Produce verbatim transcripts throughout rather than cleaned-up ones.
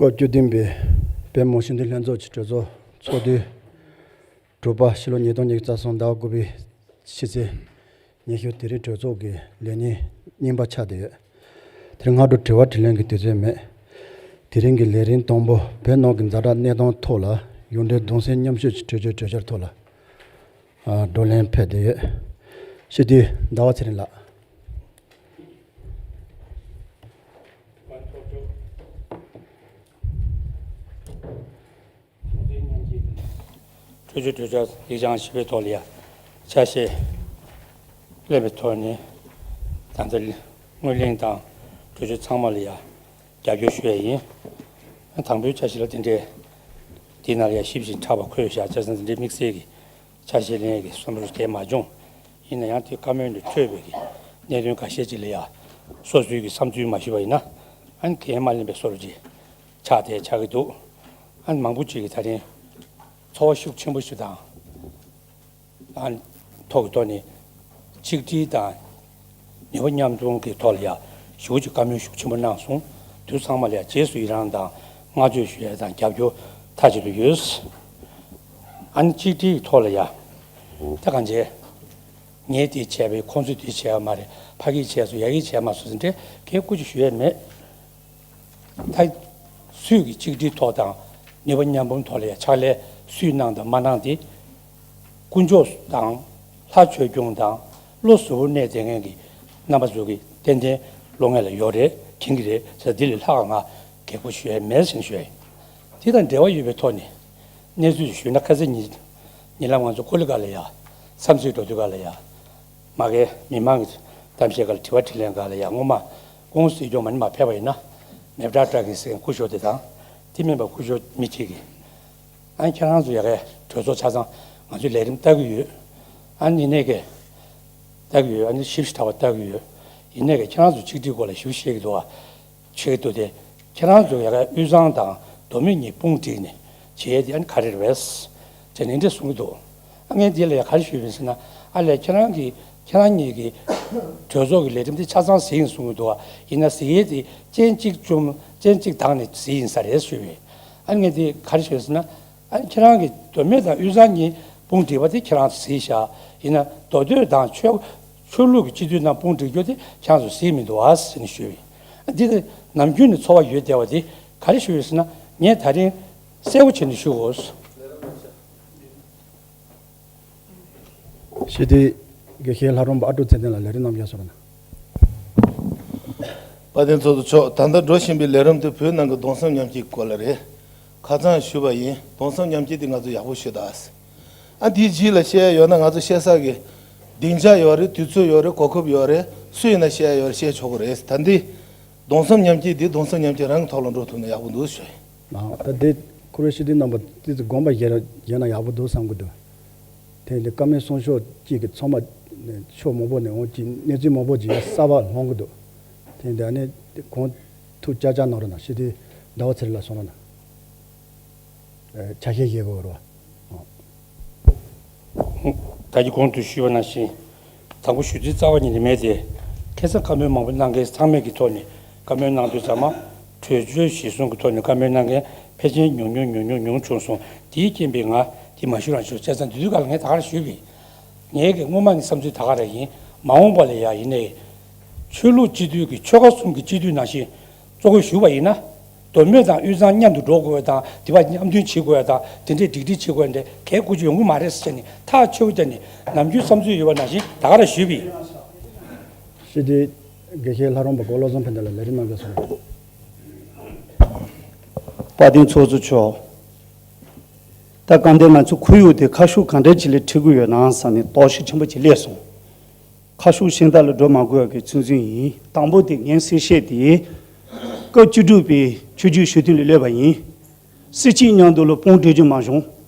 སྐབས་བཅུ་བདུན་པའི་བོད་མི་མང་སྤྱི་འཐུས་ལྷན་ཚོགས་ཀྱི་གྲོས་ཚོགས་ཚོགས་དུས་དྲུག་པ་ཕྱི་ལོ་ཉིས་སྟོང་ཉི་ཤུ་རྩ་གསུམ་ཟླ་བ་དགུ་པའི་ཕྱི་ཚེས་ཉི་ཤུ། དེ་རིང་གྲོས་ཚོགས་ཀྱི་ལས་ཉིན་རྙིང་པ་ཆགས་བསྡད་ཡོད། དེ་རིང་སྔ་དྲོ་དྲི་བ་དྲིས་ལན་གྱི་དུས་ཚོད་མེད། དེ་རིང་གི་ལས་རིམ་དང་པོ། བོད་ནང་གི་ཛ་དྲག་གནས་སྟངས་ཐོག་ལ་ཡོངས་འབྲེལ་གདུང་སེམས་མཉམ་སྐྱེད་ཀྱི་གྲོས་ཆོད་གྲོས་འཆར་ཐོག་ལ་ཨ་བགྲོ་གླེང་ཕེབས་བསྡད་ཡོད། སྤྱི་འཐུས་ཟླ་བ་ཚེ་རིང་ལགས། གྲོས་ཆོད་གྲོས་འཆར་ཡིག་བྱང་ཞིབ་པའི་ཐོག་ལ་ཡ་ཆ་ཤས་ལེན་པའི་ཐོག་ནས། ད་ལྟ་སྔོན་གླེང་དང་གྲོས་ཆོད་ཚང་མ་ལ་ཡ་རྒྱབ་སྐྱོར་ཞུ་ཡ་ཡིན། དང་པོའི་ཆ་ཤས་ལ་དེ་འདྲའི་འདི་ནང་ལ་ཡ་ཞིབ་ཅིང་ཕྲ་བ་འཁོད་བཞག་བྱས་ཙང་། དེ་འདྲའི་དམིགས་བསལ་གྱི་ཆ་ཤས་ལེན་ཡ་གི་བསམ་བློ་དེ་མ་བྱུང་། ཡིན་ན་ཡང་དེ་བཀའ་མོལ་ནས་འཕྲོས་པའི་གི་གནད་དོན་ཁ་ཤས་ཅིག་ལ་ཡ་སོ་སོའི་གི་བསམ་ཚུལ་མ་ཞུས་པ་ཡིན་ན། ཨ་ནི་གན་མ་ལེན་པའི་བཟོ་འདྲ་ཅིག་ཆགས་བསྡད་ཆགས་ཀྱི་འདུག་ཨ་ནི་མང་པོ་ཅིག་གིས་ད་རིང་ཚོར་བ་ཤུགས་ཆེན་པོ་ཞིག་དང་། ཨ་ནི་ཐོག་གི་ཐོག་ནས་ཆིག་སྒྲིལ་དང་ནུས་པ་མཉམ་སྤུངས་ཀྱི་ཐོག་ལ་ཡ་ཞེ་པོ་ཅིག་བཀའ་མོལ་ཤུགས་ཆེན་པོ་གནང་སོང་། དུས་ཚང་མ་ལ་ཡ་རྗེས་སུ་ཡི་རང་དང་བསྔགས་བརྗོད་ཞུ་ཡ་དང་རྒྱབ་སྐྱོར་མཐའ་གཅིག་ཏུ་ཡོད། ཨ་ནི་ཆིག་སྒྲིལ་གྱི་ཐོག་ལ་ཡ་ད་གང་བྱས། ངས་དེ་བྱས་པས་ཁོང་ཚོས་དེ་བྱས་པ་མ་རེད། ཕ་གིས་བྱས་སོང་། ཡ་གིས་བྱས་མ་སོང་ཟེར་འདྲ་གང་ཡང་ཀུ་ཅི་ཞུ་ཡས་མེད། ད་སུས་ཀྱི་ཆིག་སྒྲིལ་ཐོག་དང་ནུས་པ་མཉམ་སྤུངས་ཐོག་ལ་ཡ་ཕྱག་ལས་སུས་གནང་དང་མ་གནང་དེ། དཀོན་མཆོག་དང་ལྷ་ཆོས་སྐྱོང་དང་བློ་གཟུ་བོར་གནས་བསྡད་མཁན་གྱི་རྣམ་པ་ཚོ་གིས་ཏན་ཏན་བློ་ངན་ལ་ཡོད་རེད། མཁྱེན་གྱི་རེད་ཟེར། འདི་ལས་ལྷག་ང་གལ་ཁུར་ཞུ་ཡས་མེད་ཟེར་ནས་ཞུ་ཡས་ཡིན། དེ་དང་འབྲེལ་བ་ཡོད་པའི་ཐོག་ནས་གནས་ཚུལ་ཞུས་ན། ཁ་སང་ཉིན་ཉིན་ལམ་ང་ཚོ་ཀོ་ལི་གྷལ་ལ་ཡ་འཚམས་གཟིགས་འགྲོ་དུས་ག་ལ་ཡ། མ་གི་མི་མང་གི་གཏམ་བཤད་སྒང་ལ། དྲི་བ་དྲིས་ལན་སྒང་ལ་ཡ། སྔོན་མ་སྐུ་ངོ་སྲིད་སྐྱོང་མ་ཎི་མ་ཕེབས་པ་ཡིན་ན། མེ་བྲག་བཀྲ་གིན་ཟེར་སྐུ་ཞབས་དེ་དང་། དེ་མིན་པ་སྐུ་ཞབས་མི་གཅིག་གིས། ཨ་ནི་ཁྱེད་རང་ཚོ་ཡ་གི་གྲོས་ཚོགས་ཆ་ཚང་ང་ཚོའི་ལས་རིམ་ལྟ་གི་ཡོད། ཨ་ནི་ཡིན་ནའི་གི་ལྟ་གི་ཡོད། ཨ་ནི་ཞིབ་ཞིབ་ཕྲ་བ་ལྟ་གི་ཡོད། ཡིན་ནའི་གི་ཁྱེད་རང་ཚོ་ཆིག་སྒྲིལ་སྐོར་ལ་ཞིབ་བཤད་ཀྱི་འདུག་ཨ། བྱེད་ཀྱི་འདུག་སྟེ། ཁྱེད་རང་ཚོ་ཡ་གི་དབུས་གཙང་དང་མདོ་སྨད་གཉིས་དཔུང་བསྒྲིགས་ནས་བྱེད་ཡས་དེ་ཨ་ནི་ག་རེ་རེད་པས་ཟེར་ནས་འདི་འདྲ་གསུང་གི་འདུག་ཨ། ངས་འདི་ལ་ཡ་ག་རེ་ཞུས་པ་ཡིན་ཟེར་ན། ཨ་ལས། ཁྱེད་རང་གིས་ཁྱེད་རང་གཉིས་ཀྱིས་གྲོས་ཚོགས་ཀྱི་ལས་རིམ་དེ་ཆ་ཚང་གཟིགས་ཡིན་གསུང་གི་འདུག་ཨ། ཡིན་ན་གཟིགས་ཡས་དེ་སྤྱན་གཅིག་བཅོམ། སྤྱན་གཅིག་གདངས་ནས་གཟིགས་ཡིན་ས་རེད་ཞུས་པས། ཨ་ནི་ངས་འདི་ག་རེ་ཞུས་ཟེར་ན། ཨ་ནི་ཁྱེད་རང་གིས་མདོ་སྨད་དང་དབུས་གཙང་གཉིས་དཔུང་བསྒྲིགས་པ་དེ་ཁྱེད་རང་གཟིགས་ཤག་ཡིན་ན་མདོ་སྟོད་དང་ཆོས་ཆོས་ལུགས་ཀྱི་སྤྱི་འཐུས་རྣམས་དཔུང་བསྒྲིགས་རྒྱུ་དེ་ཁྱེད་རང་ཚོ་གཟིགས་མི་འདུག་ཨ་ཟེར་ནས་ཞུས་པས། ཨ། འདི་དེ་ནམ་རྒྱུན་ནས་ཚོར་བ་ཡོད་བསྡད་པ་དེ་ག་རེ་ཞུས་ཡོད་ཟེར་ན། ངས་ད་རིང་གསལ་པོ་བྱས་ནས་ཞུ་དགོས། སྤྱི་འཐུས་དགེ་བཤེས་ལྷ་རམས་པ་ཨ་ཀྲུག་ཚེ་བརྟན་ལགས་ལས་རིམ་རྣམས་ཀྱང་གསུང་རོགས་གནང་། དཔལ་ལྡན་ཚོགས་གཙོ་མཆོག། ད་ལྟ་འགྲོ་བཞིན་པའི་ལས་རིམ་དེ་བོད་ནང་གི་གདུང་སེམས་མཉམ་སྐྱེད་སྐོར་ལ་རེད། ཁ་སང་ཞུས་པ་ཡིན། གདུང་སེམས་མཉམ་སྐྱེད་དེ་ང་ཚོ་ཡག་པོ་ཞུ་དག་ཨ། དེའི་རྗེས་ལ་བཤད་ཡ་ཡོད་ན། ང་ཚོ་བཤད་ས་གི་སྡིངས་ཆ་ཡོད་རེད། དུས་ཚོད་ཡོད་རེད། གོ་སྐབས་ཡོད་རེད། སུ་ཡིན་ན་བཤད་ཡ་ཡོད་རེད། བཤད་ཆོག་གི་རེད། ད་འདི་གདུང་སེམས་མཉམ་སྐྱེད་འདི་གདུང་སེམས་མཉམ་སྐྱེད་རང་གི་ཐོག་ལ་འགྲོ་ཐུབ་ན་ཡག་པོ་འདུག་ཞུ་ཡ་ཡིན། ཨ། ད་དེ་ཁོ་རེ་སྤྱི་འཐུས་རྣམ་པ་ཏོག་ཙམ་དགོངས་པ་བཞེས་ན་ཡག་པོ་འདུག་བསམ་གི་འདུག་དེ་འདི་བཀའ་མོལ་གསུང་ཕྱོགས་གཅིག་གི་ཚང་མ་ཕྱོགས་མང་པོ་ནས་འོང་གཅིག་གནས་ཚུལ་མང་པོ་ཅིག་ཡང་གསར་པ་སློང་གི་འདུག་དེ་འདི་ཨ་ནི་གང་ཐུབ་ཅག་ཅག་གནང་རོགས་གནང་། སྤྱི་འཐུས་ཟླ་བ་ཚེ་རིང་ལགས་གསུང་རོགས་གནང་། ཨ། ཆ་ཤས་བཞེས་དགོས་རེད་པ། ཨ། ད་གིན་གོང་དུ་ཞུས་པ་ནང་བཞིན། དང་པོ་ཞུ་ཚིག་རྩ་བ་ཉིད་ནས་མེད་དེ། ཁ་སང་བཀའ་མོལ་མང་པོ་གནང་མཁན་ཚང་མས་ཀྱི་ཐོག་ནས་བཀའ་མོལ་གནང་དུས་ཚང་མ་གྲོས་ཆོད་གཞིར་བཟུང་གི་ཐོག་ནས་བཀའ་མོལ་གནང་མཁན་ཕལ་ཆེར་ཉུང་ཉུང་ཉུང་ཉུང་ཉུང་བྱུང་སོང་། དེའི་རྐྱེན་པས་ང་དེ་མ་ཞུ་རང་ཞུ་བྱས་ཙང་། དེ་དུས་ག་ལ་ངས་ད་ག་རང་ཞུས་པས། ངའི་གི་སྔོན་མ་གི་བསམ་ཚུལ་ད་ག་རང་ཡིན། མ་འོངས་པ་ལ་ཡ་ཡིན་ནའི་ཆོས་ལུགས་སྤྱི་འཐུས་ཀྱི་ཆོལ་ཁ་གསུམ་གྱི་སྤྱི་འཐུས་ནང་བཞིན་གཙོ་བོ་ཞུ་བ་ཡིན་ན། མདོ་སྨད་དང་དབུས་གཙང་མཉམ་དུ་འགྲོ་དགོས་པ་དང་། དེ་བ་མཉམ་མཐུན་བྱེད་དགོས་པ་དང་། དེ་འདྲས་སྒྲིག་སྒྲིག་བྱེད་དགོས་པ་འདྲ་གལ་ཀུ་ཅི་ཡོང་གི་མ་རེད་ཟེར་ནས་ཐག་ཆོད་པོ་བརྒྱབ་ནས་ནམ་རྒྱུན་བསམ་ཚུལ་ཡོད་པ་ནང་བཞིན་ད་ག་རང་ཞུས་པ་ཡིན། སྤྱི་འཐུས་དགེ་བཤེས་ལྷ་རམས་པ་ཀོ་བློ་བཟང་ཕན་བདེ་ལགས་ལས་རིམ་གནང་རོགས་གནང་། དཔལ་ལྡན་ཚོགས་གཙོ་མཆོག། ད་གང་ལྟར་ང་ཚོ་ཁོར་ཡུག་དེ་ཁ་ཕྱོགས་ག་འདྲ་ཅིག་ལ་འཁྲིད་དགོས་ཡོད་ན་བསམ་ནས་དོགས་གཞི་ཆེན་པོ་ཅིག་སླེབས་སོང་། ཁ་ཕྱོགས་གཞན་དག་ལ་འགྲོ་མ་དགོས་པ་གི་ཚུལ་འཛིན་ཡིན། དང་པོ་དེ་ངས་གསལ་བཤད་དེ། སྐབས་བཅུ་དྲུག་པའི་ཆོས་བརྒྱུད་ཞི་མཐུན་ལ་སླེབས་པ་ཡིན། སྲིད་སྤྱི་མཉམ་དུ་ལ་དཔུང་སྒྲིག་རྒྱུ་མ་བྱུང་།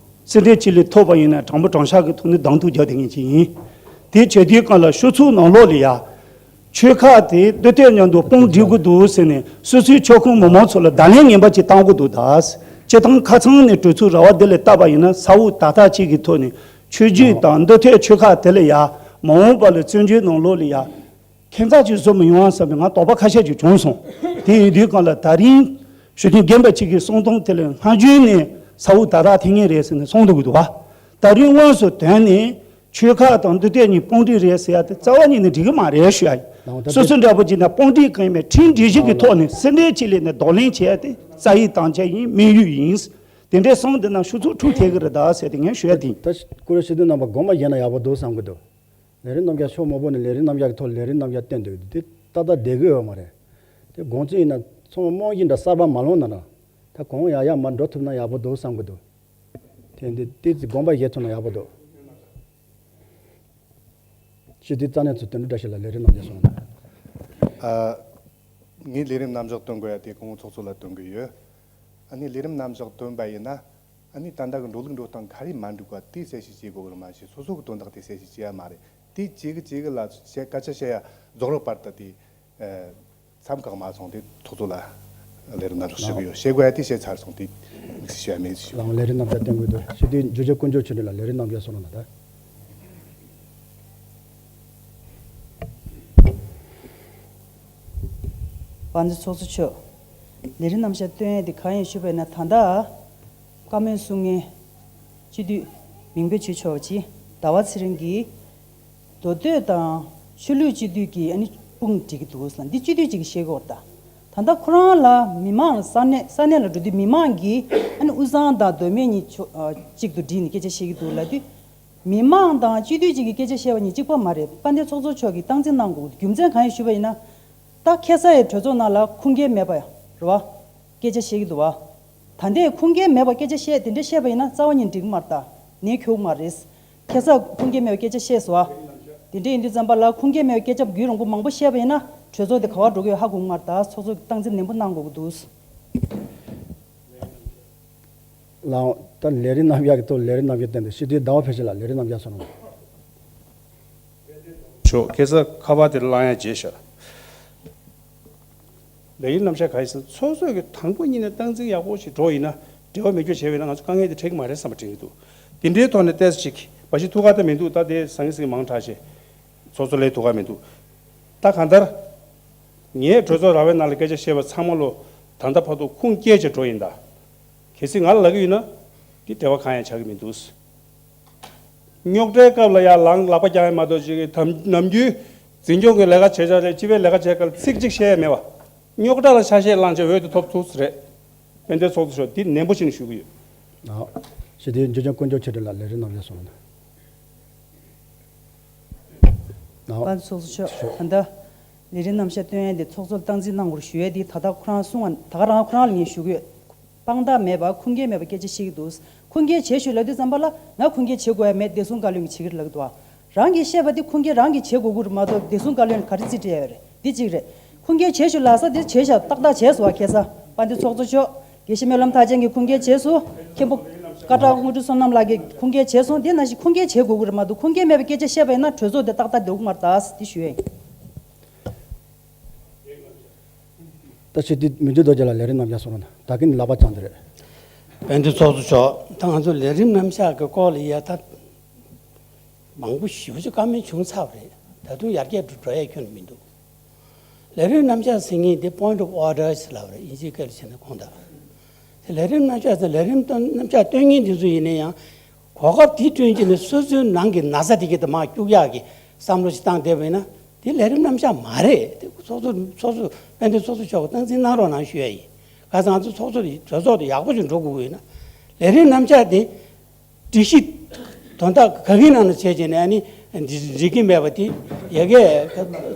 སྲིད་འབྲས་ཅིག་ལས་ཐོབ་པ་ཡིན་ན་དྲང་པོ་དྲང་བཞག་གི་ཐོག་ནས་གདོང་ཐུག་རྒྱག་བསྡད་མཁན་ཅིག་ཡིན། དེ་བྱེད་དུས་སྒང་ལ་ཤོག་ཚོགས་ནང་ལོགས་ལ་ཡ། ཆོལ་ཁ་དེ་མདོ་སྟོད་མཉམ་དུ་དཔུང་སྒྲིག་དགོས་འདུག་ཟེར་ནས་སོ་སོའི་ཆོལ་ཁོངས་མི་མང་ཚོ་ལ་བརྡ་ལན་ངན་པ་ཅིག་བཏང་དགོས་འདུག་ད་སྤྱི་བཏང་ཁ་ཚང་ནས་གྲོས་ཚོགས་ར་བ་འདི་ལ་བལྟས་པ་ཡིན་ན། ས་འོག་ད་ལྟ་ཅིག་གི་ཐོག་ནས་ཆོས་བརྒྱུད་དང་མདོ་སྟོད་ཆོལ་ཁ་དེ་ལ་ཡ། མ་འོངས་པ་ལ་བཙན་བྱོལ་ནང་ལོགས་ལ་ཡ། ཁྱད་མཚར་ཅིག་བཟོ་མི་ཡོང་བསམ་པའི་ང་དོགས་པ་ཁ་ཤས་ཅིག་བྱུང་སོང་། དེ་ཡིན་དུས་སྒང་ལ་ད་རིང་ ཞུ་མཁན་རྒན་པ་གཅིག་གིས་གསུངས་སྟངས་དེ་ལ་སྔ་རྗེས་ནས་ས་འུ་ད་རག་ཐེངས་ངེས་རེད་ཟེར་ནས་གསུངས་འདུག་གི་འདུག་བ། ད་རིང་དངོས་སུ་དོན་ནས་ཆོལ་ཁ་དང་འདུ་སྟེགས་གཉིས་དཔུང་སྒྲིག་རེད་ཟེར་ཡ་དེ་རྩ་བ་ཉིད་ནས་འགྲིག་གི་མ་རེད་ཞུ་ཡ་ཡིན། ལགས་འོང་། ད་སོ་སོ་འདྲ་པོ་ཅིག་ན་དཔུང་སྒྲིག་གང་ཡིན་མིན་ཁྲིམས་སྒྲིག་གཞི་གི་ཐོག་ནས་སེ་འབྲས་ཆེད་ལས་ནས་གདོང་ལེན་བྱས་ཏེ་རྩ་ཡི་དམ་བཅའ་ཡིན། དམིགས་ཡུལ་ཡིན། དེ་འདྲའི་གསུང་དེ་ན་ཤུགས་ཚུགས་འཁྲུག་ཐེབས་ཀྱི་རེད་ད་ཟེར་ཏེ་ངས་ཞུ་ཡ་དེ་ཡིན། ད་སྐུ་ཞབས་སྤྱི་འཐུས་རྣམ་པ་དགོངས་པ་བཞེས་ན་ཡག་པོ་འདུག་བསམ་གྱི་འདུག་ལས་རིམ་རྣམ་གཞག་ཕྱོགས་མང་པོ་ནས་ལས་རིམ་རྣམ་གཞག་གི་ཐོག་ལས་རིམ་རྣམ་གཞག་བཏོན་འདུག་དེ་ཏག་ཏག་བསྡད་ཀྱི་ཡོད་མ་རེད། དེ་དགོངས་ཚུལ་ཡིན་ན་ཚང་མ་རྨང་གཞི་འདྲ་གསར་པ་མ་ལོན་ན་ན། ད་གོང་ཡག་ཡག་མར་འགྲོ་ཐུབ་ན་ཡག་པོ་འདུག་བསམ་གྱི་འདུག་དེ་འདི་ཏོག་ཙམ་དགོངས་པ་བཞེས་ཐུབ་ན་ཡག་པོ་འདུག་སྤྱི་འཐུས་རྩ་ནས་ཚོ་དོན་གྲུབ་བཀྲ་ཤིས་ལགས་ལས་རིམ་རྣམ་གཞག་སོང་ན། ཨ། ངས་ལས་རིམ་རྣམ་གཞག་སྟོན་དགོས་ཡ་དེ་སྐུ་ངོ་ཚོགས་གཙོ་ལ་སྟོན་གི་ཡོད། ཨ་ནི་ལས་རིམ་རྣམ་གཞག་སྟོན་པ་ཡིན་ན། ཨ་ནི་ད་ལྟ་གི་འགྲོ་ལུགས་འགྲོ་སྟངས་ག་རེ་མ་འགྲིག་པ་དེ་གསལ་བཤད་བྱེད་དགོས་གི་རེད། མ་གཞི་སོ་སོ་གི་དོན་དག་དེ་གསལ་བཤད་བྱེད་ཡ་མ་རེད། དེ་བྱེད་གི་བྱེད་གི་ལ་བཤད་སྐད་ཆ་བཤད་ཡ་རྫོགས་རོགས་བར་དུ་དེ། ཨ། མཚམས་བཀག་མ་སོང་དེ་ཚོགས་གཙོ་ལ་ལས་རིམ་རྣམ་གཞག་ཞུ་གི་ཡོད། བཤད་དགོས་ཡ་དེ་བཤད་ཚར་སོང་། དེ་དམིགས་བསལ་བཤད་ཡ་མེད་ཞུ། ལགས་འོང་། ལས་རིམ་རྣམ་གཞག་སྟོན་དགོས་འདུག་སྤྱི་འཐུས་འབྱོར་ལྕག་དཀོན་མཆོག་ཆོས་སྒྲོན་ལགས་ལས་རིམ་རྣམ་གཞག་སོང་ན་ད། དཔལ་ལྡན་ཚོགས་གཙོ་མཆོག་ལས་རིམ་རྣམ་གཞག་སྟོན་ཡས་དེ་གང་ཡིན་ཞུས་པ་ཡིན་ན། ད་ལྟ་བཀའ་མོལ་གསུང་མཁན་སྤྱི་འཐུས་མིང་དཔེ་བརྗོད་ཆོག་པ་ཅིག་ཟླ་བ་ཚེ་རིང་གིས་མདོ་སྟོད་དང་ཆོས་ལུགས་སྤྱི་འཐུས་ཀྱི་ཨ་ནི་དཔུང་སྒྲིག་གི་འདུག་ཟེར་ན། འདི་སྤྱི་འཐུས་གཅིག་གིས་བཤད་ཀྱི་ཡོད་རེད་ད། ད་ལྟ་ཁོ་རང་ལ་མི་མང་ལ་ས་གནས་ས་གནས་ལ་འགྲོ་དུས་མི་མང་གིས་ཨ་ནི་དབུས་གཙང་དང་མདོ་སྨད་གཉིས་ཆོ་ཨ་གཅིག་ཏུ་བསྒྲིལ་ནས་སྐད་ཆ་བཤད་ཀྱི་འདུག་ལབ་དུས། མི་མང་དང་སྤྱི་འཐུས་གཅིག་གིས་སྐད་ཆ་བཤད་པ་གཉིས་གཅིག་པ་མ་རེད། དཔལ་ལྡན་ཚོགས་གཙོ་མཆོག་གིས་སྟངས་འཛིན་གནང་དགོས། རྒྱུ་མཚན་གང་ཡིན་ཞུས་པ་ཡིན་ན། ད་ཁ་སང་ཡི་གྲོས་ཚོགས་ནང་ལ་ཁུངས་སྐྱེལ་མེད་པ་རེད་བ། སྐད་ཆ་བཤད་ཀྱི་འདུག་བ། ད་ལྟའི་ཁུངས་སྐྱེལ་མེད་པ་སྐད་ཆ་བཤད་དེ་འདྲ་བཤད་པ་ཡིན་ན་རྩ་བ་ཉིད་འགྲིག་གི་མ་རེད་ད། ནད་ཁྱོག་མ་རེད། ཁ་སང་ཁུངས་སྐྱེལ་མེད་པའི་སྐད་ཆ་བཤད་སོང་བ། དེ་འདྲ་ཡིན་དུས་ཙམ་པ་ལ་ཁུངས་སྐྱེལ་མེད་པའི་སྐད་ཆ་རྒྱུན་རིང་པོ་མང་པོ་བཤད་པ་ཡིན་ན་གྲོས་ཚོགས་དེ་ག་པར་འགྲོ་གི་ཡོད་ཧ་གོ་གི་མ་རེད་ད། ཚོགས་གཙོ་སྟངས་འཛིན་ནན་པོ་གནང་དགོས་ཀྱི་འདུག་ལགས་འོང་། ད་ལས་རིམ་རྣམ་གཞག་གི་ཐོག་ལས་རིམ་རྣམ་གཞག་བསྟན་ཏེ་སྤྱི་འཐུས་ཟླ་བ་ཕལ་ཆེར་ལགས་ལས་རིམ་རྣམ་གཞག་སོང་ན། ཆོག་ཁ་སང་ཁ་པར་དེ་བླངས་ཡ་བརྗེད་ཤག་ལས་རིམ་རྣམ་གཞག་ག་ཡིན་ཟེར་ན། ཚོགས་གཙོ་གི་དང་པོ་ཉིད་ནས་སྟངས་འཛིན་ཡག་པོ་ཞིག་འགྲོ་ཡིན་ན། འབྲེལ་བ་མེད་རྒྱུ་བྱས་པ་ཡིན་ན་ང་ཚོ་དཀའ་ངལ་དེ་འཕྲད་ཀྱི་མ་རེད་བསམ་པ་དྲན་གྱི་འདུག་དེ་འདྲའི་ཐོག་ནས་ཏོག་ཙམ་ཅིག་མ་གཞི་ཐུགས་ཁག་ད་མི་འདུག་ད་དེ་ཟང་ངེ་ཟིང་ངེ་མང་དྲགས་བྱས། ཚོགས་གཙོ་ལས་ཐུགས་ཁག་མི་འདུག་ད་གང་ལྟར། ངས་གྲོས་ཚོགས་ར་བའི་ནང་ལ་སྐད་ཆ་བཤད་པ་ཚང་མ་ལོ་ད་ལྟ་བར་དུ་ཁུངས་སྐྱེལ་བྱས་འགྲོ་ཡིན་ད། གལ་སྲིད་ང་ལ་ལབ་ཀྱི་ཡོད་ན། དེ་འབྲེལ་བ་གང་ཡང་ཆགས་ཀྱི་མི་འདུག་རྙོག་དྲའི་སྐབས་ལ་ཡང་ལངས་ལག་པ་བརྐྱངས་ཡ་མ་གཏོགས་ཅིག་དམ་ནམ་རྒྱུན་འཛིན་སྐྱོང་གི་ལས་ཀ་བྱེད་ཆ་རེད། སྤྱི་པའི་ལས་ཀ་བྱེད་སྐབས་ཚིག་གཅིག་བཤད་ཡ་མེད་པ། རྙོག་དྲ་ལ་ཆ་ཤས་བླངས་བྱས་འོས་དེ་ཐོབ་ཐུབ་ས་རེད། དཔལ་ལྡན་ཚོགས་གཙོ་མཆོག་འདི་ནན་པོ་ཞིག་ཞུ་གི་ཡོད། ཨ། སྤྱི་འཐུས་འབྱོར་ལྕག་དཀོན་མཆོག་ཆོས་སྒྲོན་ལགས་ལས་རིམ་རྣམ་གཞག་སོང་ན། ཨ། དཔལ་ལྡན་ཚོགས་གཙོ་མཆོག་ད་ལྟ་ལས་རིམ་རྣམ་གཞག་སྟོན་ཡ་འདི་ཚོགས་གཙོ་ལ་སྟངས་འཛིན་གནང་དགོས་ཞུ་ཡ་འདི་ད་ལྟ་ཁོ་རང་གསུང་བ་ད་ག་རང་ཁོ་རང་ལ་ངས་ཞུ་གི་ཡོད། དཔང་རྟགས་མེད་པ་ཁུངས་སྐྱེལ་མེད་པ་སྐད་ཆ་བཤད་ཀྱི་འདུག་ཁུངས་སྐྱེལ་བྱེད་ཞུ་ལབ་དུས་ཙམ་པ་ལ་ང་ཁུངས་སྐྱེལ་བྱེད་དགོས་ཡ་མེད། བདེ་སྲུང་བཀའ་བློན་གྱིས་བྱེད་ཀྱི་རེད་ལབ་ཀྱི་འདུག་བ། རང་གིས་བཤད་པ་དེ་ཁུངས་སྐྱེལ་རང་གིས་བྱེད་དགོས་ཀྱི་རེད་མ་གཏོགས་བདེ་སྲུང་བཀའ་བློན་གྱིས་ག་རེ་རྩིས་སྤྲད་ཡ་ཡོད་རེད། འདི་གཅིག་རེད། ཁུངས་སྐྱེལ་བྱེད་ཞུ་ལབ་ས་དེ་བྱས་ཤག་ཏག་ཏག་བྱས་སོང་བ། ཁ་སང་དཔལ་ལྡན་ཚོགས་གཙོ་མཆོག་དགེ་བཤེས་སྨོན་ལམ་མཐར་ཕྱིན་གྱིས་ཁུངས་སྐྱེལ་བྱས་སོང་། མཁན་པོ་སྐད་གྲགས་དངོས་གྲུབ་བསོད་ནམས་ལགས་ཀྱིས་ཁུངས་སྐྱེལ་བྱས་སོང་། དེ་ནང་བཞིན་ཁུངས་སྐྱེལ་བྱེད་དགོས་ཀྱི་རེད་མ་གཏོགས་ཁུངས་སྐྱེལ་མེད་པའི་སྐད་ཆ་བཤད་པ་ཡིན་ན་གྲོས་ཚོགས་དེ་ཏག་ཏག་སྡོད་ཀྱི་མ་རེད་ད། འདི་ཞུ་ཡ་ཡིན། ད་ཕྱི་དུས་མི་འདུས་རྡོ་རྗེ་ལགས་ལས་རིམ་རྣམ་གཞག་སོང་ན་ད་གིན་ལག་པ་བརྐྱངས་ཏེ་རེད། དཔལ་ལྡན་ཚོགས་གཙོ་མཆོག་ད་ང་ཚོ་ལས་རིམ་རྣམ་གཞག་གི་སྐོར་ལ་ཡ་ད་མང་པོ་ཞེ་པོ་ཅིག་བཀའ་མོལ་བྱུང་ཚར་བ་རེད། ད་དུང་ཡར་རྒྱས་འགྲོ་འགྲོ་ཡ་ཁྱོན་ནས་མི་འདུག་ལས་རིམ་རྣམ་གཞག་ཟེར་མཁན་དེ་point of order ཞེས་ལབ་པ་རེད། དབྱིན་ཇིའི་སྐད་ལ་བྱས་ན་དགོངས་དག་དེ་ལས་རིམ་རྣམ་གཞག་ཟེར་ལས་རིམ་སྟོན་རྣམ་གཞག་སྟོན་མཁན་དེ་ཚོ་ཡིན་ན་ཡང་། གོ་སྐབས་དེ་བསྐྲུན་བྱས་ནས་སོ་སོའི་ནང་གི་ན་ཚ་དེ་གི་དེ་མར་བཅུག་ཡག་གི་བསམ་བློ་ཞིག་བཏང་བསྡད་པ་ཡིན་ན། དེ་ལས་རིམ་རྣམ་གཞག་མ་རེད། དེ་ཚོགས་གཙོ་ཚོགས་གཙོ་དཔལ་ལྡན་ཚོགས་གཙོ་མཆོག་གིས་སྟངས་འཛིན་གནང་རོགས་གནང་ཞུ་ཡ་ཡིན། ག་ས་ང་ཚོ་ཚོགས་གཙོ་དེ་གྲོས་ཚོགས་དེ་ཡག་པོ་ཞིག་འགྲོ་དགོས་ཀྱི་ཡོད་ན། ལས་རིམ་རྣམ་གཞག་དེ་སྒྲིག་གཞི་དོན་དག་ག་གི་ནང་ནས་བྱས་བྱས་ནས་ཨ་ནི་འགྲིག་གི་མེད་པ་དེ་ཡ་གི་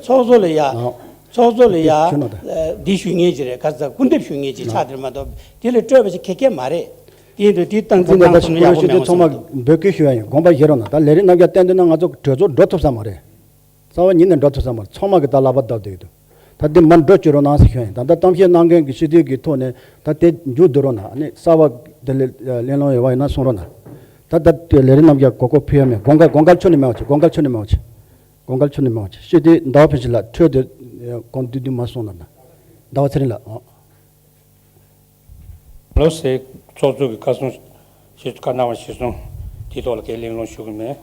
ཚོགས་གཙོ་ལ་ཡ། ཨོ། ཚོགས་གཙོ་ལ་ཡ། དེ་ཁྱོད་ནོ་ད། འདི་ཞུ་མཁན་ཅིག་རེད། ག་ས་སྐུར་འདེབས་ཞུ་མཁན་ཅིག་ཆགས་དེར་མ་གཏོགས་དེ་ལས་སྤྲོས་པ་ཞིག་ཁེ་ཁེ་མ་རེད། དེ་ཡིན་དུས་དེ་སྟངས་འཛིན་ད་གནང་ད་ཐུབ་ན་ཡག་པོ་མེད་པ་བསམ་གྱི་འདུག་ཚང་མ་འབོད་སྐུལ་ཞུ་ཡ་ཡིན། དགོངས་པ་བཞེས་རོགས་གནང་། ད་ལས་རིམ་རྣམ་གཞག་བསྟན་འདུག་ན་ང་ཚོ་གྲོས་ཚོགས་འགྲོ་ཐུབ་ས་མ་རེད། རྩ་བ་ཉིད་ནས་འགྲོ་ཐུབ་ས་མ་རེད། ཚང་མ་གི་ད་ལག་པ་བརྡབ་བསྡད་ཀྱི་འདུག་ད་འདི་མར་འགྲོ་བཅུག་རོགས་གནང་ཟེར་ཞུ་ཡ་ཡིན། ད་ལྟ་གཏམ་བཤད་གནང་མཁན་གྱི་སྤྱི་འཐུས་ཀྱི་ཐོག་ནས་ད་དེ་མཇུག་བསྡུ་རོགས་གནང་། ཨ་ནི་གསར་པ་དེ་ལས་གླེང་སློང་ཡོད་པ་ཡིན་ན་གསུང་རོགས་གནང་། ད་ད་དེ་ལས་རིམ་རྣམ་གཞག་གོ་སྐབས་ཕུལ་ཡ་མེད། དགོངས་འགལ་དགོངས་འགལ་ཁྱོན་ནས་མེད་པ་བྱེད། དགོངས་འགལ་ཁྱོན་ནས་མེད་པ་བྱེད། དགོངས་འགལ་ཁྱོན་ནས་མེད་པ་བྱེད། སྤྱི་འཐུས་ཟླ་བ་ཕལ་ཆེར་ལགས་འཕྲོས་དེ་གོང་བསྡུས་བསྡུས་མར་གསུང་གནང་དང་། ཟླ་བ་ཚེ་རིང་ལགས། ཨོ། ལགས་སོ། ཚོགས་གཙོ་གི་བཀའ་གསུང་ཞིག་བཀའ་གནང་བ་གཞིར་བཟུང་དེའི་ཐོག་ལ་གའི་གླེང་སློང་ཞུ་གི་མེད།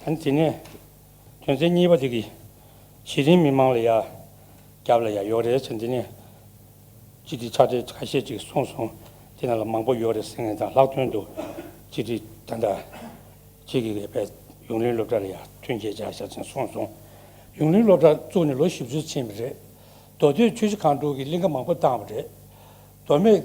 ཨ་ནི་དེ་ནས་དོན་ཚན་གཉིས་པ་དེ་གི་གཞི་རིམ་མི་མང་ལ་ཡ་རྒྱབ་ལ་ཡ་ཡོད་རེད་ཟེར། འདི་ནས་ སྤྱི་འཐུས་ཕྱག་སྦྲེལ་ཁ་ཤས་ཅིག་གསུངས་སོང་། དེ་ནང་ལ་མང་པོ་ཡོད་རེད་ཟེར་མཁན་དང་ལྷག་དོན་དུ་སྤྱི་འཐུས་ད་ལྟ་ཁྱེད་ཀྱིས་དཔེ་ཡོངས་གླིང་སློབ་གྲྭ་ལ་ཡང་མཐུན་རྐྱེན་སྦྱར་བཞག་ཅིང་གསུངས་སོང་། ཡོངས་གླིང་སློབ་གྲྭ་བཙུགས་ནས་ལོ་བཞི་བཅུ་ཕྱིན་པ་རེད། མདོ་སྟོད་ཆུ་བཞི་སྒང་དྲུག་གི་གླིང་ཀ་མང་པོ་བཏང་བ་རེད། མདོ་སྨད་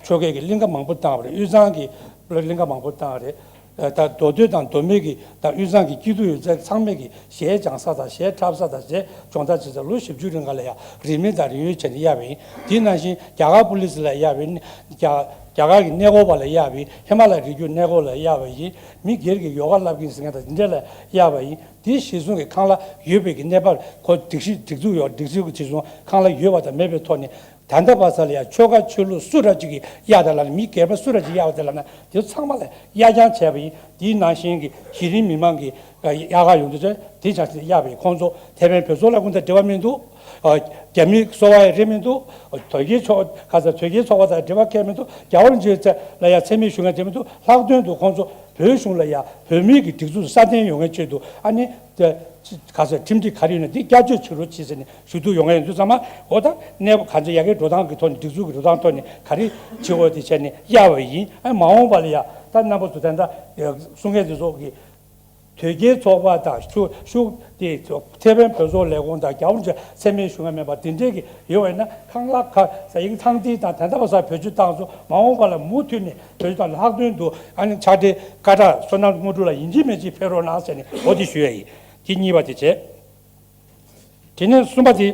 ཆོལ་ཁའི་གི་གླིང་ཀ་མང་པོ་བཏང་བ་རེད། དབུས་གཙང་གི་གླིང་ཀ་མང་པོ་བཏང་བ་རེད། ད་མདོ་སྟོད་དང་མདོ་སྨད་ཀྱི་དང་དབུས་གཙང་གི་སྐྱིད་སྡུག་ཡོད་ཚད་ཚང་མས་ཀྱི་གཞས་སྦྱང་ས་དང་གཞས་འཁྲབ་ས་དང་གཞས་སྦྱོང་བརྡར་བྱེད་ས་ལོ་བཞི་བཅུ་རིང་ག་ལ་ཡང་རིན་མེད་དང་རིན་ཡོད་བྱས་ནས་གཡར་བ་ཡིན། དེ་ནང་བཞིན་རྒྱ་གར་པུ་ལི་སི་ལ་གཡར་བ་ཡིན། རྒྱ་རྒྱ་གར་གྱི་གནས་སྐོར་བ་ལ་གཡར་བ་ཡིན། ཧི་མ་ལ་རི་རྒྱུད་གནས་སྐོར་ལ་གཡར་བ་ཡིན། མི་སྒེར་གྱི་ཡོ་ག་བསླབ་མཁན་ཟེར་མཁན་དང་དེ་འདྲ་ལ་གཡར་བ་ཡིན། དེ་གཞིར་བཟུང་གི་ཁང་གླ་ཡོད་པའི་གི་གནས་བབ་ཁོ་སྒྲིག་གཞི་སྒྲིག་འཛུགས་ཡོད། སྒྲིག་འཛུགས་ཀྱི་གཞིར་བཟུང་ཁང་གླ་ཡོད་པ་དང་མེད་པའི་ཐོག་ནས། ད་ལྟ་བར་ས་ལ་ཡང་ཆོལ་ཁ་ཆོས་ལུགས་སུ་ར་ཅིག་གིས་གཡར་དེ་ལབ་ན། མི་སྒེར་པ་སུ་ར་ཅིག་གཡར་བ་དེ་ལབ་ན་དེ་ཚང་མ་ལ་གཡར་རྐྱང་བྱས་པ་ཡིན། དེའི་ནང་བཞིན་གྱི་གཞི་རིམ་མི་མང་གི་གཡར་ག་ཡོང་དུས་ཚོད་དེ་ཆ་ཚང་གཡར་བ་ཡིན། ཁོང་ཚོ་ཐེ་ཝན་བོད་སོག་ལས་ཁུངས་དང་འབྲེལ་བ་མི་འདུག་རྒྱ་མི་གསོ་བ་ཡི་རེད་མི་འདུག་དོལ་རྒྱལ་ཚོགས་ག་ས་དོལ་རྒྱལ་ཚོགས་པ་དང་འབྲེལ་བ་གལ་མི་འདུག་རྒྱལ་བ་རིན་པོ་ཆེ་ལ་ཡང་མཚན་སྨད་ཞུ་མཁན་དེ་མི་འདུག་ལྷག་དོན་དུ་ཁོང་ཚོ་བོད་གཞུང་ལ་ཡང་བོད་མིའི་གི་སྒྲིག་འཛུགས་སྲ་བརྟན་ཡོང་མཁན་ཆེད་དུ་ཨ་ནི། དེ་ག་ཚོད་ཁྲིམས་སྒྲིག་ག་རེ་ཡོད་ན་དེ་བསྐྱར་བཅོས་བྱེད་རོགས་བྱེད་ཟེར་ནས་ཞུ་གཏུག་ཡོང་མཁན་ཡོད་དུས་ཙམ་པ། འོ་ད་གནས་བབ་ག་ཚོད་ཡར་རྒྱས་འགྲོ་སྟངས་ཀྱི་ཐོག་ནས་སྒྲིག་འཛུགས་ཀྱི་འགྲོ་སྟངས་ཐོག་ནས་ག་རེ་བྱེད་དགོས་དེ་བྱས་ནས་གཡར་བ་ཡིན། ཨ་མ་འོངས་པ་ལ་ཡ་ད་རྣམ་པ་ཚོ་ད་ལྟ་གསུང་མཁན་དེ་ཚོ་གི་དོལ་རྒྱལ་ཚོགས་པ་དང་ཤུགས་ཤུགས་དེ་ཐེ་ཝན་བོད་སོག་ལས་ཁུངས་དང་རྒྱལ་བ་རིན་པོ་ཆེ་མཚན་སྨད་ཞུ་མཁན་མེད་པ་དེ་འདྲས་ཀྱི་ཡོད་པ་ཡིན་ན། ཁང་གླ་ག་ས་ཡིག་ཚང་ཐིག་དང་ད་ལྟ་བར་ས་བེད་སྤྱོད་བཏང་སོང་། མ་འོངས་པ་ལ་མུ་མཐུད་ནས་བེད་སྤྱོད་བཏང་། ལྷག་དོན་དུ་ཨ་ནི་ཕྱག་སྦྲེལ་ཀ་བྲག་བསོད་ནམས་དངོས་གྲུབ་ལགས་ཡིན་གཅིག་མིན་གཅིག་ཕེབས་རོགས་གནང་ཟེར་ནས་འོ་དེ་ཞུ་ཡ་ཡིན། དེ་གཉིས་པ་དེ་བྱས། དེ་ནས་གསུམ་པ་དེ།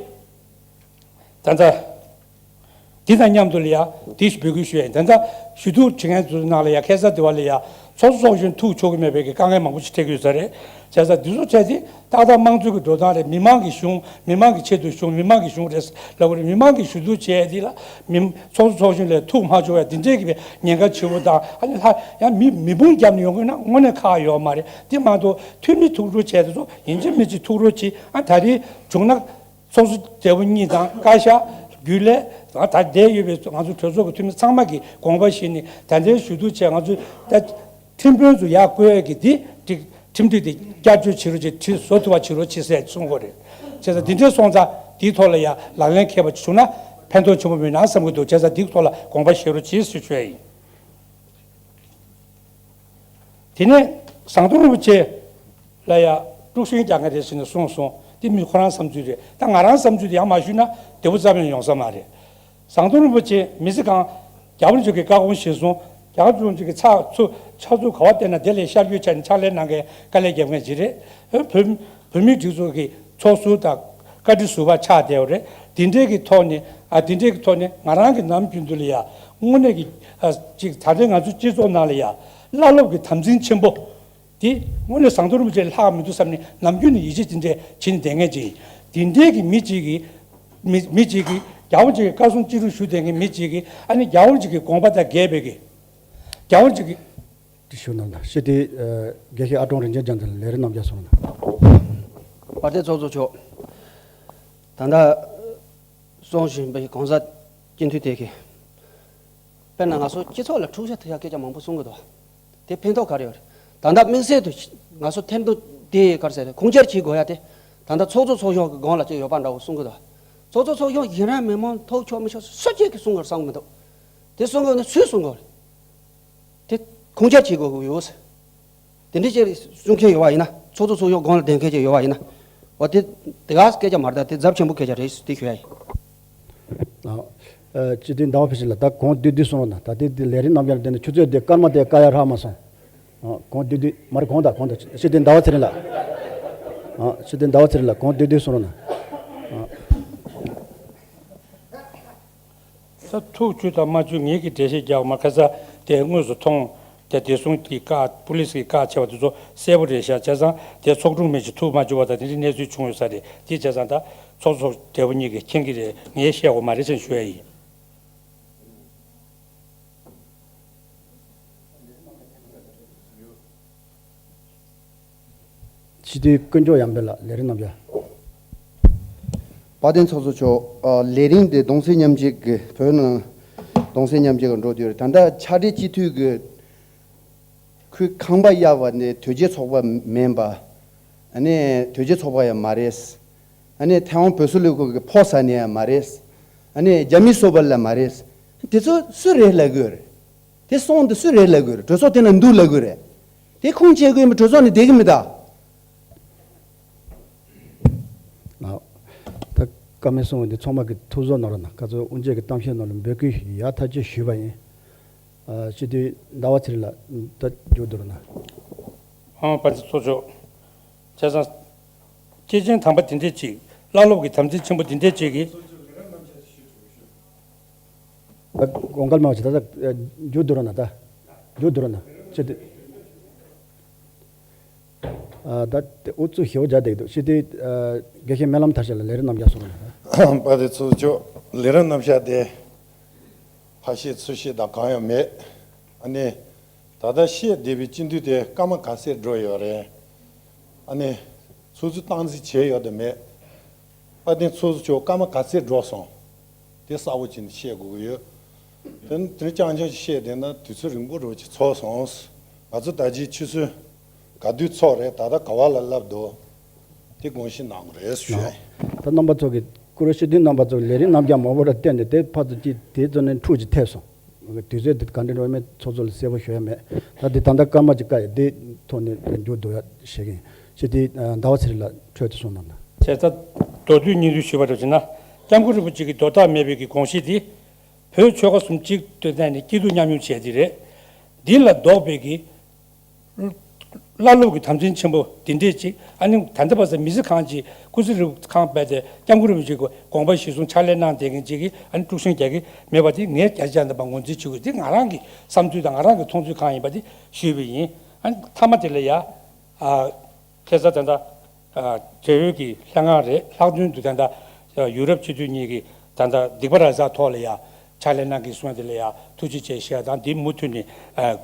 ད་ལྟ་འདི་དང་མཉམ་དུ་ལ་ཡ་དེ་ཞུ་འབོད་སྐུལ་ཞུ་ཡ་ཡིན། ད་ལྟ་ཞུ་གཏུག་བྱེད་མཁན་ཚོའི་ནང་ལ་ཡ་ཁ་སང་དེ་བ་ལ་ཡ་ཚོགས་གཙོ་ཚོགས་གཞོན་ཐུག་ཆོག་གི་མེད་པའི་གི་དཀའ་ངལ་མང་པོ་ཞིག་འཕྲད་ཀྱི་ཡོད་ས་རེད། བྱས་ཙང་འདི་ཚོ་བྱས་ཏེ་ཏག་ཏག་དམངས་གཙོའི་གི་འགྲོ་སྟངས་རེད། མི་མང་གི་གཞུང་། མི་མང་གི་ཆེད་དུ་གཞུང་། མི་མང་གི་གཞུང་རེད་ལབ་དགོས་རེད། མི་མང་གི་ཞུ་གཏུག་བྱས་འདི་ལ་མི་ཚོགས་གཙོ་ཚོགས་གཞོན་ལ་ཐུག་མ་ཆོག་ཡ་འདི་འདྲའི་གི་ཉེན་ཁ་ཆེ་བོ་དང་། ཨ་ནི་ལྷ་ཡང་མི་མི་དཔུང་བརྒྱབ་ནས་ཡོང་དགོས་ན་དངོས་གནས་ཁག་ཡོད་མ་རེད། དེ་མ་གཏོགས་འཐུས་མི་ཐུག་རོགས་བྱས་དེ་ཚོ་ཡིན་གཅིག་མིན་གཅིག་ཐུག་རོགས་གྱིས། ཨ་ད་རེས་བྱུང་ན། ཚོགས་གཙོ་སྦྲེལ་པོ་གཉིས་དང་བཀའ་ཤག་རྒྱུན་ལས། ད་བསྡད་ཡོད་པའི་ང་ཚོ་གྲོས་ཚོགས་ཀྱི་འཐུས་མི་ཚང་མ་གིས་དགོངས་པ་བཞེས་ནས་ད་ལྟའི་ཞུ་གཏུག་བྱས། ང་ཚོས་ད་ཁྲིམས་དཔོན་ཚོ་ཡར་བསྐོ་ཡས་ཀྱི་འདི་སྒྲིག་ཁྲིམས་སྒྲིག་དེ་བསྐྱར་བཅོས་བྱེད་རོགས་བྱེད། ཁྲིམས་བཟོ་ཐུབ་པ་བྱེད་རོགས་བྱེད་ཟེར་གསུང་གི་རེད། བྱས་ཙང་འདི་འདྲའི་སོང་ཙང་འདིའི་ཐོག་ལ་ཡང་ལག་ལེན་འཁེལ་བ་བྱུང་ན་ཕན་ཐོགས་ཆེན་པོ་མེད་ན་བསམ་གྱི་འདུག་བྱས་ཙང་འདིའི་ཐོག་ལ་དགོངས་པ་བཞེས་རོགས་བྱེད་ཟེར་ཞུ་ཡ་ཡིན། དེ་ནས་ཟམ་གདོང་རིན་པོ་ཆེ་ལ་ཡང་དཀྲུག་ཤིང་རྒྱག་མཁན་རེད་ཟེར་ནས་གསུངས་སོང་། དེ་མི་ཁོ་རང་བསམ་ཚུལ་རེད། ད་ང་རང་བསམ་ཚུལ་དེ་ཡང་མ་ཞུས་ན་བདེ་པོ་ཙམ་ཡང་ཡོང་ས་མ་རེད། ཟམ་གདོང་རིན་པོ་ཆེ་མི་ཚེ་གང་རྒྱལ་བ་རིན་པོ་ཆེ་གི་བཀའ་དགོངས་གཞིར་བཟུང་། རྒྱལ་བ་རིན་པོ་ཆེ་གི་ཕྱག་ཚུ་ཕྱག་ཚུ་ག་པར་བསྟན་ན་དེ་ལ་ཤར་བསྐྱོད་བྱས་ནས་ཕྱག་ལས་གནང་མཁན་དཀའ་ལས་རྒྱབ་མཁན་ཅིག་རེད། བོད་བོད་མིའི་སྒྲིག་འཛུགས་ཀྱི་ཚོགས་ཟུར་དང་བཀའ་ཁྲི་ཟུར་པ་ཆགས་བསྡད་པ་རེད། འདི་འདྲའི་གི་ཐོག་ནས། ཨ། འདི་འདྲའི་གི་ཐོག་ནས་ང་རང་གི་ནམ་རྒྱུན་དུ་ལ་ཡ་དངོས་གནས་ཀྱི། ཨ། ཅིག་ད་ལྟའི་ང་ཚོའི་སྤྱི་ཚོགས་ནང་ལ་ཡ་བླ་སློབ་ཀྱི་དམ་འཛིན་ཆེན་པོ་དེ་དངོས་གནས་ཟམ་གདོང་རིན་པོ་ཆེ་ལྷག་མི་འདུག་བསམ་ནས་ནམ་རྒྱུན་ནས་ཡིད་ཆེས་དེ་འདྲས་བྱེད་ནས་བསྡད་མཁན་ཅིག་ཡིན། འདི་འདྲའི་གི་མི་གཅིག་གིས། མི་མི་གཅིག་གིས་རྒྱལ་བ་རིན་པོ་ཆེ་གི་བཀའ་གསུང་ཅི་རིགས་ཞུ་བསྡད་མཁན་མི་གཅིག་གིས། ཨ་ནི་རྒྱལ་བ་རིན་པོ་ཆེ་གི་དགོངས་པ་དང་འགལ་བའི་གི། རྒྱལ་བ་རིན་པོ་ཆེ་གི། དེ་ཞུ་གནང་དང་། སྤྱི་འཐུས། ཨ། དགེ་བཤེས་ཨ་ཀྲོང་རིན་ཆེན་རྒྱལ་མཚན་ལགས་ལས་རིམ་རྣམ་རྒྱལ་གསུང་རོགས་གནང་། དཔལ་ལྡན་ཚོགས་གཙོ་མཆོག་ད་ལྟ་གསུང་བཞིན་པའི་གོང་ས་སྤྱི་འཐུས་དེ་གིས། དཔེར་ན་ང་ཚོ་སྤྱི་ཚོགས་ལ་འཁྲུག་ཆ་ཐུག་ཡ་སྐད་ཆ་མང་པོ་གསུང་གི་འདུག་དེ་ཕན་ཐོགས་ག་རེ་ཡོད་རེད། ད་ལྟ་དམིགས་བསལ་དུ་ང་ཚོ་ཐེར་འདོན་དེ་ག་རེ་ཟེར་རེད། ཁུངས་སྐྱེལ་བྱེད་དགོས་ཡ་དེ་ད་ལྟ་ཚོགས་གཙོ་ཚོགས་གཞོན་གྱི་སྒང་ལ་ཅིག་ཡོད་པ་འདྲ་བོ་གསུང་གི་འདུག་ཚོགས་གཙོ་ཚོགས་གཞོན་ཡིན་ར་མི་མང་ཐོབ་ཆོག་མི་ཆོག་སུ་གཅིག་གིས་གསུང་དགོས་བསམ་གི་མི་འདུག་དེ་གསུང་དགོས་ན་སུས་གསུང་དགོས་རེད། དེ་ཁུངས་སྐྱེལ་བྱེད་དགོས་ཀྱི་ཡོད། དེ་འདྲའི་ཅིག་གསུང་མཁན་ཡོད་པ་ཡིན་ན། ཚོགས་གཙོ་ཚོགས་གཞོན་སྒང་ལ་བསྡད་མཁན་ཅིག་ཡོད་པ་ཡིན་ན། འོ་དེ་དེ་ག་སྐད་ཆ་མ་རེད། ད་དེ་ཚབས་ཆེན་པོ་སྐད་ཆ་རེད་ཟེར་དེ་ཞུ་ཡ་ཡིན། ཨ། ཨ། སྤྱི་འཐུས་ཟླ་བ་ཕུན་ཚོགས་ལགས། ད་གོང་བསྡུས་བསྡུས་གསུང་རོགས་གནང་། ད་ལྟའི་འདི་ལས་རིམ་རྣམ་གཞག་ལ་བརྟེན་ནས་ཆུ་ཚོད་འདི་སྐར་མ་དེ་བཀག་ཡ་ཧྲ་མ་སོང་། ཨ། གོང་བསྡུས་བསྡུས་མར་གོང་དང་གོང་དང་། སྤྱི་འཐུས་ཟླ་བ་ཚེ་རིང་ལགས། ཨ། སྤྱི་འཐུས་ཟླ་བ་ཚེ་རིང་ལགས་གོང་བསྡུས་བསྡུས་གསུང་རོགས་གནང་། ཨ། ད་ཐུགས་ཆུད་དང་མ་ཆུད་ངེད་ཀྱིས་འགྲེལ་བཤད་རྒྱག་མ། ཁ་ས་དེ་དངོས་སུ་མཐོང་། དེ་བདེ་སྲུང་གི་བཀའ། པུ་ལིས་ཀྱི་བཀའ་ཆེ་བ་དེ་ཚོ་གསལ་པོ་རེད་ཤག་བྱས་ཙང་དེ་ཚོགས་དྲུང་མི་གཅིག་ཐུགས་མ་ཆུད་པ་དང་དེ་འདྲའི་གནས་ཚུལ་བྱུང་ཡོད་ས་རེད། དེ་བྱས་ཙང་ད་ཚོགས་གཙོ་སྦྲེལ་པོ་གཉིས་ཀྱིས་མཁྱེན་གྱི་རེད། ངས་བཤད་དགོས་མ་རེད་ཟེར་ཞུ་ཡ་ཡིན། སྤྱི་འཐུས་དཀོན་མཆོག་ཡར་འཕེལ་ལགས་ལས་རིམ་རྣམ་གཞག་དཔལ་ལྡན་ཚོགས་གཙོ་མཆོག་ཨ། ལས་རིམ་དེ་གདུང་སེམས་མཉམ་སྐྱེད་ཀྱི། བོད་ནང་གདུང་སེམས་མཉམ་སྐྱེད་ཀྱི་འགྲོ་དུས་རེད། ད་ལྟ་ཕྱག་སྦྲེལ་སྤྱི་འཐུས་ཀྱི་ཁོའི་ཁང་པ་གཡར་བ་ནི་དོལ་རྒྱལ་ཚོགས་པ་མིན་པ། ཨ་ནི་དོལ་རྒྱལ་ཚོགས་པ་ཡང་མ་རེད། ཨ་ནི་ཐའེ་ཝན་བོད་སོག་ལས་ཁུངས་ཀྱི་ཕོགས་ཟ་ནི་ཡང་མ་རེད། ཨ་ནི་རྒྱ་མི་སོ་པ་ལ་མ་རེད། དེ་ཚོ་སུ་རེད་ལབ་དགོས་རེད། དེ་སོང་དེ་སུ་རེད་ལབ་དགོས་རེད། གྲོས་ཚོགས་དེ་ན་འདུག་ལབ་དགོས་རེད། དེ་ཁུངས་སྐྱེལ་དགོས་ཡིན་པ་གྲོས་ཚོགས་ནས་བསྡད་ཀྱི་མི་གདའ། ལགས། ད་བཀའ་མོལ་གསུང་བ་འདི་ཚང་མ་གི་ཐུགས་གཟོ་གནང་རོགས་གནང་། བཀའ་ཚོད་དབུ་འབྱེད་ཀྱི་གཏམ་བཤད་ནང་ལ་འབོད་སྐུལ་ཡག་ཐག་ཆོད་ཞུས་པ་ཡིན། ཨ། སྤྱི་འཐུས་ཟླ་བ་ཚེ་རིང་ལགས་ད་མཇུག་བསྡུ་རོགས་གནང་། ཨང་། དཔལ་ལྡན་ཚོགས་གཙོ། བྱས་ཙང་། སྐྱེས་ཆེན་དམ་པ་འདི་འདྲས་ཅིག་བླ་སློབ་ཀྱི་དམ་ཚིག་ཆེན་པོ་འདི་འདྲས་ཅིག་གིས། ད་དགོངས་འགལ་མང་ཆེ་ད་ད་མཇུག་བསྡུ་རོགས་གནང་། ད་མཇུག་བསྡུ་རོགས་གནང་། ཅི་སྟེ། ཨ། ད་དེ་ཨུ་ཚུགས་ཞེ་པོ་རྒྱག་བསྡད་འདུག་སྤྱི་འཐུས། ཨ། དགེ་བཤེས་སྨོན་ལམ་མཐར་ཕྱིན་ལགས་ལས་རིམ་རྣམ་གཞག་གསུང་རོགས་གནང་། དཔལ་ལྡན་ཚོགས་གཙོ། ལས་རིམ་རྣམ་གཞག་དེ་ཕར་བཤད་ཚུར་བཤད་དང་གང་ཡང་མེད། ཨ་ནི། ད་ལྟ་བཤད་བསྡད་པའི་སྤྱི་འཐུས་དེ་སྐར་མ་ག་ཚད་འགྲོ་ཡོད་རེད། ཨ་ནི། ཚོགས་གཙོས་སྟངས་འཛིན་བྱས་ཡོད་དམ་མེད། དཔལ་ལྡན་ཚོགས་གཙོ་མཆོག་སྐར་མ་ག་ཚད་འགྲོ་སོང་། དེ་གསལ་པོ་བྱས་ནས་བཤད་དགོས་ཀྱི་ཡོད། དེ་དེ་རྐྱང་རྐྱང་ཞིག་བཤད་བསྡད་ན་དུས་ཚོད་རིང་པོ་འགྲོ་ཅིག་ཚོགས་སོང་། ང་ཚོ་ད་ཅིའི་ཕྱི་ཚོད་ག་དུས་ཚོགས་རེད། ད་ལྟ་ག་བ་ལ་སླེབས་འདུག་དེ་དགོངས་ཞིབ་གནང་དགོས་རེད་ཞུ་ཡ་ཡིན། ད་རྣམ་པ་ཚོ་གི་བཀུར་འོས་སྤྱི་འཐུས་རྣམ་པ་ཚོ་ལས་རིམ་རྣམ་གཞག་མང་པོ་ར་བསྟན་ནས་དེ་ཕར་ཚུར་གཅིག་དེ་ཚོ་ནས་འཁྲུག་ཅིག་ཐེབས་སོང་། དུས་ཚོད་དེ་ག་འདྲ་འགྲོ་མེད་ཚོགས་གཙོ་ལ་གསལ་པོ་ཞུ་ཡ་མེད། ད་དེ་ད་ལྟ་སྐར་མ་གཅིག་བཀག་ཡ་དེ་ཐོག་ནས་མཇུག་བསྡུ་ཡ་བྱེད་ཀྱི་ཡིན། སྤྱི་འཐུས་ཟླ་བ་ཚེ་རིང་ལགས་འཕྲོས་དེ་གསུང་གནང་དང་། བྱས་ཙང་མདོར་བསྡུས་སྙིང་བསྡུས་ཞུས་པ་འདྲ་བྱས་ན། སྐྱབས་མགོན་རིན་པོ་ཆེ་གི་ལྡོག་ཐག་མེད་པའི་གི་དགོངས་གཞི་དེ། བོད་ཆོལ་ཁ་གསུམ་གཅིག་ཏུ་བསྡད་ནས་སྐྱིད་སྡུག་མཉམ་མྱོང་བྱས་དེ་རེད། འདི་ལ་ལྡོག་པའི་གི་བླ་སློབ་ཀྱི་དམ་ཚིག་ཆེན་པོ་འདི་འདྲས་ཅིག་ཨ་ནི་ད་ལྟ་བར་དུ་མི་ཚེ་གང་ཅིག་སྐུ་ཚེ་རིང་པོ་གང་བས་ཏེ་སྐྱབས་མགོན་རིན་པོ་ཆེ་གི་དགོངས་པ་གཞིར་བཟུང་ཕྱག་ལས་གནང་བསྡད་མཁན་ཅིག་གིས་ཨ་ནི་དཀྲུག་ཤིང་རྒྱག་གི་མེད་པ་དེ་ངས་བརྒྱ་ཆ་བརྒྱ་ཐམ་པ་ངོས་འཛིན་བྱེད་དགོས། དེ་ང་རང་གི་བསམ་ཚུལ་དང་ང་རང་གི་མཐོང་ཚུལ་གང་ཡིན་པ་དེ་ཞུས་པ་ཡིན། ཨ་ནི་མཐའ་མ་དེ་ལ་ཡ། ཨ། ཁ་སང་ད་ལྟ། ཨ། བགྲེས་ཡོལ་གྱི་ལྷན་ཁང་རེད། ལྷག་དོན་དུ་ད་ལྟ་ཡུ་རོབ་སྤྱི་འཐུས་གཉིས་ཀྱིས་ད་ལྟ་སྡིག་པ་ར་ཛ་ཐོག་ལ་ཡ་ཕྱག་ལས་གནང་གི་གསུངས་དེ་ལ་ཡ་ཐུགས་རྗེ་ཆེ་ཞུ་ཡ་དང་། འདི་མུ་མཐུད་ནས་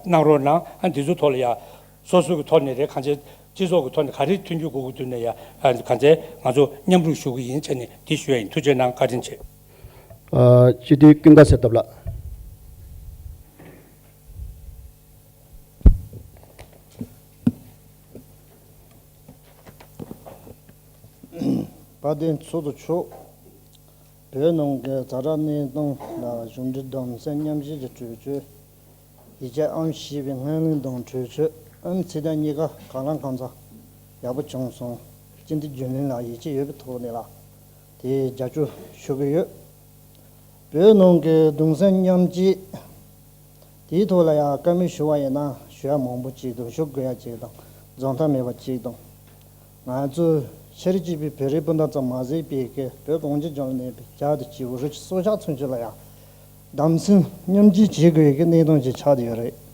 གནང་རོགས་གནང་། ཨ། འདི་ཚོའི་ཐོག་ལ་ཡ་སོ་སོ་གི་ཐོག་ནས་རེད། གང་ཅི་སྤྱི་ཚོགས་ཀྱི་ཐོག་ནས་ག་རེ་མཐུན་འགྱུར་དགོས་ཀྱི་འདུག་ན་ཡ། ཨ། གང་ཅི་ང་ཚོ་མཉམ་རུབ་ཞུ་གི་ཡིན་བྱས་ནས་འདི་ཞུ་ཡ་ཡིན། ཐུགས་རྗེ་གནང་། བཀའ་དྲིན་ཆེ། ཨ། སྤྱི་འཐུས་ཀུན་དགའ་གསེར་སྟོབས་ལགས། དཔལ་ལྡན་ཚོགས་གཙོ་མཆོག་བོད་ནང་གི་ཛ་དྲག་གནས་སྟངས་ལ་གཞུང་འབྲེལ་གདམ་གསེས་མཉམ་ཞུགས་ཀྱི་གྲོས་ཆོད། ཡིག་ཆ་ཨང་བཞི་པའི་སྔོན་གླེང་དང་གྲོས་ཆོད་ཨང་ཚིག་དོན་གཉིས་ཀ་གང་ལ་གང་འཚམ་ཡག་པོ་བྱུང་སོང་། སྤྱི་འཐུས་རྒྱུན་ལས་ལ་ཡིད་ཆེས་ཡོད་པའི་ཐོག་ནས་ལ་དེ་རྒྱབ་སྐྱོར་ཞུ་གི་ཡོད། བོད་ནང་གི་གདུང་སེམས་མཉམ་སྐྱེད་དེའི་ཐོག་ལ་ཡང་བཀའ་མོལ་ཞུ་བ་ཡིན་ན་ཞུ་ཡ་མང་པོ་ཅིག་འདུག་ཞུ་དགོས་ཡ་ཅིག་དང་རྫོགས་མཐའ་མེད་པ་ཅིག་དང་། ང་ཚོ་ཤེས་རིག་གཅིག་པའི་བོད་རིགས་སྤུན་ཟླ་ཚོ་མ་ཟད་པའི་གི་བོད་གངས་ཅན་ལྗོངས་ལ་གནས་པའི་བྱ་དང་བྱིའུ་རི་ཆུ་སྲོག་ཆགས་ཚུན་ཆད་ལ་ཡང་གདམ་གསེས་མཉམ་སྐྱེད་བྱེད་དགོས་ཀྱི་གནད་དོན་ཅིག་ཆགས་བསྡད་ཡོད་རེད།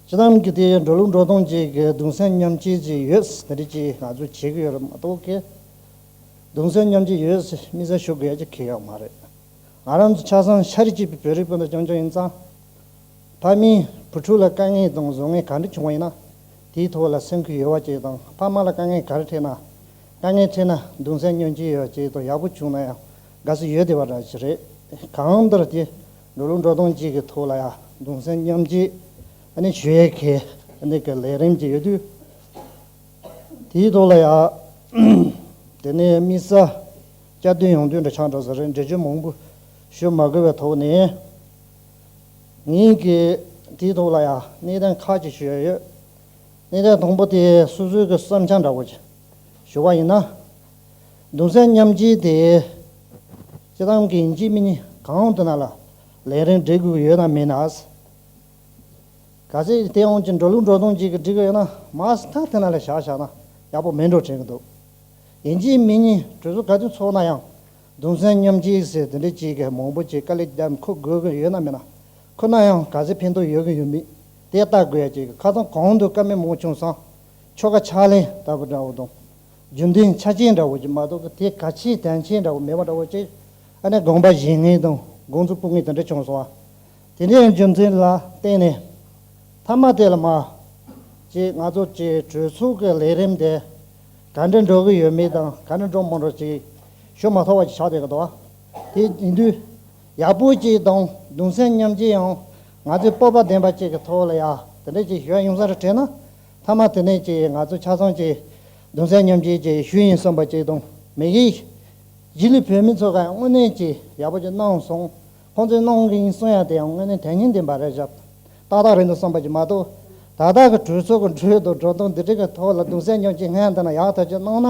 སྤྱིར་བཏང་གི་དེ་འགྲོ་ལུགས་འགྲོ་སྟངས་ཅིག་གི་གདུང་སེམས་མཉམ་སྐྱེད་ཅིག་ཡོད་དེ་འདྲ་ཅིག་ང་ཚོ་བྱེད་ཀྱི་ཡོད་རེད་མ་གཏོགས་གི། གདུང་སེམས་མཉམ་སྐྱེད་ཡོད་ཟེར་དམིགས་བསལ་ཞུ་དགོས་ཡ་ཅིག་གང་ཡང་ཡོད་མ་རེད། ང་རང་ཚོ་ཆ་ཚང་ཤ་རུས་གཅིག་པའི་བོད་རིགས་སྤུན་ཟླ་རྐྱང་རྐྱང་ཡིན་ཙང་། ཕ་མས་བུ་ཕྲུག་ལ་དཀའ་ངལ་དང་བཟང་ངན་ག་འདྲ་བྱུང་བ་ཡིན་ན། དེའི་ཐོག་ལ་སེམས་ཁུར་ཡོད་པ་ཅིག་དང་། ཕ་མ་ལ་དཀའ་ངལ་ག་རེ་འཕྲད་ན། དཀའ་ངལ་འཕྲད་ན་གདུང་སེམས་མཉམ་སྐྱེད་ཡོད་པ་ཅིག་དང་། ཡག་པོ་བྱུང་ན་ཡང་དགའ་བསུ་ཡོད་བསྡད་པ་འདྲ་ཞིག་རེད། གང་ལྟར་དེ་འགྲོ་ལུགས་འགྲོ་སྟངས་གཅིག་གི་ཐོག་ལ་ཡང་གདུང་སེམས་མཉམ་སྐྱེད་ཨ་ནི་ཞུ་ཡས་ཀྱི་ཨ་ནི་གི་ལས་རིམ་ཅིག་ཡོད་དུས། དེའི་ཐོག་ལ་ཡང་དེ་ནས་དམིགས་བསལ་བསྐྱར་ཟློས་ཡང་ཟློས་འདྲ་ཆགས་འགྲོ་ས་རེད། འགྲེལ་བརྗོད་མང་པོ་ཞུ་མ་དགོས་པའི་ཐོག་ནས། ངེད་ཀྱིས་དེའི་ཐོག་ལ་ཡང་གནད་དོན་ཁག་ཅིག་ཞུ་ཡ་ཡོད། གནད་དོན་དང་པོ་དེ་སོ་སོའི་གི་བསམ་འཆར་འདྲ་བོ་ཅིག་ཞུ་བ་ཡིན་ན། གདུང་སེམས་མཉམ་སྐྱེད་དེ་སྤྱིར་བཏང་གི་ཡིན་གཅིག་མིན་གཉིས་གང་དུ་ན་ལ་ལས་རིམ་སྒྲིག་དགོས་ཀྱི་ཡོད་ན་མེད་ན། གལ་སྲིད་དེ་འོང་ཅིག་འགྲོ་ལུགས་འགྲོ་སྟངས་ཅིག་གི་སྒྲིག་གི་ཡོད་ན་མར་ཐག་དེ་ན་ལ་བཞག་བཞག་ན་ཡག་པོ་མིན་འགྲོ་དྲན་གི་འདུག་ཡིན་གཅིག་མིན་གཉིས་གྲོས་ཚོགས་ག་དུས་ཚོགས་ན་ཡང་གདུང་སེམས་མཉམ་སྐྱེད་ཟེར་དེ་འདྲ་ཅིག་གི་མང་པོ་ཅིག་དཀའ་ལས་བརྒྱབ་འཁུར་དགོས་ཀྱི་ཡོད་ན་མེད་ན། འཁུར་ན་ཡང་ག་ཚོད་ཕན་ཐོགས་ཡོད་ཀྱི་ཡོད་མེད་དེ་བལྟ་དགོས་ཡ་ཅིག་གི་ཁ་སང་གོང་དུ་བཀའ་མོལ་མང་པོ་བྱུང་སོང་། ཆོལ་ཁ་ཕྱག་ལེན་ལྟ་བུ་འདྲ་བོ་དང་། རྒྱུ་མཚན་ཆ་རྐྱེན་འདྲ་བོ་ཅིག་མ་གཏོགས་ཀྱི་དེ་གལ་ཆེ་དོན་ཆེ་འདྲ་བོ་མེད་པ་འདྲ་བོ་ཅིག་ཨ་ནི་དགོངས་པ་བཞེས་མཁན་དང་དགོངས་ཚུལ་སྤུངས་མཁན་དེ་འདྲ་བྱུང་སོང་བ། དེ་འདྲའི་རྒྱུ་མཚན་ལ་བརྟེན་ནས་མཐའ་མ་དེ་ལ་མ་ཅིག་ང་ཚོ་ཅིག་གྲོས་ཚོགས་ཀྱི་ལས་རིམ་དེ་ག་འདྲ་འགྲོ་གི་ཡོད་མེད་དང་ག་འདྲ་འགྲོ་མི་འགྲོ་ཅིག་ཞུ་མ་ཐུབ་པ་ཅིག་ཆགས་བསྡད་ཀྱི་འདུག་བ། དེ་ཡིན་དུས། ཡག་པོ་ཅིག་དང་གདུང་སེམས་མཉམ་སྐྱེད་ཡང་ང་ཚོའི་སྤོབས་པ་ལྡན་པ་ཅིག་གི་ཐོག་ལ་ཡ་དེ་འདྲ་ཅིག་ཞུ་ཡ་ཡོང་ས་རེད་དྲན་ན། མཐའ་མ་དེ་ནས་ཅིག་ང་ཚོ་ཆ་ཚང་ཅིག་གདུང་སེམས་མཉམ་སྐྱེད་ཅིག་ཞུ་ཡིན་བསམ་པ་ཅིག་དང་མི་གིས་ གཞིས་ལུས་བོད་མི་ཚོ་ག་དངོས་གནས་ཀྱི་ཡག་པོ་ཅིག་གནང་སོང་། ཁོང་ཚོས་གནང་གི་ཡིན་གསུང་ཡ་དེ་ཡང་དངོས་གནས་དོན་སྙིང་ལྡན་པ་རེད་ཤག་ཏག་ཏག་རེད་འདུག་བསམ་པ་ཅིག་མ་གཏོགས། ད་ལྟ་གི་གྲོས་ཚོགས་ཀྱི་འགྲོས་དང་འགྲོ་སྟངས་འདི་འདྲའི་གི་ཐོག་ལ་གདུང་སེམས་མཉམ་སྐྱེད་སྔོན་དུ་ན་ཡག་ཐག་ཆོད་གནང་ན།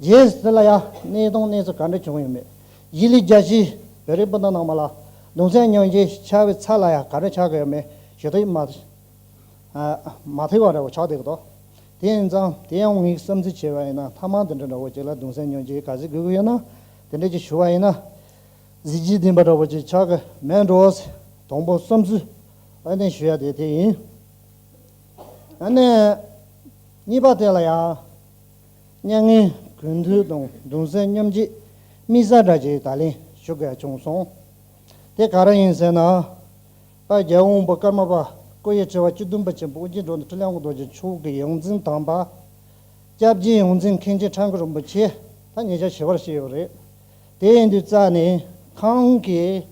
རྗེས་སུ་དེ་ལ་ཡ་གནས་སྟངས་གནས་ཚུལ་ག་འདྲ་བྱུང་ཡོད་མེད། གཞིས་ལུས་རྒྱ་ཆེའི་བོད་རིགས་སྤུན་ཟླ་རྣམས་ལ་གདུང་སེམས་མཉམ་སྐྱེད་ཆགས་པའི་ཚད་ལ་ཡ་ག་འདྲ་ཆགས་ཀྱི་ཡོད་མེད་ཞུ་ཐུབ་མ། ཨ། མ་ཐེ་བ་འདྲ་བོ་ཆགས་བསྡད་ཀྱི་འདུག་དེ་ཡིན་ཙང་དེ་ཡང་ངས་བསམ་ཚུལ་བྱས་པ་ཡིན་ན། མཐའ་མ་དེ་འདྲ་འདྲ་བོ་ཅིག་ལ་གདུང་སེམས་མཉམ་སྐྱེད་ག་ཚོད་དགོས་ཀྱི་ཡོད་ན། དེ་འདྲ་ཅིག་ཞུ་བ་ཡིན་ན། གཟི་བརྗིད་ལྡན་པ་འདྲ་བོ་ཅིག་ཆགས་ཀྱི་མེད་འགྲོ། དང་པོ་བསམ་ཚུལ་ཨ་ནི་ཞུ་ཡ་དེ་དེ་ཡིན། ཨ་ནི་གཉིས་པ་དེ་ལ་ཡང་མྱ་ངན་གུས་འདུད་དང་གདུང་སེམས་མཉམ་སྐྱེད་དམིགས་བསལ་འདྲ་ཅིག་ད་ལན་ཞུ་དགོས་བྱུང་སོང་། དེ་ག་རེ་ཡིན་ཟེར་ན། དཔལ་རྒྱལ་བ་དབང་པོ་ཀརྨ་པ་སྐུ་ཡི་དྲི་བ་བཅུ་བདུན་པ་ཆེན་པོ་ཨོ་རྒྱན་འགྲོ་འདུལ་འཕྲིན་ལས་དབང་པོ་རྡོ་རྗེ་མཆོག་གི་ཡོངས་འཛིན་དམ་པ། སྐྱབས་རྗེ་ཡོངས་འཛིན་མཁན་ཆེན་ཁྲ་འགུ་རིན་པོ་ཆེ་ད་ཉེ་ཆར་ཞི་བར་གཤེགས་ཡོད་རེད། དེ་ཡིན་དུས་རྩ་ནས་ཁོང་གི་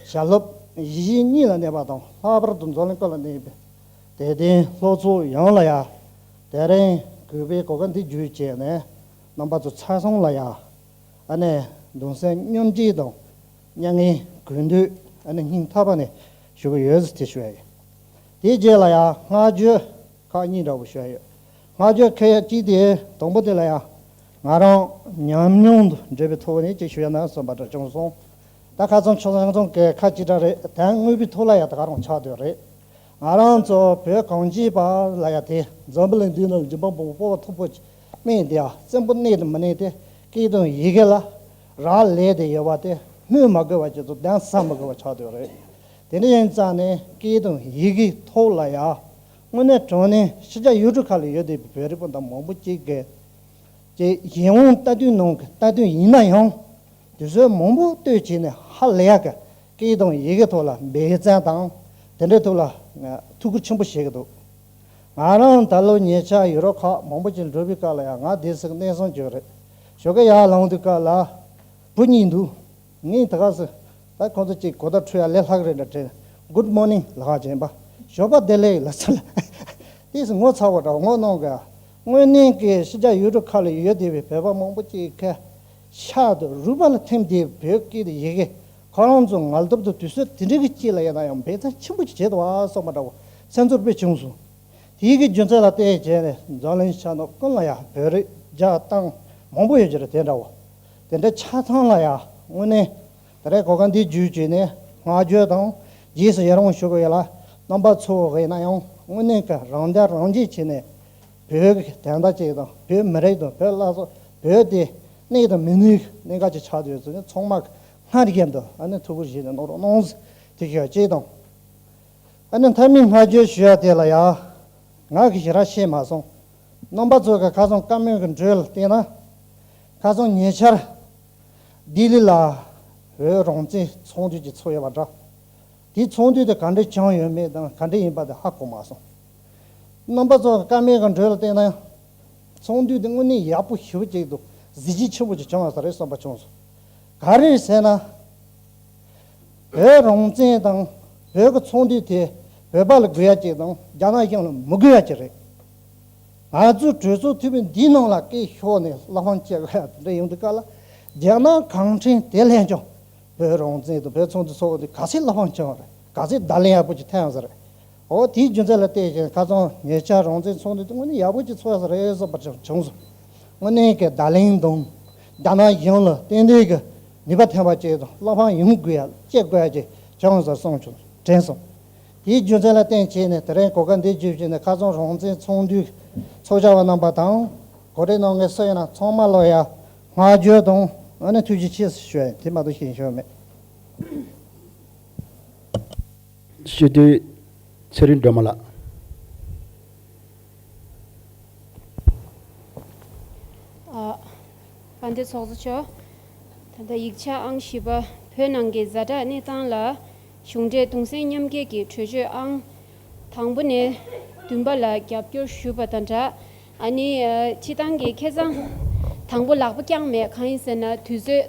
ཞལ་སློབ་གཞིས་བྱེས་གཉིས་ལ་གནས་པ་དང་ལྷག་པར་དུ་འཛམ་གླིང་ཀུན་ལ་གནས་པའི་དད་ལྡན་སློབ་ཚོགས་ཡོངས་ལ་ཡ། དེ་རིང་གུས་པའི་གོ་སྐབས་འདི་བརྒྱུད་བྱས་ནས་རྣམ་པ་ཚོ་ཚང་མ་ལ་ཡ། ཨ་ནི་གདུང་སེམས་མཉམ་སྐྱེད་དང་མྱ་ངན་གུས་འདུད་ཨ་ནི་སྙིང་ཐག་པ་ནས་ཞུ་གི་ཡོད་ཟེར་དེ་ཞུ་ཡ་ཡིན། དེའི་རྗེས་ལ་ཡང་བསྔགས་བརྗོད་ཁག་གཉིས་འདྲ་བོ་ཞུ་ཡ་ཡོད། བསྔགས་བརྗོད་ཁག་གཅིག་དེ་དང་པོ་དེ་ལ་ཡང་ང་རང་ཉམས་མྱོང་དང་འབྲེལ་བའི་ཐོག་ནས་ཅིག་ཞུ་ཡ་ན་བསམ་པ་འདྲ་བྱུང་སོང་། ད་ཁ་སང་ཆུ་ཚང་ཚང་གི་ཁ་ཅིག་འདྲ་རེད། དོན་དངོས་པོའི་ཐོག་ལ་ཡང་ད་ག་རང་ཆགས་བསྡད་རེད། ང་རང་ཚོ་བོད་གངས་ཅན་པ་ལ་ཡ་དེ་འཛམ་བུ་གླིང་འདི་ནང་འཇིགས་པ་མང་པོ་སྤོབས་པ་མཐོ་པོ་གནས་དེ་ཡ་བཙན་པོ་གནས་དང་མི་གནས་དེ་སྐད་དང་ཡི་གེ་ལ་རག་ལས་ཏེ་ཡོད་པ་དེ་སྨོས་མ་དགོས་པ་ཅིག་དང་གདན་ས་མ་དགོས་པ་ཆགས་བསྡད་རེད། དེ་འདྲ་ཡིན་ཙང་ནས་སྐད་དང་ཡི་གེའི་ཐོག་ལ་ཡ་དངོས་གནས་དྲང་གནས་ཕྱི་རྒྱལ་ཡུལ་གྲུ་ཁག་ལ་ཡོད་བསྡད་པའི་བོད་རིགས་སྤུན་ཟླ་མང་པོ་ཅིག་གིས་ཀྱི་གཞན་དབང་རྟ་ཐུལ་ནང་གི་རྟ་ཐུལ་ཡིན་ན་ཡང་། དུས་ཚོད་མང་པོ་སྟོན་བྱས་ནས་ཧ་ལས་ཡག་གི་སྐད་དང་ཡི་གེ་ཐོག་ལ་འབད་བརྩོན་དང་དེ་འདྲའི་ཐོག་ལ་ང་ཐུགས་ཁུར་ཆེན་པོ་བཞེས་ཀྱི་འདུག་ང་རང་ད་ལོ་ཉེ་ཆར་ཡུ་རོབ་ཁག་མང་པོ་ཅིག་འགྲོ་བའི་སྐབས་ལ་ཡང་ང་དེ་ཟིག་གནས་ཚང་བྱོས་རེད། ཞོགས་ཀས་ཡར་ལངས་དུས་སྐབས་ལ་བུ་གཉིས་འདུག་ངས་ད་ག་ཟེ། ད་ཁོང་ཚོ་གཅིག་གོ་བརྡ་འཕྲོད་ཡ་ལས་ལྷག་རེད་འདྲ་དྲན། Good morning ལབ་ཀྱིན་པ། ཞོགས་པ་བདེ་ལེགས་ལབ་ཚར་ལ། དེས་ངོ་ཚ་བོ་འདྲ་ངོ་གནོང་ག་དངོས་གནས་ཀྱི་ཕྱི་རྒྱལ་ཡུལ་གྲུ་ཁག་ལ་ཡོད་བསྡད་པའི་བོད་པ་མང་པོ་གཅིག་གི་ཤ་དང་རུས་པ་ལ་ཐིམ་བསྡད་པའི་བོད་སྐད་དང་ཡི་གེ། ཁོ་རང་ཚོ་ངལ་དུབ་དང་དུས་ཚོད་དེ་འདྲའི་གི་ཅིག་ལ་ཡིན་ན་ཡང་འབད་བརྩོན་ཆེན་པོ་ཅིག་བྱས་འདུག་བ་བསམ་པ་འདྲ་བོ་སེམས་ཚོར་དཔེ་བྱུང་སོང་། དེའི་གི་རྒྱུ་མཚན་ལ་བརྟེན་བྱས་ནས་འཛམ་གླིང་ཆ་ནང་ཀུན་ལ་ཡ་བོད་རིགས་རྒྱ་དང་མང་པོ་ཡོད་ཀྱི་རེད། དེ་འདྲ་བོ། དེ་འདྲ་ཆ་ཚང་ལ་ཡ་དངོས་གནས་ད་རེས་གོ་སྐབས་འདི་བརྒྱུད་བྱས་ནས་བསྔགས་བརྗོད་དང་རྗེས་སུ་ཡི་རང་ཞུ་གི་ཡོད་ལ། རྣམ་པ་ཚོ་གིས་ན་ཡང་དངོས་གནས་ཀྱི་རང་དལ་རང་གཅེས་བྱས་ནས་བོད་ཀྱི་དོན་དག་ཅིག་དང་བོད་མི་རིགས་དང་བོད་བླ་སྲོག་བོད་དེ་གནས་དང་མི་གནས་ཀྱི་གནད་འགག་ཅིག་ཆགས་བསྡད་ཡོད་ཚུལ་ནི་ཚང་མ་གིས་སྔར་བཞིན་དུ་ཨ་ནི་ཐུགས་ཁུར་བཞེས་ནས་གནང་རོགས་གནང་ཟེར་དེ་ཞུ་ཡ་གཅིག་དང་། ཨ་ནི་མཐའ་མའི་བསྔགས་བརྗོད་ཞུ་ཡ་དེ་ལ་ཡ། ང་གིས་ཞེ་དྲག་བཤད་མ་སོང་། རྣམ་པ་ཚོ་གིས་ཁ་སང་བཀའ་མོལ་གྱི་འགྲོས་ལ་བལྟས་ན། ཁ་སང་ཉེ་ཆར་ལྡི་ལི་ལ་བོད་རང་བཙན་ཚོགས་འདུ་ཅིག་ཚོགས་ཡོད་པ་འདྲ། དེའི་ཚོགས་འདུ་དེ་ག་འདྲས་བྱུང་ཡོད་མེད་དང་ག་འདྲས་ཡིན་པ་དེ་ཧ་གོ་མ་སོང་། རྣམ་པ་ཚོ་གིས་བཀའ་མོལ་གྱི་འགྲོས་ལ་བལྟས་ན། ཚོགས་འདུ་དེ་དངོས་གནས་ཡག་པོ་ཞེ་པོ་ཅིག་འདུག་གཟི་བརྗིད་ཆེན་པོ་ཅིག་བྱུང་བ་ས་རེད་བསམ་པ་བྱུང་སོང་། ག་རེ་རེད་ཟེར་ན། བོད་རང་བཙན་དང་བོད་ཀྱི་ཚོགས་འདུ་དེ་བོད་པ་ལ་དགོས་ཡ་ཅིག་དང་རྒྱ་ནག་གཞུང་ལ་མི་དགོས་ཡ་ཅིག་རེད། ང་ཚོའི་གྲོས་ཚོགས་འཐུས་མི་འདིའི་ནང་ལ་སྐད་ཤོར་ནས་བླ་འཕང་བཅད་དགོས་ཡ་དེ་འདྲ་ཡོང་དུས་སྐབས་ལ་རྒྱ་ནག་གུང་ཁྲན་དེ་ལྷན་ཅང་བོད་རང་བཙན་དང་བོད་ཚོགས་འདུ་ཚོགས་དེ་ག་ཚད་བླ་འཕང་བཅད་པ་རེད། ག་ཚད་བརྡ་ལན་ཡག་པོ་ཅིག་ཐེབས་ཡོད་ས་རེད། འོ་དེའི་རྒྱུ་མཚན་ལ་བལྟས་ཀྱང་ཁ་སང་ཉེ་ཆར་རང་བཙན་ཚོགས་འདུ་དེ་དངོས་གནས་ཡག་པོ་ཅིག་ཚོགས་ཡོད་ས་རེད་བསམ་པ་ཅིག་བྱུང་སོང་། དངོས་གནས་ཀྱི་བརྡ་ལན་དང་རྒྱ་ནག་གཞུང་ལ་ཏན་ཏན་གྱི་ནུས་པ་ཐོན་པ་ཅིག་དང་བླ་འཕང་ཡོང་དགོས་ཡ་བཅད་དགོས་ཡ་ཅིག་བྱུང་ཡོད་ས་རེད་བསམ་བྱུང་དྲན་སོང་། དེའི་རྒྱུ་མཚན་ལ་བརྟེན་བྱས་ནས་དེ་རིང་གོ་སྐབས་འདི་བརྒྱུད་བྱས་ནས་ཁ་སང་རང་བཙན་ཚོགས་འདུ་ཚོགས་བཅར་བ་རྣམ་པ་དང་གོ་སྒྲིག་གནང་མཁན་སུ་ཡིན་ན་ཚང་མ་ལ་ཡ་བསྔགས་བརྗོད་དང་ཨ་ནི་ཐུགས་རྗེ་ཆེ་ཞུ་ཡ་ཡིན། དེ་མ་གཏོགས་གཞན་ཞུ་ཡ་མེད། སྤྱི་འཐུས་ཚེ་རིང་སྒྲོལ་མ་ལགས། ཨ། དཔལ་ལྡན་ཚོགས་གཙོ་མཆོག་ད་ལྟ་ཡིག་ཆ་ཨང་བཞི་པ་བོད་ནང་གི་ཛ་དྲག་གནས་སྟངས་ལ་གཞུང་འབྲེལ་གདུང་སེམས་མཉམ་སྐྱེད་ཀྱི་གྲོས་ཆོད་ཨང་དང་པོ་ནས་བདུན་པ་ལ་རྒྱབ་སྐྱོར་ཞུས་པ་དང་སྦྲགས། ཨ་ནི་ཨ། སྤྱིར་བཏང་གི་ཁ་སང་དང་པོ་ལག་པ་བརྐྱངས་མེད། གང་ཡིན་ཟེར་ན་དུས་ཚོད་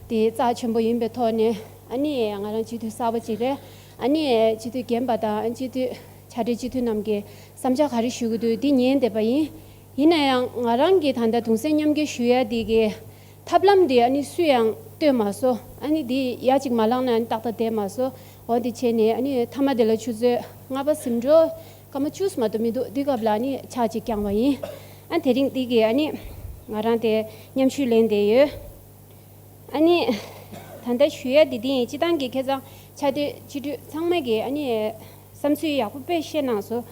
དེ་རྩ་ཆེན་པོ་ཡིན་པའི་ཐོག་ནས། ཨ་ནི་ང་རང་སྤྱི་འཐུས་གསར་པ་ཅིག་རེད། ཨ་ནི་སྤྱི་འཐུས་རྒན་པ་དང་སྤྱི་འཐུས་ཕྱག་སྦྲེལ་སྤྱི་འཐུས་རྣམས་ཀྱིས་བསམ་འཆར་ག་རེ་ཞུ་གི་འདུག་འདི་ཉན་བསྡད་པ་ཡིན། ཡིན་ན་ཡང་ང་རང་གིས་ད་ལྟ་གདུང་སེམས་མཉམ་སྐྱེད་ཞུ་ཡ་འདི་གི་ ཐབས་ལམ་དེ་ཨ་ནི་སུས་ཡང་སྟོན་མ་སོང་། ཨ་ནི་དེ་ཡ་གཅིག་མ་ལངས་ན་ཨ་ནི་ཏག་ཏག་བསྡད་མ་སོང་། འོ་དེ་བྱས་ནས་ཨ་ནི་མཐའ་མ་དེ་ལ་ཆུ་ཚོད་ལྔ་པ་ཟིན་འགྲོ། སྐར་མ་བཅུ་མ་གཏོགས་མི་འདུག་དེ་སྐབས་ལ་ཨ་ནི་ཕྱག་གཅིག་བརྐྱངས་པ་ཡིན། ཨ་དེ་རིང་འདི་གི་ཨ་ནི་ང་རང་དེ་མཉམ་ཞུགས་ལེན་བསྡད་ཡོད། ཨ་ནི་ད་ལྟ་ཞུ་ཡ་འདི་འདི་ཡིན། སྤྱི་བཏང་གི་ཁ་སང་ཕྱག་སྡེ་སྤྱི་འཐུས་ཚང་མ་གི་ཨ་ནི་བསམ་ཚུལ་ཡག་པོ་དཔེ་བཤད་གནང་སོང་།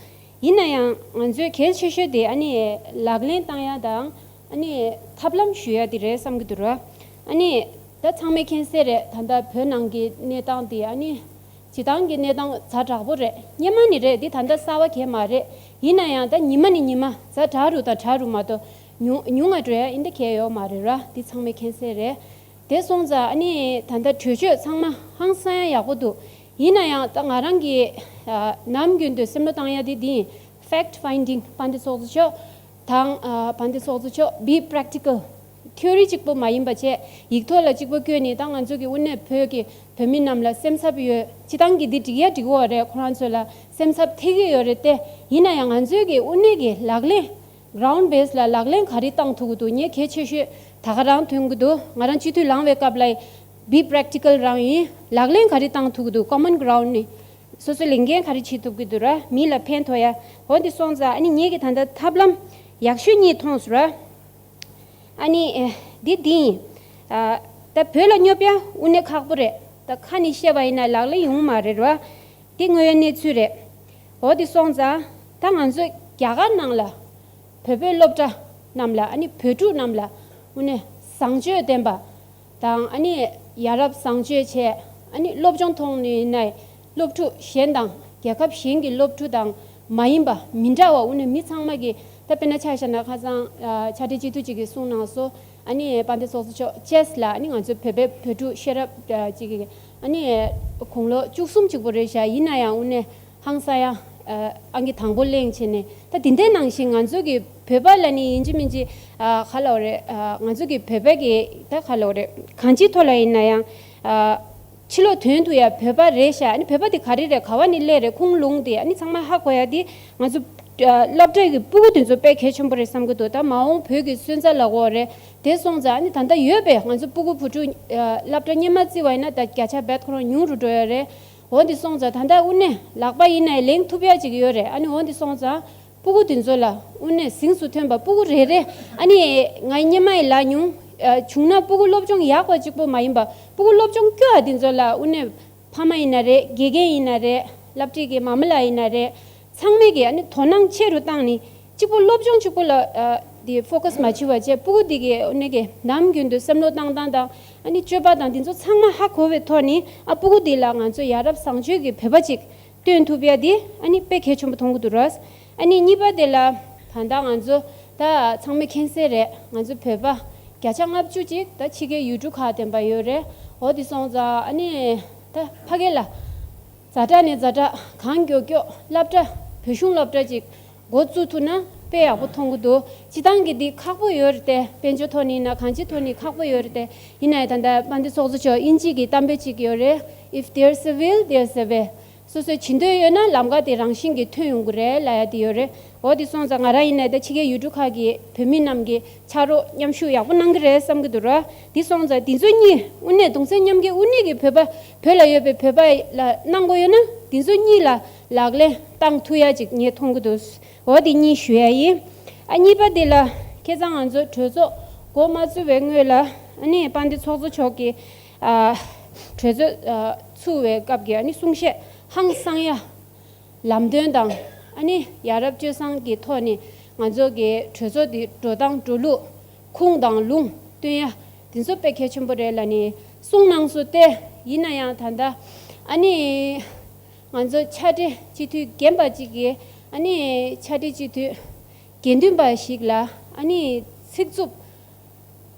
ཡིན་ན་ཡང་ང་ཚོའི་གལ་ཆེ་ཤོས་དེ་ཨ་ནི་ལག་ལེན་བསྟར་ཡ་དང་ཨ་ནི་ཐབས་ལམ་ཞུ་ཡ་དེ་རེད་བསམ་གྱི་འདུག་ར། ཨ་ནི་ད་ཚང་མས་མཁྱེན་གསལ་རེད། ད་ལྟ་བོད་ནང་གི་གནས་སྟངས་དེ་ཨ་ནི་སྤྱི་བཏང་གི་གནས་སྟངས་ཛ་དྲག་པོ་རེད། སྔོན་མ་ནི་རེད། འདི་ད་ལྟ་གསར་བ་གང་ཡང་མ་རེད། ཡིན་ན་ཡང་ད་ཉི་མ་ནས་ཉི་མ་ཛ་དྲག་རུ་དང་དྲག་རུ་མ་གཏོགས་ཉུང་ཉུང་ང་འགྲོ་ཡ་ཨིན་ད་གང་ཡང་ཡོད་མ་རེད་ར། འདི་ཚང་མས་མཁྱེན་གསལ་རེད། དེ་སོང་ཙང་ཨ་ནི་ད་ལྟ་གྲོས་ཆོད་ཚང་མ་ཧང་སང་ཡ་ཡག་པོ་འདུག་ཡིན་ན་ཡང་ད་ང་རང་གིས་ཨ་ནམ་རྒྱུན་དུ་སེམས་བློ་བཏང་ཡ་དེ་འདི་ཡིན། Fact finding དཔལ་ལྡན་ཚོགས་གཙོ་མཆོག་དང་ཨ་དཔལ་ལྡན་ཚོགས་གཙོ་མཆོག་be practical, theory གཅིག་པོ་མ་ཡིན་པ་བྱས། ཡིག་ཐོག་ལ་གཅིག་པོ་བཀོད་ནས་ད་ང་ཚོ་གི་དབུ་ནས་བོད་ཀྱི་བོད་མི་རྣམས་ལ་སེམས་འཚབ་ཡོད། སྤྱི་བཏང་གི་འདི་འགྲིག་ཡ་འགྲིག་གི་ཡོད་རེད། ཁོ་རང་ཚོ་ལ་སེམས་འཚབ་ཐེབས་ཀྱི་ཡོད་རེད་དེ། ཡིན་ན་ཡང་ང་ཚོའི་གི་དབུ་ནས་ཀྱི་ལག་ལེན་ground base ལ་ལག་ལེན་ག་རེ་བཏང་ཐུབ་ཀྱི་འདུག་ངས་གལ་ཆེ་ཤོས་ད་ག་རང་ཐོན་གྱི་འདུག་ང་རང་སྤྱི་འཐུས་ལངས་པའི་སྐབས་ལ་be practical རང་ཡིན། ལག་ལེན་ག་རེ་བཏང་ཐུབ་ཀྱི་འདུག common ground ནས་སོ་སོའི་ལས་འགན་ག་རེ་བྱེད་ཐུབ་ཀྱི་འདུག་ར། མི་ལ་ཕན་ཐོགས་ཡ། འོ་འདི་སོང་ཙང་ཨ་ནི་ངེད་ཀྱི་ད་ལྟ་ཐབས་ལམ་ཡག་ཤོས་གཉིས་མཐོང་སོང་ར། ཨ་ནི་ཨེ་འདི་འདི་ཡིན། ཨ་ད་བོད་ལ་སྙོབ་ཡ་དངོས་གནས་ཁག་པོ་རེད། ད་ཁ་ནས་བཤད་པ་ཡིན་ན་ལག་ལེན་ཡོང་མ་རེད་ར། འདི་དངོས་ཡོད་གནས་ཚུལ་རེད། འོ་འདི་སོང་ཙང་ད་ང་ཚོ་རྒྱ་གར་ནང་ལ་བོད་པའི་སློབ་གྲྭ་རྣམས་ལ་ཨ་ནི་བོད་ཕྲུག་རྣམས་ལ་དངོས་གནས་བཟང་སྤྱོད་ལྡན་པ་དང་ཨ་ནི་ཡ་རབས་བཟང་སྤྱོད་བྱས། ཨ་ནི་སློབ་སྦྱོང་ཐོག་ནས་ཡིན་ནའི་སློབ་ཕྲུག་གཞན་དང་རྒྱལ་ཁབ་གཞན་གྱི་སློབ་ཕྲུག་དང་མ་ཡིན་པ་མི་འདྲ་བ་དངོས་གནས་མི་ཚང་མ་གི་ད་དཔེར་ན་ཆ་བཞག་ན་ཁ་སང་ཨ་ཕྱག་སྦྲེལ་སྤྱི་འཐུས་གཅིག་གིས་གསུངས་གནང་སོང་། ཨ་ནི་དཔལ་ལྡན་ཚོགས་གཙོ་མཆོག་ཅེས་ལ་ཨ་ནི་ང་ཚོའི་བོད་པའི་བོད་ཕྲུག་ཤེས་རབ་ཨ་ཅིག་གིས་ཨ་ནི་དགུང་ལོ་བཅུ་གསུམ་གཅིག་པོ་རེད་ཤག་ཡིན་ན་ཡང་དངོས་གནས་ཧང་སང་ཡ་ཨ་ཨང་ཀི་དང་པོ་གླེང་བྱས་ནས། ད་དེ་འདྲའི་ནང་བཞིན་ང་ཚོ་གི་བོད་པ་ལ་ནི་ཡིན་གཅིག་མིན་གཅིག་ཨ་ག་ལབ་རེད། ཨ་ང་ཚོ་གི་བོད་པ་གི་ད་ག་ལབ་རེད། གང་ཅིའི་ཐོག་ལ་ཡིན་ན་ཡང་ཨ་ཕྱི་ལོགས་ཐོན་ཐུབ་ཡ་བོད་པ་རེད་ཤག་ཨ་ནི་བོད་པ་དེ་ག་རེ་རེད། ག་བ་ནས་སླེབས་རེད། ཁུངས་ལུང་དེ་ཨ་ནི་ཚང་མ་ཧ་གོ་ཡ་དེ་ང་ཚོ་ཨ་སློབ་གྲྭ་གི་སྤུ་གུ་དེ་ཚོ་དཔེ་གལ་ཆེན་པོ་རེད་བསམ་གི་འདུག་ད་མ་འོངས་བོད་ཀྱི་སོན་རྩ་ལ་གོ་རེད། དེ་སོང་ཙང་ཨ་ནི་ད་ལྟ་ཡོད་པའི་ང་ཚོ་སྤུ་གུ་བུ་ཕྲུག་ཨ་སློབ་གྲྭ་སྔོན་མ་བརྩི་བ་ཡིན་ན་ད་བརྒྱ་ཆ་རྦད་ཁོ་རང་ཉུང་རུ་འགྲོ་ཡ་རེད། འོ་འདི་སོང་ཙང་ད་ལྟ་དངོས་གནས་ལག་པ་ཡིན་ནའི་ལེན་ཐུབ་ཡ་ཅིག་ཡོད་རེད། ཨ་ནི་འོ་འདི་སོང་ཙང་སྤུ་གུ་དེ་ཚོ་ལ་དངོས་གནས་གཟེངས་སུ་ཐོན་པ་སྤུ་གུ་རེ་རེ་ཨ་ནི་ངའི་སྔོན་མ་ཡི་ལ་ཉུང་ཨ་བྱུང་ན་སྤུ་གུ་སློབ་སྦྱོང་ཡག་པ་གཅིག་པོ་མ་ཡིན་པ་སྤུ་གུ་སློབ་སྦྱོང་སྐྱོ་བ་དེ་ཚོ་ལ་དངོས་གནས་ཕ་མ་ཡིན་ན་རེད། དགེ་རྒན་ཡིན་ན་རེད། སློབ་ཁྲིད་ཀྱི་མ་མ་ལགས་ཡིན་ན་རེད། ཚང་མས་ཀྱི་ཨ་ནི་དོ་སྣང་ཆེ་རུ་བཏང་ནས་གཅིག་པོ་སློབ་སྦྱོང་གཅིག་པོ་ལ་ཨ་དེ་ཕོ་ཀ་སི་མ་བྱེད་པ་བྱས་སྤུ་གུ་དེ་གི་ཨ་ནི་གི་ནམ་རྒྱུན་དུ་བསམ་བློ་བཏང་སྟངས་དང་ཨ་ནི་སྤྱོད་པ་དང་དེ་ཚོ་ཚང་མ་ཧ་གོ་བའི་ཐོག་ནས་ཨ་སྤུ་གུ་དེ་ལ་ང་ཚོ་ཡ་རབས་བཟང་སྤྱོད་ཀྱི་བོད་པ་ཅིག་སྟོན་ཐུབ་ཡ་དེ་ཨ་ནི་དཔེ་གལ་ཆེན་པོ་མཐོང་གི་འདུག་ར། ཨ་ནི་གཉིས་པ་དེ་ལ་ད་ལྟ་ང་ཚོ་ད་ཚང་མས་མཁྱེན་གསལ་རེད། ང་ཚོ་བོད་པ་བརྒྱ་ཆ་ལྔ་བཅུ་ཅིག་ད་ཕྱི་རྒྱལ་ཡུལ་གྲུ་ཁག་བསྡད་པ་ཡོད་རེད། འོ་དེ་སོང་ཙང་ཨ་ནི་ད་ཕ་གི་ལ་ཛ་དྲག་ནས་ཛ་དྲག་གང་མགྱོགས་མགྱོགས་སློབ་གྲྭ་བོད་གཞུང་སློབ་གྲྭ་ཅིག་འགོ་བཙུགས་ཐུབ་ན་དཔེ་ཡག་པོ་མཐོང་གི་འདུག་སྤྱི་བཏང་གི་འདི་ཁག་པོ་ཡོད་རེད་དེ། དཔལ་འབྱོར་ཐོག་ནས་ཡིན་ན་གང་ཅིའི་ཐོག་ནས་ཁག་པོ་ཡོད་རེད་དེ། ཡིན་ནའི་ད་ལྟ་དཔལ་ལྡན་ཚོགས་གཙོ་མཆོག་དབྱིན་ཇི་གི་གཏམ་དཔེ་ཅིག་ཡོད་རེད། If there's a will, there's a way. སོ་སོའི་བྱེད་འདོད་ཡོད་ན་ལམ་ཁ་དེ་རང་བཞིན་གྱིས་ཐོན་ཡོང་གི་རེད་ལབ་ཡ་དེ་ཡོད་རེད། འོ་དེ་སོང་ཙང་ང་རང་ཡིན་ནའི་ད་ཕྱི་རྒྱལ་ཡུལ་གྲུ་ཁག་གི་བོད་མི་རྣམས་ཀྱི་ཕྱག་རོགས་མཉམ་ཞུགས་ཡག་པོ་གནང་གི་རེད་བསམ་གྱི་འདུག་ར། དེ་སོང་ཙང་དེ་ཚོ་གཉིས་དངོས་གནས་གདུང་སེམས་མཉམ་སྐྱེད་དངོས་གནས་ཀྱི་བོད་པ་བོད་ལ་ཡོད་པའི་བོད་པ་ལ་གནང་དགོས་ཡོད་ན་དེ་ཚོ་གཉིས་ལ་ལག་ལེན་བཏང་ཐུབ་ཡ་ཅིག་ངས་མཐོང་གི་འདུག་འོ་དེ་གཉིས་ཞུ་ཡ་ཡིན། ཨ་གཉིས་པ་དེ་ལ་ཁ་སང་ང་ཚོ་གྲོས་ཚོགས་འགོ་མ་བཙུགས་པའི་སྔོན་ལ་ཨ་ནི་དཔལ་ལྡན་ཚོགས་གཙོ་མཆོག་གིས་ཨ་གྲོས་ཚོགས་ཨ་ཚུགས་པའི་སྐབས་ཀྱི་ཨ་ནི་གསུང་བཤད་ཧང་སང་ཡ། ལམ་སྟོན་དང་ཨ་ནི་ཡ་རབས་སྤྱོད་བཟང་གི་ཐོག་ནས་ང་ཚོ་གི་གྲོས་ཚོགས་འདི་འགྲོ་སྟངས་འགྲོ་ལུགས་ཁུངས་དང་ལུང་སྟོན་ཡ་དེ་ཚོ་དཔེ་གལ་ཆེན་པོ་རེད་ལབ་ནས་གསུངས་གནང་སོང་སྟེ། ཡིན་ན་ཡང་ད་ལྟ་ཨ་ནི་ང་ཚོ་ཕྱག་སྦྲེལ་སྤྱི་འཐུས་རྒན་པ་གཅིག་གིས་ཨ་ནི་ཕྱག་སྦྲེལ་སྤྱི་འཐུས་དགེ་འདུན་པ་ཞིག་ལ་ཨ་ནི་ཚིག་རྩུབ།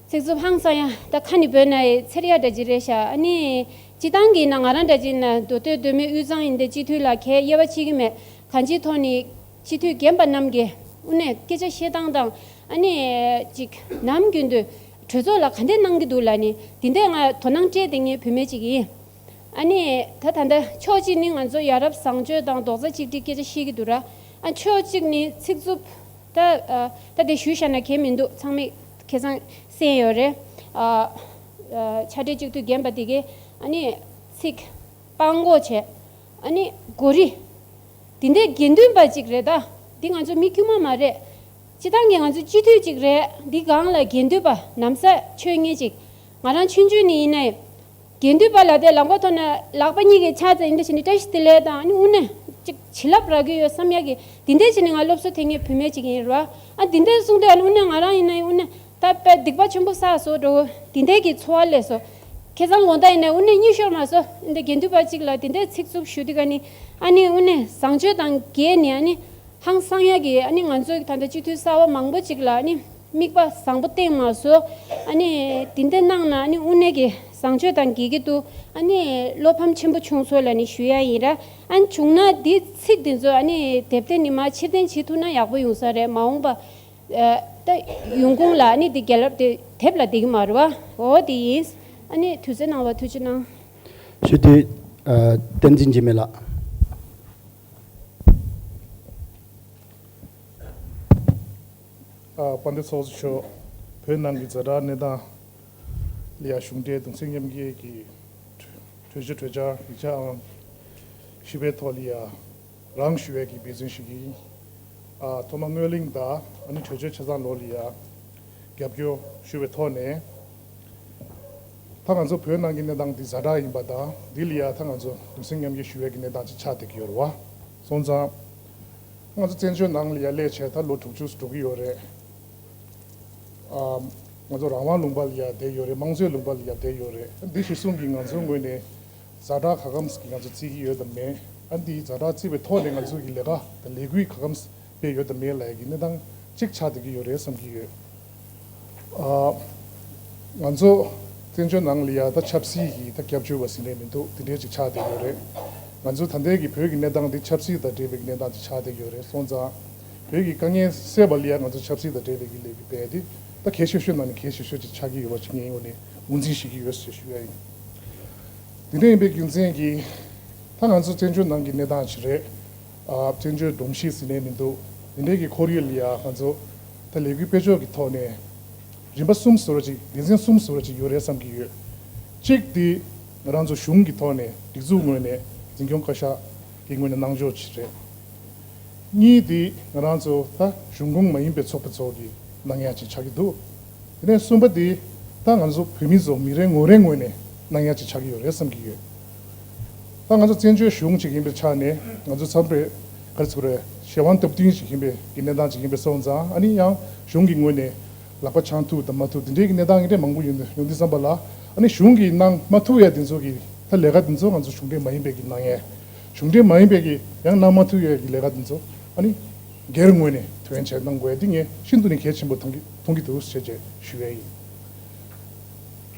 ཚིག་རྩུབ་ཧང་སང་ཡ། ད་ཁ་ནས་བོས་ན་ཡི་འཚེར་ཡ་འདྲ་ཅིག་རེད་ཤག་ཨ་ནི་སྤྱི་བཏང་གི་ན་ང་རང་འདྲ་ཅིག་ན་མདོ་སྟོད་མདོ་སྨད་དབུས་གཙང་ཡིན་ཏེ་སྤྱི་འཐུས་ལ་གའི་དབྱེ་བ་ཕྱེ་གི་མེད། གང་ཅིའི་ཐོག་ནས་སྤྱི་འཐུས་རྒན་པ་རྣམས་ཀྱིས་དངོས་གནས་སྐད་ཆ་བཤད་སྟངས་དང་ཨ་ནི་ཅིག་ནམ་རྒྱུན་དུ་གྲོས་ཚོགས་ལ་ག་འདྲས་གནང་གི་འདུག་ལབ་ནས་འདི་འདྲས་ང་དོ་སྣང་སྤྲད་དེ་ངའི་བུད་མེད་ཅིག་ཡིན། ཨ་ནི་ད་ད་ལྟ་ཕྱོགས་གཅིག་ནི་ང་ཚོ་ཡ་རབས་བཟང་སྤྱོད་དང་རྡོག་རྩ་གཅིག་སྒྲིལ་སྐད་ཆ་བཤད་ཀྱི་འདུག་ར། ཨ་ཕྱོགས་གཅིག་ནི་ཚིག་རྩུབ། ད་ཨ་ད་དེ་ཞུས་བཞག་ན་གལ་མི་འདུག་ཚང་མས་ཁ་སང་གསན་ཡོད་རེད། ཨ་ཨ་ཕྱག་སྦྲེལ་གཅིག་སྡུད་རྒན་པ་དེ་གས་ཨ་ནི་ཚིག་པགས་འགོག་བྱས། ཨ་ནི་གོ་རི། དེ་འདྲའི་དགེ་འདུན་པ་ཅིག་རེད་ད། འདི་ང་ཚོ་མི་དཀྱུས་མ་མ་རེད། སྤྱི་བཏང་གི་ང་ཚོ་སྤྱི་འཐུས་ཅིག་རེད། འདི་སྒང་ལ་དགེ་འདུན་པ་ནམ་ཟླ་ཆོས་ངེས་ཅིག་ང་རང་ཆུང་ཆུང་ནས་ཡིན་ནའི། དགེ་འདུན་པ་ལ་དེ་ལག་པ་ཐོག་ན་ལག་པ་གཉིས་ཀྱིས་ཕྱག་འཚལ་འདི་འདྲ་བྱས་ནས་བཀྲ་ཤིས་བདེ་ལེགས་དང་ཨ་ནི་དབུ་ནས་ཅིག་བྱིན་རླབས་རག་གི་ཡོད་བསམ་ཡག་གི་འདི་འདྲ་བྱས་ནས་ང་སློབ་གསོ་ཐེབས་མཁན་བུད་མེད་ཅིག་ཡིན་རེད་བ། ཨ་འདི་འདྲ་གསུངས་དུས་ཨ་ནི་དབུ་ནས་ང་རང་ཡིན་ན་ཡིན་དབུ་ནས། ད་དཔེ་སྡིག་པ་ཆེན་པོ་བསགས་སོ་འགྲོ་འདི་འདྲའི་གི་ཚོར་བ་སླེབས་སོ། ཁ་སང་དགོང་དག་ཡིན་ནའི་དབུ་ནས་གཉིད་ཤོར་མ་སོང་། འདི་དགེ་འདུན་པ་གཅིག་ལ་འདི་འདྲའི་ཚིག་རྩུབ་ཞུ་དུས་ཀ་ནི་ཨ་ནི་དབུ་ནས་བཟང་སྤྱོད་དང་འགལ་ནས་ཨ་ནི་ཧང་སང་ཡ་གི་ཨ་ནི་ང་ཚོའི་ད་ལྟ་སྤྱི་འཐུས་གསར་བ་མང་པོ་གཅིག་ལ་ཨ་ནི་དམིགས་པ་བཟང་པོ་བསྟན་མ་སོང་། ཨ་ནི་འདི་འདྲ་གནང་ན་ཨ་ནི་དབུ་ནས་གི་བཟང་སྤྱོད་དང་འགལ་གི་འདུག་ཨ་ནི་བློ་ཕམ་ཆེན་པོ་བྱུང་སོང་ལབ་ནི་ཞུ་ཡ་ཡིན་ར། ཨ་ནི་བྱུང་ན་འདི་ཚིག་འདི་ཚོ་ཨ་ནི་དེབ་དེ་ནི་མ་ཕྱིར་འཐེན་བྱེད་ཐུབ་ན་ཡག་པོ་ཡོང་ས་རེད། མ་འོངས་པ། ཨ་ད་ཡོང་ཁུངས་ལ་ནི་འདི་རྒྱལ་རབས་དེ་དེབ་ལ་བསྡད་ཀྱི་མ་རེད་བ། འོ་དེ་ཡིན། ཨ་ནི་དུས་ཚོད་གནང་བ་ཐུགས་རྗེ་གནང་། ཞུ་དུས། ཨ་བསྟན་འཛིན་འཇིགས་མེད་ལགས། ཨ་དཔལ་ལྡན་ཚོགས་གཙོ་མཆོག་བོད་ནང་གི་ཛ་དྲག་གནས་སྟངས་ལ་ཡ་གཞུང་འབྲེལ་གདུང་སེམས་མཉམ་སྐྱེད་ཀྱི་གྲོས་གཞི་གྲོས་འཆར་ཡིག་ཆ་ཨང་བཞི་པའི་ཐོག་ལ་ཡ་རང་ཞུ་བའི་གི་འབད་བརྩོན་ཞུ་གི་ཡིན། ཨ་ཐོག་མ་སྔོན་གླེང་དང་ཨ་ནི་གྲོས་ཆོད་ཆ་ཚང་ལོགས་ལ་ཡ་རྒྱབ་སྐྱོར་ཞུ་བའི་ཐོག་ནས། ད་ང་ཚོ་བོད་ནང་གི་གནས་སྟངས་འདི་ཛ་དྲག་ཡིན་པ་དང་འདི་ལ་ཡ་ད་ང་ཚོ་གདུང་སེམས་མཉམ་སྐྱེད་ཞུ་བའི་གི་གནས་སྟངས་ཅིག་ཆགས་བསྡད་ཀྱི་ཡོད་རེད་བ། སོང་ཙང་ང་ཚོ་བཙན་བྱོལ་ནང་ལ་ཡ་སླེབས་བྱས་ད་ལོ་དྲུག་ཅུ་འགྲོ་གི་ཡོད་རེད། ཨ་ང་ཚོ་རང་དབང་ལུང་པ་ལ་ཡ་བསྡད་ཡོད་རེད། དམངས་གཙོའི་ལུང་པ་ལ་ཡ་བསྡད་ཡོད་རེད། འདི་གཞི་བཟུང་གི་ང་ཚོའི་ངོས་ནས་ཛ་དྲག་ག་གམ་གི་ང་ཚོ་བརྩི་གི་ཡོད་དམ་མེད། ཨ་འདི་ཛ་དྲག་བརྩིས་པའི་ཐོག་ནས་ང་ཚོ་གི་ལས་ཀ་དང་ལས་འགུལ་ག་གམ་སྤེལ་ཡོད་དམ་མེད་ལབ་ཡ་གི་གནས་སྟངས་གཅིག་ཆགས་བསྡད་ཀྱི་ཡོད་རེད་བསམ་གྱི་ཡོད། ཨ་ང་ཚོ་བཙན་བྱོལ་ནང་ལ་ཡ་ད་ཆབ་སྲིད་ཀྱི་ད་སྐྱབས་བཅོལ་བ་ཟིན་རེད་མི་འདུག་དེ་འདྲའི་ཅིག་ཆགས་བསྡད་ཡོད་རེད། ང་ཚོ་ད་ལྟའི་གི་བོད་ཀྱི་གནས་སྟངས་འདི་ཆབ་སྲིད་དང་འབྲེལ་བའི་གནས་སྟངས་ཅིག་ཆགས་བསྡད་ཡོད་རེད། སོང་ཙང་བོད་ཀྱི་དཀའ་ངལ་སེལ་བ་ལ་ཡ་ང་ཚོ་ཆབ་སྲིད་དང་འབྲེལ་བའི་གི་ལས་འགུལ་སྤེལ་ཏེ་ད་གལ་ཆེ་ཤོས་ནང་ནས་གལ་ཆེ་ཤོས་ཅིག་ཆགས་ཀྱི་ཡོད་པ་ཅིག་ངའི་ངོས་ནས་ངོས་འཛིན་ཞུ་གི་ཡོད་ཟེར་ཞུ་ཡ་ཡིན། དེ་འདྲ་ཡིན་པའི་རྒྱུ་མཚན་གྱིས་ད་ང་ཚོ་བཙན་བྱོལ་ནང་གི་གནས་སྟངས་ཅིག་རེད། ཨ་བཙན་བྱོལ་སྒྲོམ་གཞི་ཟིན་ནས་མི་འདུག་དེ་འདྲའི་གི་ཁོར་ཡུག་ལ་ཡ་ང་ཚོ་ད་ལས་འགུལ་སྤེལ་ཕྱོགས་ཀྱི་ཐོག་ནས་རིམ་པ་གསུམ་བཟོ་འདྲ་ཅིག་སྡེ་ཚན་གསུམ་བཟོ་འདྲ་ཅིག་ཡོད་རེད་བསམ་གྱི་ཡོད། གཅིག་དེ་ང་རང་ཚོ་གཞུང་གི་ཐོག་ནས་སྒྲིག་འཛུགས་ངོས་ནས་འཛིན་སྐྱོང་བཀའ་ཤག་གི་ངོས་ནས་གནང་ཕྱོགས་ཅིག་རེད། གཉིས་དེ་ང་རང་ཚོ་ད་གཞུང་ཁོངས་མ་ཡིན་པའི་ཚོགས་པ་ཚོ་གིས་གནང་ཡ་ཅིག་ཆགས་ཀྱི་འདུག་དེ་ནས་གསུམ་པ་དེ་ད་ང་ཚོ་བོད་མི་ཚོ་མི་རེ་ངོ་རེ་ངོས་ནས་གནང་ཡ་ཅིག་ཆགས་ཀྱི་ཡོད་རེད་བསམ་གྱི་ཡོད། ད་ང་ཚོ་བཙན་བྱོལ་གཞུང་ཅིག་ཡིན་པའི་ཆ་ནས་ང་ཚོ་མཚམས་རེ་ག་རེ་ཟེར་དགོས་རེད། གཞན་དབང་སྟབས་བསྟུན་ཅིག་ཡིན་པའི་གི་གནས་སྟངས་ཅིག་ཡིན་པའི་སོང་ཙང་ཨ་ནི་ཡང་གཞུང་གི་ངོས་ནས་ལག་པ་འཆང་ཐུབ་དང་མ་ཐུབ་དེ་འདྲའི་གི་གནས་སྟངས་ཡིན་གྲས་མང་པོ་ཡོང་ཡོང་དུས་ཙམ་པ་ལ་ཨ་ནི་གཞུང་གིས་གནང་མ་ཐུབ་ཡ་དེ་ཚོ་གི་ད་ལས་ཀ་དེ་ཚོ་ང་ཚོ་གཞུང་འབྲེལ་མ་ཡིན་པའི་གི་གནང་ཡས། གཞུང་འབྲེལ་མ་ཡིན་པའི་གི་ཡང་གནང་མ་ཐུབ་ཡས་ཀྱི་ལས་ཀ་འདི་ཚོ་ཨ་ནི་སྒེར་ངོས་ནས་དོན་བྱས་གནང་དགོས་ཡས་འདི་ངས་ཤིན་ཏུ་ནས་གལ་ཆེན་པོ་མཐོང་གི་མཐོང་གི་འདུག་ཟེར་བྱས་ཞུ་ཡས་ཡིན།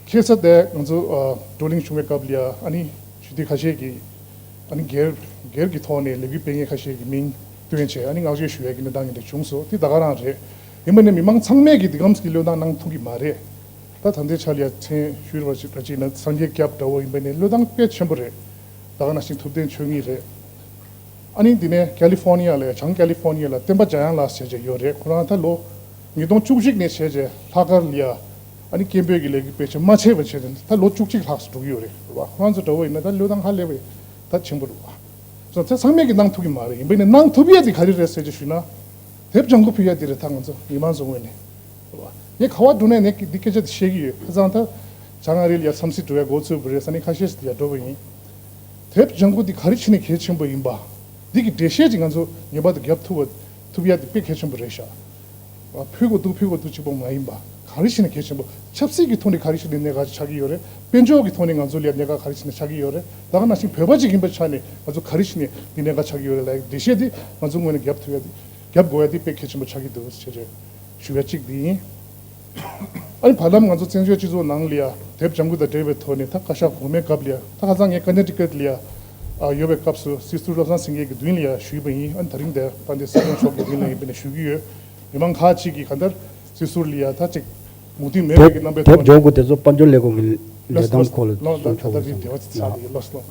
ཁ་སང་དེ་ང་ཚོ་ཨ་བགྲོ་གླེང་བྱུང་བའི་སྐབས་ལ་ཡ་ཨ་ནི་ཞུ་དུས་ཁ་ཤས་ཀྱིས་ཨ་ནི་སྒེར་སྒེར་གྱི་ཐོག་ནས་ལས་འགུལ་སྤེལ་མཁན་ཁ་ཤས་ཀྱི་མིང་བཏོན་བྱས་ཨ་ནི་བསྔགས་བརྗོད་ཞུ་ཡས་ཀྱི་གནས་སྟངས་འདི་འདྲ་བྱུང་སོང་། དེ་ད་ག་རང་རེད། ཡིན་པ་ནས་མི་མང་ཚང་མས་ཀྱི་འདི་གམ་གྱི་བློས་བཏང་གནང་ཐུབ་ཀྱི་མ་རེད། ད་ད་ལྟའི་ཆ་ལ་ཡ་མཚན་ཞུས་པ་ཞིག་ར་ཅིག་ན་སངས་རྒྱས་སྐྱབས་འདྲ་བོ་ཡིན་པ་ནས་བློས་བཏང་དཔེ་ཆེན་པོ་རེད། ད་ག་ནང་བཞིན་ཐུབ་བསྟན་ཆོས་ཉིད་རེད། ཨ་ནི་འདི་ནས་ཀ་ལི་ཧྥོ་ནི་ཡ་ལ་ཡ་བྱང་ཀ་ལི་ཧྥོ་ནི་ཡ་ལ་བསྟན་པ་འཇམ་དབྱངས་ལགས་ཟེར་བྱས་ཡོད་རེད། ཁོ་རང་ད་ལོ་ཉིས་སྟོང་བཅུ་གཅིག་ནས་བྱས་བྱས་ལྷག་དཀར་ལ་ཡ་ཨ་ནི་སྐད་འབོད་ཀྱི་ལས་འགུལ་སྤེལ་བྱས་མ་ཆད་པ་བྱས་ནས་ད་ལོ་བཅུ་གཅིག་ལྷག་ཙམ་འགྲོ་གི་ཡོད་རེད། རེད་བ། ཁོ་རང་ཚོ་འདྲ་བོ་ཡིན་ན་ད་བློས་བཏང་ཧ་ལས་པའི་ད་ཆེན་པོ་རེད་བ། སོ་ཚེ་ཚང་མས་ཀྱི་གནང་ཐུབ་ཀྱི་མ་རེད། ཡིན་པ་ནས་གནང་ཐུབ་ཡས་དེ་ག་རེ་རེད་ཟེར་བྱས་ཞུས་ན། དེབ་ལྗང་ཁུ་ཕུལ་ཡ་དེ་རེད། ད་ང་ཚོ་མི་མང་ཚོ་ངོས་ནས་རེད་བ། ངས་ག་བ་འགྲོ་ནས་ངས་འདི་སྐད་ཆ་དེ་བཤད་ཀྱི་ཡོད། ཁ་སང་ད་བྱང་ཨ་རི་ལ་ཡ་འཚམས་གཟིགས་འགྲོ་ཡ་འགོ་ཚུགས་པ་རེད། ས་གནས་ཁ་ཤས་ཤིག་ཏུ་ཡ་འགྲོ་བ་ཡིན། དེབ་ལྗང་ཁུ་འདི་ག་རེ་བྱས་ནས་གལ་ཆེན་པོ་ཡིན་པ། འདི་གི་འགྲེལ་བཤད་ཅིག་ང་ཚོ་ངེས་པར་དུ་རྒྱབ་ཐུབ་པ་ཐུབ་ཡ་དེ་དཔེ་གལ་ཆེན་པོ་རེད་ཤག་ཕུལ་དགོས་འདུག་ཕུལ་དགོས་འདུག་གཅིག་པོ་མ་ཡིན་པ། ག་རེ་བྱས་ནས་གལ་ཆེན་པོ། ཆབ་སྲིད་ཀྱི་ཐོག་ནས་ག་རེ་བྱས་ནས་གནད་འགག་ཆགས་ཀྱི་ཡོད་རེད། དཔལ་འབྱོར་གྱི་ཐོག་ནས་ང་ཚོ་ལ་ཡ་གནད་འགག་ག་རེ་བྱས་ནས་ཆགས་ཀྱི་ཡོད་རེད། ད་ག་ནང་བཞིན་བོད་པ་ཅིག་ཡིན་པའི་ཆ་ནས་ང་ཚོ་ག་རེ་བྱས་ནས་འདི་གནད་འགག་ཆགས་ཀྱི་ཡོད་རེད་ལབ་ཡ་འགྲེལ་བཤད་འདི་ང་ཚོ་ངོས་ནས་རྒྱབ་ཐུབ་ཡ་འདི་རྒྱབ་དགོས་ཡ་འདི་དཔེ་གལ་ཆེན་པོ་ཆགས་ཀྱི་འདུག་ཟེར་བྱས་ཞུ་ཡ་གཅིག་འདི་ཡིན། ཨ་ནི་བར་ལམ་ང་ཚོ་བཙན་བྱོལ་སྤྱི་ཚོགས་ནང་ལ་ཡ་དེབ་ལྗང་ཁུ་དང་འབྲེལ་བའི་ཐོག་ནས་ད་བཀའ་ཤག་གོང་མའི་སྐབས་ལ་ཡ་ད་ཁ་སང་ངས་ཀ་ནེ་ཊི་ཀཊ་ལ་ཡ་ཨ་ཡོད་པའི་སྐབས་སུ་སྲིད་ཟུར་བློ་བཟང་སེང་གེ་གི་མདུན་ལ་ཡ་ཞུས་པ་ཡིན། ཨ་ནི་ད་རིང་འདིར་དཔལ་ལྡན་སྲིད་སྐྱོང་མཆོག་གི་མདུན་ལ་ཡིན་པ་ནས་ཞུ་གི་ཡོད། མི་མང་ཁག་ཅིག་གིས་གང་ལྟར་སྲིད་ཟུར་ལ་ཡ་ད་ཅིག་མོས་མཐུན་མེད་པའི་གི་རྣམ་པའི་ཐོག་ནས། དེབ་ལྗང་ཁུ་དེ་ཚོ་དཔལ་འབྱོར་ལས་ཁུངས་ཀྱི་ལས་ལོས་དོན་ཁོ་ལ་ལོས་ལོས་ད་ལྟ་འདི་སོང་ཆོག་གི་འདི་འདི་བ་ཅིག་ཚར་ཡིན། ལོས་ལོས་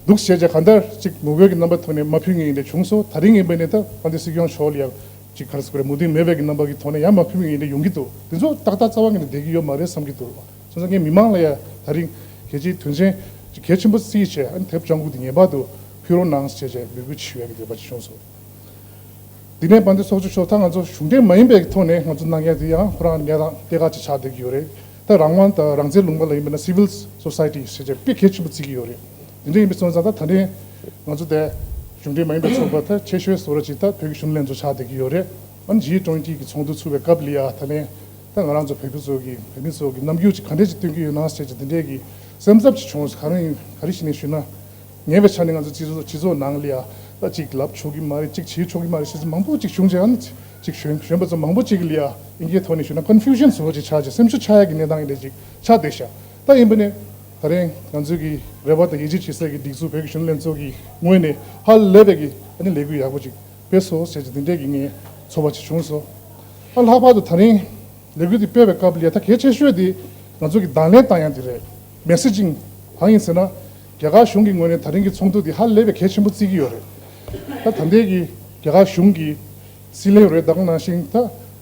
འདུག་ཟེར་བྱས་གང་ལྟར་ཅིག་ངོ་རྒོལ་གྱི་རྣམ་པའི་ཐོག་ནས་མ་ཕུལ་མཁན་ཡིན་འདྲ་བྱུང་སོང་། ད་རིང་ཡིན་པ་ནས་ད་དཔལ་ལྡན་སྲིད་སྐྱོང་མཆོག་ལ་ཡང་ ཅིག་ག་རེ་ཟེར་དགོས་རེད། མོས་མཐུན་མེད་པའི་གི་རྣམ་པ་གི་ཐོག་ནས་ཡར་མ་ཕུལ་མི་ཡིན་ན་ཡོང་གི་འདུག་དེ་ཚོ་ཏག་ཏག་རྩ་བ་ཉིད་ནས་བསྡད་ཀྱི་ཡོད་མ་རེད་བསམ་གྱི་འདུག་སོང་ཙང་ངས་མི་མང་ལ་ཡ་ད་རིང་གལ་ཆེའི་དོན་ཆེན་ཅིག་གལ་ཆེན་པོ་བརྩིས་བྱས། ཨ་ནི་དེབ་ལྗང་གུ་འདི་ངེས་པར་དུ་ཕུལ་རོགས་གནང་ཟེར་བྱས་འབོད་སྐུལ་ཞུ་ཡ་གི་འདོད་པ་ཅིག་བྱུང་སོང་། འདི་ནས་དཔལ་ལྡན་ཚོགས་གཙོ་མཆོག་ད་ང་ཚོ་གཞུང་འབྲེལ་མ་ཡིན་པའི་ཐོག་ནས་ང་ཚོ་གནང་ཡ་དེ་ཡང་ཁོ་རང་གནས་སྟངས་གཏན་འཁེལ་ཅིག་ཆགས་བསྡད་ཀྱི་ཡོད་རེད། ད་རང་དབང་དང་རང་བཙན་ལུང་པ་ལ་ཡིན་པ་ན་civil society་ཟེར་བྱས་དཔེ་གལ་ཆེན་པོ་བརྩི་གི་ཡོད་རེད། དེ་འདྲ་ཡིན་པའི་སོང་ཙང་ད་ད་ལན་ང་ཚོ་དེ་གཞུང་འབྲེལ་མ་ཡིན་པའི་ཚོགས་པ་ད་ཆེ་ཤོས་བཟོ་འདྲ་ཅིག་ད་བོད་ཀྱི་གཞོན་ནུ་ལྷན་ཚོགས་ཆགས་བསྡད་ཀྱི་ཡོད་རེད། ཨ་ནི་ཇི་ཊུ་ཝེན་ཊི་གི་ཚོགས་འདུ་ཚུགས་པའི་སྐབས་ལ་ཡ་ད་ལན་ད་ང་རང་ཚོ་བོད་པ་ཚོ་གི་བོད་མི་ཚོ་གི་རྣམ་འགྱུར་ཅིག་ག་འདྲས་ཅིག་སྟོན་གྱི་ཡོད་ན་ཟེར་བྱས་དེ་འདྲས་ཀྱི་སེམས་འཚབ་ཅིག་བྱུང་། ག་རེ་ག་རེ་ཞིག་ནས་ཞུས་ན། ངེས་པའི་ཆ་ནས་ང་ཚོ་སྤྱི་ཚོགས་སྤྱི་ཚོགས་ནང་ལ་ཡ་ད་ཅིག་ལབ་ཆོག་གི་མ་རེད། ཅིག་བྱེད་ཆོག་གི་མ་རེད་ཟེར་ཚོ་མང་པོ་ཅིག་བྱུང་རྗེས། ཨ་ནི་ཅིག་གཞོན་གཞོན་པ་ཚོ་མང་པོ་ཅིག་ལ་ཡ་ཨིན་སྐད་ཐོག་ནས་ཞུས་ན་ཀོན་ཕིའུ་ཤན་བཟོ་འདྲ་ཅིག་ཆགས་རྗེས་སེམས་ཤུགས་ཆག་ཡ་གི་གནས་སྟངས་འདྲ་ཅིག་ཆགས་བསྡད་ཤག་ད་ཡིན་པ་ནས་ད་རིང་ང་ཚོའི་གི་རེ་བ་དང་ཡིད་ཆེས་བྱེད་སའི་གི་སྒྲིག་འཛུགས་བོད་ཀྱི་གཞོན་ནུ་ལྷན་ཚོགས་ཀྱི་ངོས་ནས་ཧ་ལས་པའི་གི་ཨ་ནི་ལས་འགུལ་ཡག་པོ་ཅིག་སྤེལ་སོང་ཟེར་གྱི་དེ་འདྲས་ཀྱི་ངས་ཚོར་བ་ཅིག་བྱུང་སོང་། ཨ་ལྷག་པར་དུ་ད་རིང་ལས་འགུལ་འདི་སྤེལ་བའི་སྐབས་ལ་ཡ་ད་གལ་ཆེ་ཤོས་དེ་ང་ཚོ་གི་གདོང་ལེན་བཏང་ཡ་དེ་རེད། མེ་སེ་ཇིང་། གང་ཡིན་ཟེར་ན། རྒྱ་གར་གཞུང་གི་ངོས་ནས་ད་རིང་གི་ཚོགས་འདུ་འདི་ཧ་ལས་པའི་གལ་ཆེན་པོ་བརྩི་གི་ཡོད་རེད། ད་ད་ལྟའི་གི་རྒྱ་གར་གཞུང་གི་སྲིད་བློན་རེད། ད་ག་ནང་བཞིན་ད་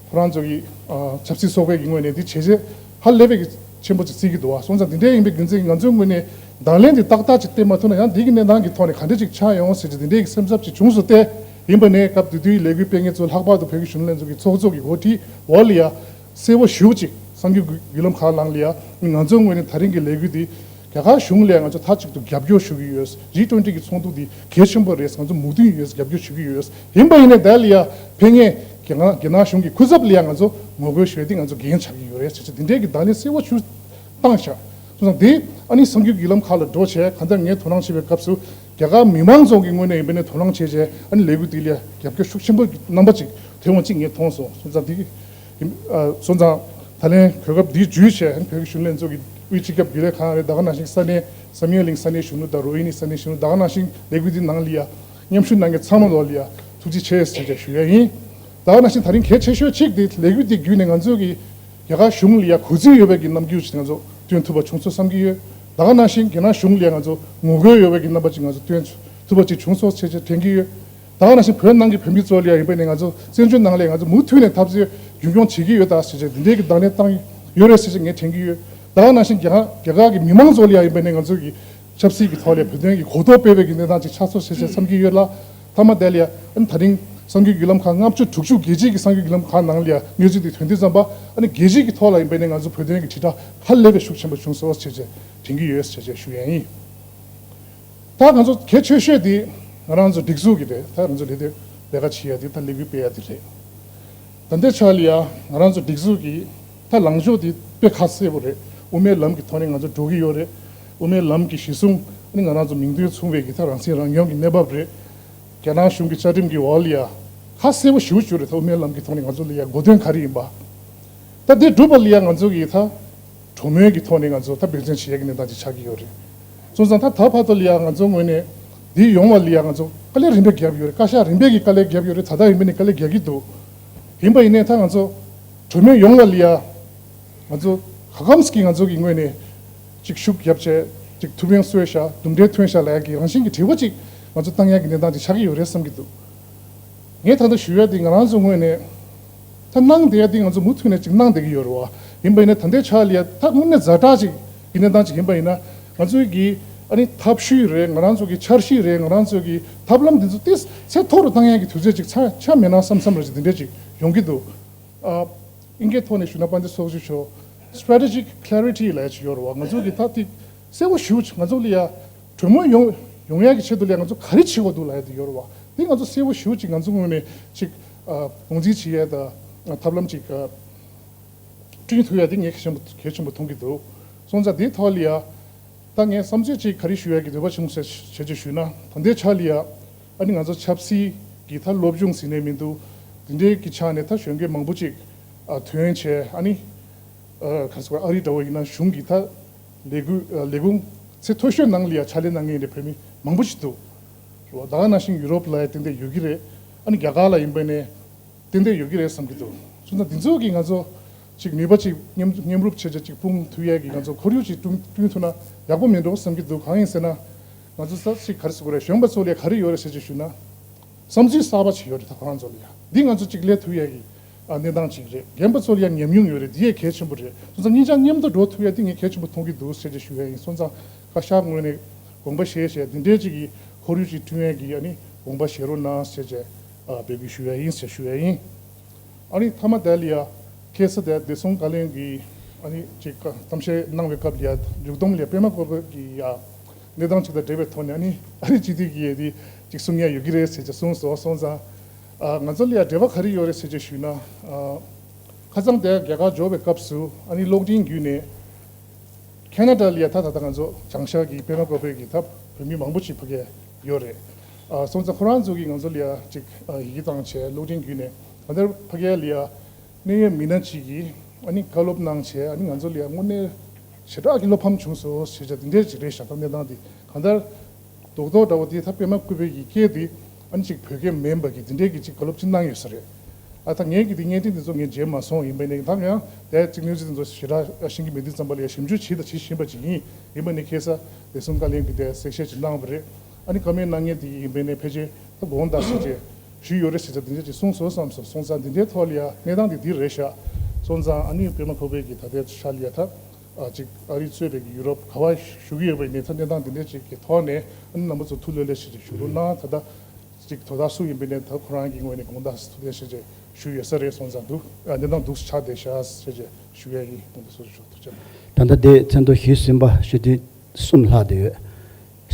ཁོ་རང་ཚོ་གི་ཨ་ཆབ་སྲིད་ཚོགས་པའི་གི་ངོས་ནས་འདི་བྱས་རྗེས་ཧ་ལས་པའི་གི་ཆེན་པོ་ཅིག་བརྩི་གི་འདུག་བ། སོང་ཙང་འདི་འདྲའི་ཡིན་པའི་རྒྱུ་མཚན་གྱིས་ང་ཚོའི་ངོས་ནས་གདོང་ལེན་འདི་ཏག་ཏག་ཅིག་སྤེལ་མ་ཐུབ་ན་ཡང་འདི་གི་གནས་སྟངས་ཀྱི་ཐོག་ནས་ག་འདྲ་ཅིག་ཆགས་ཡོང་ཟེར་གྱི་འདི་འདྲའི་གི་སེམས་འཚབ་ཅིག་བྱུང་སོང་སྟེ། ཡིན་པ་ནས་སྐབས་དེ་དུས་ལས་འགུལ་སྤེལ་མཁན་ཚོ་ལྷག་པར་དུ་བོད་ཀྱི་གཞོན་ནུ་ལྷན་ཚོགས་ཀྱི་ཚོགས་གཙོ་གི་འགོ་ཁྲིད་འོག་ལ་ཡ་གསལ་བོ་ཞེ་པོ་ཅིག་གསར་འགྱུར་བརྒྱུད་ལམ་ཁག་ནང་ལ་ཡ་ང་ཚོའི་ངོས་ནས་ད་རིང་གི་ལས་འགུལ་འདི་རྒྱ་གར་གཞུང་ལ་ཡ་ང་ཚོ་མཐའ་གཅིག་ཏུ་རྒྱབ་སྐྱོར་ཞུ་གི་ཡོད། ཇི་ཊུ་ཝེན་ཊི་གི་ཚོགས་འདུ་འདི་གལ་ཆེན་པོ་རེད། ང་ཚོ་མོས་མཐུན་ཡོད། རྒྱབ་སྐྱོར་ཞུ་གི་ཡོད། ཡིན་པ་ཡིན་ནའི་དེ་ལ་ཡ་ཕེབས་མཁན་རྒྱ་ནག་རྒྱ་ནག་གཞུང་གི་སྐུ་ཚབ་ལ་ཡ་ང་ཚོ་ངོ་རྒོལ་ཞུ་ཡ་འདི་ང་ཚོ་འགན་ཆགས་ཀྱི་ཡོད་རེད་ཟེར་ཆེད་འདི་འདྲའི་གི་གདོང་ལེན་གསལ་བོ་ཞུ་བཏང་ཤག་སོང་ཙང་དེ་ཨ་ནི་གསར་འགྱུར་བརྒྱུད་ལམ་ཁག་ལ་འགྲོ་བྱས་གང་ལྟར་ངས་དོ་སྣང་བྱེད་པའི་སྐབས་སུ་རྒྱ་གར་མི་མང་ཚོ་གི་ངོས་ནས་ཡིན་པ་ནས་དོ་སྣང་བྱས་བྱས་ཨ་ནི་ལས་འགུལ་དེ་ལ་རྒྱབ་སྐྱོར་ཤུགས་ཆེན་པོ་རྣམ་པ་ཅིག་ཐོན་པ་ཅིག་ངས་མཐོང་སོང་། སོང་ཙང་དེ་ཡིན་ཨ་སོང་ཙང་ད་ལན་གོ་སྐབས་འདི་བརྒྱུད་བྱས་ཨ་ནི་བོད་ཀྱི་གཞོན་ནུ་ལྷན་ཚོགས་ཀྱི་དབུས་སྤྱི་ཁྱབ་རྒྱུན་ལས་ཁང་རེད། ད་ག་ནང་བཞིན་ས་གནས་བསམ་ཡས་གླིང་ས་གནས་གཞོན་ནུ་དང་རོ་ཧི་ནི་ས་གནས་གཞོན་ནུ་ད་ག་ནང་བཞིན་ལས་འགུལ་འདི་ནང་ལ་ཡ་མཉམ་ཞུགས་གནང་མཁན་ཚང་མ་ལོ་ལ་ཡ་ཐུགས་རྗེ་ཆེ་ཟེར་བྱས་ཞུ་ཡ་ཡིན། ད་ག་ནང་བཞིན་ད་རིང་གལ་ཆེ་ཤོས་གཅིག་དེ་ལས་འགུལ་འདི་བརྒྱུད་ནས་ང་ཚོས་ཀྱི་རྒྱ་གར་གཞུང་ལ་ཡ་གུས་བརྩི་ཡོད་པའི་གི་རྣམ་འགྱུར་ཞིག་ང་ཚོ་སྟོན་ཐུབ་པ་བྱུང་སོང་བསམ་གྱི་ཡོད། ད་ག་ནང་བཞིན་རྒྱ་ནག་གཞུང་ལ་ཡ་ང་ཚོ་ངོ་རྒོལ་ཡོད་པའི་གི་རྣམ་པ་ཅིག་ང་ཚོ་སྟོན་ཐུབ་པ་ཅིག་བྱུང་སོང་ཟེར་བྱས་དྲན་གྱི་ཡོད། ད་ག་ནང་བཞིན་བོད་ནང་གི་བོད་མི་ཚོ་ལ་ཡ་ཡིན་པ་ནས་ང་ཚོ་བཙན་བྱོལ་ནང་ལ་ཡ་ང་ཚོ་མུ་མཐུད་ནས་འཐབ་རྩོད་རྒྱུན་སྐྱོང་བྱེད་ཀྱི་ཡོད་ད་ཟེར་བྱས་འདི་འདྲའི་གི་གདོང་ལེན་བཏང་ཡོད་རེད་ཟེར་བྱས་ངས་དྲན་གྱི་ཡོད། ད་ག་ནང་བཞིན་རྒྱ་གར་རྒྱ་གར་གི་མི་མང་ཚོ་ལ་ཡ་ཡིན་པ་ནས་ང་ཚོ་གི་ཆབ་སྲིད་ཀྱི་ཐོག་ལ་བོད་དོན་གྱི་གོ་རྟོགས་སྤེལ་བའི་གི་གནས་སྟངས་ཅིག་ཆགས་སོང་ཟེར་བྱས་བསམ་གྱི་ཡོད་ལ། མཐའ་མ་དེ་ལ་ཡ་ཨ་ནི་ད་རིང་གསར་འགྱུར་བརྒྱུད་ལམ་ཁག་ལྔ་བཅུ་དྲུག་ཅུ་རྒྱལ་སྤྱིའི་གི་གསར་འགྱུར་བརྒྱུད་ལམ་ཁག་ནང་ལ་ཡ་གནས་ཚུལ་དེ་ཐོན་དུས་ཙམ་པ་ཨ་ནི་རྒྱལ་སྤྱིའི་གི་ཐོག་ལ་ཡིན་པ་ནས་ང་ཚོ་བོད་དོན་གྱི་དྲིལ་བསྒྲགས་ཧ་ལས་པའི་ཤུགས་ཆེན་པོ་བྱུང་སོང་ཟེར་བྱས་དྲན་གྱི་ཡོད་ཟེར་བྱས་ཞུ་ཡ་ཡིན། ད་ང་ཚོ་གལ་ཆེ་ཤོས་དེ་ང་རང་ཚོ་སྒྲིག་འཛུགས་ཀྱི་རེད། ད་ང་ཚོ་ལས་དོན་ལས་ཀ་བྱེད་ཡ་དེ་ད་ལས་འགུལ་སྤེལ་ཡ་དེ་རེད། ད་ལྟའི་ཆ་ལ་ཡ་ང་རང་ཚོ་སྒྲིག་འཛུགས་ཀྱི་ད་ལངས་ཕྱོགས་དེ་དཔེ་ཁ་གསལ་པོ་རེད། དབུ་མའི་ལམ་གྱི་ཐོག་ནས་ང་ཚོ་འགྲོ་གི་ཡོད་རེད། དབུ་མའི་ལམ་གྱི་གཞི་བཟུང་ནི་ང་རང་ཚོ་མིང་དོན་མཚུངས་པའི་གི་ད་རང་སྲིད་རང་སྐྱོང་གི་གནས་བབ་རེད། རྒྱ་ནག་གཞུང་གི་བཅའ་ཁྲིམས་ཀྱི་འོག་ལ་ཡ་ཁ་གསལ་པོ་ཞེ་པོ་ཅིག་རེད། ད་དབུ་མའི་ལམ་གྱི་ཐོག་ནས་ང་ཚོ་ལ་ཡ་གོ་དོན་ག་རེ་ཡིན་པ། ད་དེ་སྒྲུབ་པ་ལ་ཡ་ང་ཚོ་གི་ད་གྲོས་མོལ་གྱི་ཐོག་ནས་ང་ཚོ་ད་འབད་བརྩོན་བྱེད་ཡ་གི་གནས་སྟངས་ཅིག་ཆགས་ཀྱི་ཡོད་རེད། སོང་ཙང་ད་ད་བར་དུ་ལ་ཡ་ང་ཚོ་ངོས་ནས་འདི་ཡོང་བ་ལ་ཡ་ང་ཚོ་དཀའ་ལས་རིམ་པས་བརྒྱབ་ཡོད་རེད། བཀའ་ཤག་རིམ་པས་ཀྱི་དཀའ་ལས་བརྒྱབ་ཡོད་རེད། ད་ལྟ་ཡིན་པ་ནས་དཀའ་ལས་རྒྱག་གི་འདུག་ཡིན་པ་ཡིན་ནའི་ད་ང་ཚོ་གྲོས་མོལ་ཡོང་བ་ལ་ཡ་ང་ཚོ་ག་གམ་ཞིག་གི་ང་ཚོ་གི་ངོས་ནས་ཅིག་ཤུགས་བརྒྱབ་བྱས་ཅིག་ཐུབ་ཡོང་སོས་ཤག་དུམ་གྲ་ཐོན་ཤག་ལ་ཡ་གི་རང་བཞིན་གྱི་དྲི་བ་ཅིག་ང་ཚོ་བཏང་ཡ་གི་གནས་སྟངས་ཅིག་ཆགས་ཀྱི་ཡོད་རེད་བསམ་གྱི་འདུག་ངས་ད་ལྟ་ཞུ་ཡ་དེ་ང་རང་ཚོ་ངོས་ནས་ད་གནང་བསྡད་ཡ་དེ་ང་ཚོ་མུ་མཐུད་ནས་ཅིག་གནང་བསྡད་ཀྱི་ཡོད་རེད་བ། ཡིན་པ་ཡིན་ན་ད་ལྟའི་ཆ་ལ་ཡ་ད་དངོས་གནས་ཛ་དྲག་ཅིག་གི་གནས་སྟངས་ཅིག་ཡིན་པ་ཡིན་ན་ང་ཚོའི་གི་ཨ་ནི་ཐབས་ཤེས་རེད། ང་རང་ཚོ་གི་འཆར་གཞི་རེད། ང་རང་ཚོ་གི་ཐབས་ལམ་འདི་ཚོ་ཏིས་ཚད་མཐོ་རུ་བཏང་ཡ་གི་དུས་ཚོད་ཅིག་ཆ་ཆ་མེད་ན་བསམ་བསམ་རེ་ཅིག་འདི་འདྲས་ཅིག་ཡོང་གི་འདུག་ཨ། ཨིན་སྐད་ཐོག་ནས་ཞུ་ན་དཔལ་ལྡན་ཚོགས་གཙོ་མཆོག strategic clarity་ལབ་ཡ་ཅིག་ཡོད་རེད་བ། ང་ཚོ་གི་ད་ཐིག་གསལ་པོ་ཞེ་པོ་ཅིག་ང་ཚོ་ལ་ཡ་གྲོས་མོལ་ཡོང་ཡོང་ཡ་གི་ཆེད་དུ་ལ་ཡ་ང་ཚོ་ག་རེ་བྱེད་དགོས་འདུག་ལབ་ཡ་དེ་ཡོད་རེད་བ། དེ་ང་ཚོ་གསལ་པོ་ཞེ་པོ་ཅིག་ང་ཚོ་ངོས་ནས་ཅིག་ཨ་ངོས་འཛིན་བྱེད་ཡ་དང་ཐབས་ལམ་ཅིག་ཨ་བསྐྲུན་ཐུབ་ཡ་དེ་ངས་གལ་ཆེན་པོ་གལ་ཆེན་པོ་མཐོང་གི་འདུག་སོང་ཙང་དེའི་ཐོག་ལ་ཡ་ད་ངས་བསམ་ཚུལ་ཅིག་ག་རེ་ཞུ་ཡ་གི་འདོད་པ་བྱུང་ཟེར་བྱས་ཅིག་ཞུས་ན། ད་ལྟའི་ཆ་ལ་ཡ་ཨ་ནི་ང་ཚོ་ཆབ་སྲིད་ཀྱི་ད་སློབ་སྦྱོང་ཟེར་ནས་མི་འདུག་དེ་འདྲའི་གི་ཆ་ནས་ད་གཞོན་སྐྱེས་མང་པོ་ཅིག་ཨ་ཐོན་བྱས། ཨ་ནི་ཨ་ག་རེ་ཟེར་དགོས། ཨ་རི་འདྲ་བོ་ཡིན་ན་གཞུང་གི་ད་ལས་འགུལ་ཨ་ལས་ཁུངས་ཚད་མཐོ་ཤོས་ནང་ལ་ཡ་ཕྱག་ལས་གནང་མཁན་རེད། བོད་མི་མང་པོ་ཞིག་འདུག་རེད་བ། ད་ག་ནང་བཞིན་ཡུ་རོབ་ལ་ཡ་ཏན་ཏན་ཡོད་ཀྱི་རེད། ཨ་ནི་རྒྱ་གར་ལ་ཡིན་པ་ནས་ཏན་ཏན་ཡོད་ཀྱི་རེད་བསམ་གྱི་འདུག་སོང་ཙང་འདི་ཚོ་གིས་ང་ཚོ་ཅིག་ནུས་པ་ཅིག་མཉམ་མཉམ་རུབ་བྱས་བྱས་ཅིག་སྤུངས་ཐུབ་ཡས་ཀྱི་ང་ཚོ་ཁོར་ཡུག་ཅིག་བསྐྲུན་བསྐྲུན་ཐུབ་ན་ཡག་པོ་མེད་འགྲོ་བསམ་གྱི་འདུག་གང་ཡིན་ཟེར་ན། ང་ཚོ་ས་ཅིག་ག་རེ་ཟེར་དགོས་རེད། གཞོན་པ་ཚོ་ལ་ག་རེ་ཡོད་རེད་ཟེར་ཅིག་ཞུས་ན། བསམ་ཚུལ་གསར་པ་ཅིག་ཡོད་རེད། ད་ཁོ་རང་ཚོ་ལ་ཡ་འདི་ང་ཚོ་གཅིག་སླེབས་ཐུབ་ཡ་གི་ཨ་གནས་སྟངས་ཅིག་རེད། རྒན་པ་ཚོ་ལ་ཡ་ཉམས་མྱོང་ཡོད་རེད། འདི་ཡ་གལ་ཆེན་པོ་རེད། སོང་ཙང་གཉིས་ཆ་མཉམ་དུ་འགྲོ་ཐུབ་ཡ་འདི་ངས་གལ་ཆེན་པོ་མཐོང་གི་འདུག་ཟེར་ཅིག་ཞུ་ཡ་ཡིན། སོང་ཙང་བཀའ་ཤག་ངོས་ནས་དགོངས་པ་བཞེས་བྱས་འདི་འདྲའི་ཅིག་གི་ཁོར་ཡུག་ཅིག་བསྐྲུན་ཡ་གི་ཨ་ནི་དགོངས་པ་བཞེས་རོགས་གནང་ཟེར་བྱས་ཨ་འབོད་སྐུལ་ཞུ་ཡ་ཡིན་ཟེར་ཞུ་ཡ་ཡིན། ཨ་ནི་མཐའ་མ་དེ་ལ་ཡ་ཁ་སང་དེ་བདེ་སྲུང་བཀའ་བློན་གྱིས་ཨ་ནི་ཅིག་གཏམ་བཤད་གནང་བའི་སྐབས་ལ་ཡ་མཇུག་སྡོམ་ལ་ཡ་པད་མ་བཀོད་པའི་གི་ཡ་གནས་སྟངས་ཅིག་དང་འབྲེལ་བའི་ཐོག་ནས་ཨ་ནི་ཨ་ནི་སྤྱི་འཐུས་ཀྱི་ཡ་དེ་ཅིག་གསུང་ཡ་ཡོད་ཀྱི་རེད་ཟེར་ཅིག་གསུངས་སོང་། སོང་ཙང་ཨ་ང་ཚོ་ལ་ཡ་འབྲེལ་བ་ག་རེ་ཡོད་རེད་ཟེར་ཅིག་ཞུས་ན། ཨ་ཁ་སང་དེ་རྒྱ་གར་འབྱོར་བའི་སྐབས་སུ་ཨ་ནི་གློག་འཕྲིན་བརྒྱུད་ནས་ཁེ་ན་ཌ་ལ་ཡ་ད་ད་ལྟ་ང་ཚོ་བྱང་ཤར་གྱི་པད་མ་བཀོད་པའི་གི་ད་བོད་མི་མང་པོ་ཅིག་ཕ་གིར་ཡོད་རེད། ཨ་སོང་ཙང་ཁོ་རང་ཚོ་གིས་ང་ཚོ་ལ་ཡ་ཅིག་ཨ་ཡི་གེ་བཏང་བྱས་གློག་འཕྲིན་བརྒྱུད་ནས་གང་ལྟར་ཕ་གིར་ལ་ཡ་གནད་ཡོད་མི་སྣ་ཅིག་གིས་ཨ་ནི་བཀའ་སློབ་གནང་བྱས་ཨ་ནི་ང་ཚོ་ལ་ཡ་དངོས་གནས་ཞེ་དྲག་གི་བློ་ཕམ་བྱུང་སོང་ཞེས་བྱ་འདི་འདྲས་ཅིག་རེད་ཤག་ད་གནས་སྟངས་འདི་གང་ལྟར་རྡོག་རྡོག་འདྲ་བོ་དེ་ད་པད་མ་བཀོད་པའི་གི་སྐད་དེ་ཨ་ནི་ཅིག་བོད་སྐད་མིན་པ་གི་འདི་འདྲས་ཀྱི་ཅིག་བཀའ་སློབ་ཅིག་གནང་ཡོད་ས་རེད། ཨ་ད་ངས་ཀྱི་འདི་བརྙན་འཕྲིན་འདི་ཚོ་ངས་མཇལ་མ་སོང་། ཡིན་པ་ནས་ད་ཡང་དེ་ཅིག་གནས་ཚུལ་འདི་ཚོ་ཞེ་དྲག་ཤེས་ཀྱི་མེད་དུས་ཙམ་པ་ལ་ཡ་ཞིབ་འཇུག་བྱས་དང་བྱེད་བཞིན་པ་ཅིག་ཡིན། ཡིན་པ་ནས་ཁ་སང་བདེ་སྲུང་བཀའ་བློན་གྱིས་དེ་གསལ་བཤད་ཅིག་གནང་བ་རེད། ཨ་ནི་བཀའ་མོལ་གནང་མཁན་དེ་ཡིན་པ་ནས་ཕལ་ཆེར་ད་དགོངས་དག་ཞེས་བྱས་ཞུས་ཡོད་རེད་ཟེར་ཚ་དེ་འདྲ་ཅིག་གསུངས་སོང་བསམ་སོང་། སོང་ཙང་འདི་འདྲའི་ཐོག་ལ་ཡ་གནས་སྟངས་དེ་འདི་རེད་ཤག་སོང་ཙང་ཨ་ནི་པད་མ་བཀོད་པའི་གི་ད་ལྟའི་ཆ་ལ་ཡ་ད་ཨ་ཅིག་ཨ་རི་གཙོས་པའི་གི་ཡུ་རོབ་ག་བ་བཞུགས་ཀྱི་ཡོད་པ་ཡིན་ནའི་ད་གནས་སྟངས་འདི་འདྲ་ཅིག་གི་ཐོག་ནས་ཨ་ནི་རྣམ་པ་ཚོ་ཐུགས་ལྷོད་ལྷོད་ཞེས་ཅིག་ཞུ་རོགས་གནང་། ད་ལྟ་ཅིག་དོ་བདག་སུ་ཡིན་པའི་ནས་ད་ཁོ་རང་གི་ངོས་ནས་དགོངས་དག་ཐུགས་ལྡན་ཞེས་ཅིག་ཞུས་ཡོད་ས་རེད། སོང་ཙང་འདུག་ཨ་གནས་སྟངས་འདུག་ཆགས་བསྡད་ཤག་ཞེས་ཅིག་ཞུ་ཡ་ཡིན། དགོངས་དག་སོ་སོ་ཞུ། ཐུགས་རྗེ་ཆེ། ད་ལྟ་དེ་མཚན་ཐོ་ཞུས་ཟིན་པ་ཞུ་དུས་གསུམ་ལྷག་བསྡད་ཡོད།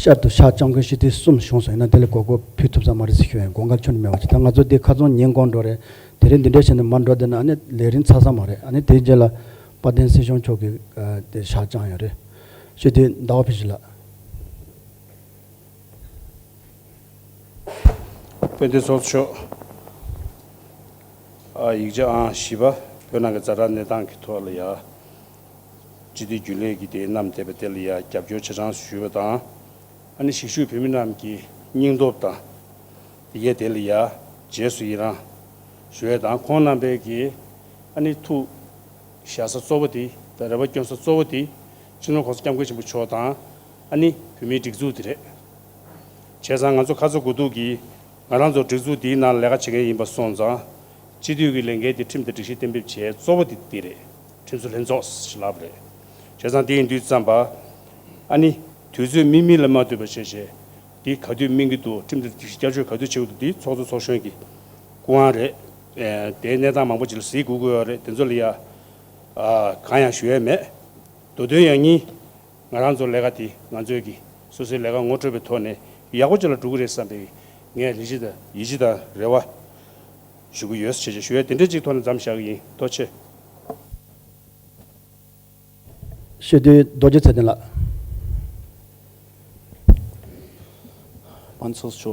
ཤར་དུ་ཕྱག་བཅམ་མཁན་ཞུ་དུས་གསུམ་བྱུང་སོང་། ཡིན་ན་དེ་ལས་གོ་སྐབས་ཕུལ་ཐུབ་ས་མ་རེད་ཟེར་ཞུ་ཡ་ཡིན། དགོངས་འགལ་ཁྱོན་ནས་མེད་པ་ཅིག་ད་ང་ཚོ་དེ་ཁ་ཚོན་ཉན་དགོས་འགྲོ་རེད། དེ་རིང་འདི་འདྲ་བྱས་ནས་མར་འགྲོ་བསྡད་ན་ཨ་ནི་ལས་རིམ་ཚར་ས་མ་རེད། ཨ་ནི་དེའི་རྗེས་ལ་དཔལ་ལྡན་སྲིད་སྐྱོང་མཆོག་གིས་ཨ་དེ་ཕྱག་བཅངས་ཡོད་རེད། ཞུ་དུས་ཟླ་བ་ཕུན་ཚོགས་ལགས། དཔལ་ལྡན་ཚོགས་གཙོ་མཆོག་ཨ་ཡིག་ཆ་ཨང་བཞི་པ་བོད་ནང་གི་ཛ་དྲག་གནས་སྟངས་ཀྱི་ཐོག་ལ་ཡ། སྤྱི་འཐུས་རྒྱུན་ལས་ཀྱིས་དེ་བསྣམས་བསྡད་པ་དེ་ལ་ཡ་རྒྱབ་སྐྱོར་ཆ་ཚང་ཞུས་པ་དང་། ཨ་ནི་གཞིས་བཞུགས་བོད་མི་རྣམས་ཀྱི་སྙིང་སྟོབས་དང་། དེ་གས་དེ་ལ་ཡ་རྗེས་སུ་ཡི་རང་ཞུ་ཡས་དང་། ཁོང་རྣམ་པས་ཀྱིས་ཨ་ནི་ཐུགས་བཞེས་ས་གཙོ་བོ་དེ་དང་རེ་བ་བསྐྱོན་ས་གཙོ་བོ་དེ་སྤྱི་ནོར་༸གོང་ས་༸སྐྱབས་མགོན་ཆེན་པོ་མཆོག་དང་། ཨ་ནི་བོད་མིའི་སྒྲིག་འཛུགས་དེ་རེད། བྱས་ཙང་ང་ཚོ་ཁ་ཚ་དགོས་གཏུགས་ཀྱིས་ང་རང་ཚོ་སྒྲིག་འཛུགས་འདིའི་ནང་ལས་ཀ་བྱེད་མཁན་ཡིན་པ་སོང་ཙང་། སྤྱི་འཐུས་ཀྱི་ལས་འགན་དེ་ཁྲིམས་དང་སྒྲིག་གཞི་གཏན་འབེབས་བྱས་གཙོ་བོ་དེ་འདི་རེད། ཁྲིམས་བཟོ་ལྷན་ཚོགས་ཞེས་ལབ་པ་རེད། བྱས་ཙང་དེ་ཡིན་དུས་ཙམ་པ། ཨ་ནི་དུས་ཚོད་སྨིན་སྨིན་ལ་མ་ལྟོས་པ་བྱས་བྱས་འདི་ག་དུས་སྨིན་གྱི་འདུག་ཁྲིམས་དང་སྒྲིག་གཞི་བསྐྱར་བཅོས་ག་དུས་བྱེད་དགོས་འདུག་འདི་ཚོགས་གཙོ་ཚོགས་གཞོན་གྱི་སྐུ་དབང་རེད། ཨེ་དེའི་གནས་སྟངས་མང་པོ་ཅིག་ལ་གཟིགས་དགོས་ཀྱི་ཡོད་རེད། དེ་ཚོ་ལ་ཡ་ཨ་གང་ཡང་ཞུ་ཡས་མེད། མདོ་དོན་ཡང་སྙིང་། ང་རང་ཚོ་ལས་ཀ་དེ་ང་ཚོས་ཀྱི་སོ་སོའི་ལས་ཀ་ངོ་སྤྲོད་པའི་ཐོག་ནས་ཡག་པོ་ཅིག་ལ་འགྲོ་གི་རེད་བསམ་པའི་ངས་ལས་གཞི་དང་ཡིད་ཆེས་དང་རེ་བ་ཞུ་གི་ཡོད་ཞེས་ཞུ་ཡས་དེ་འདྲ་ཅིག་ཐོག་ནས་མཚམས་བཞག་གི་ཡིན། ཐུགས་རྗེ་ཆེ། ཤེས་དུས་རྡོ་རྗེ་ཚེ་བརྟན་ལགས། དཔལ་ཚོགས་གཙོ།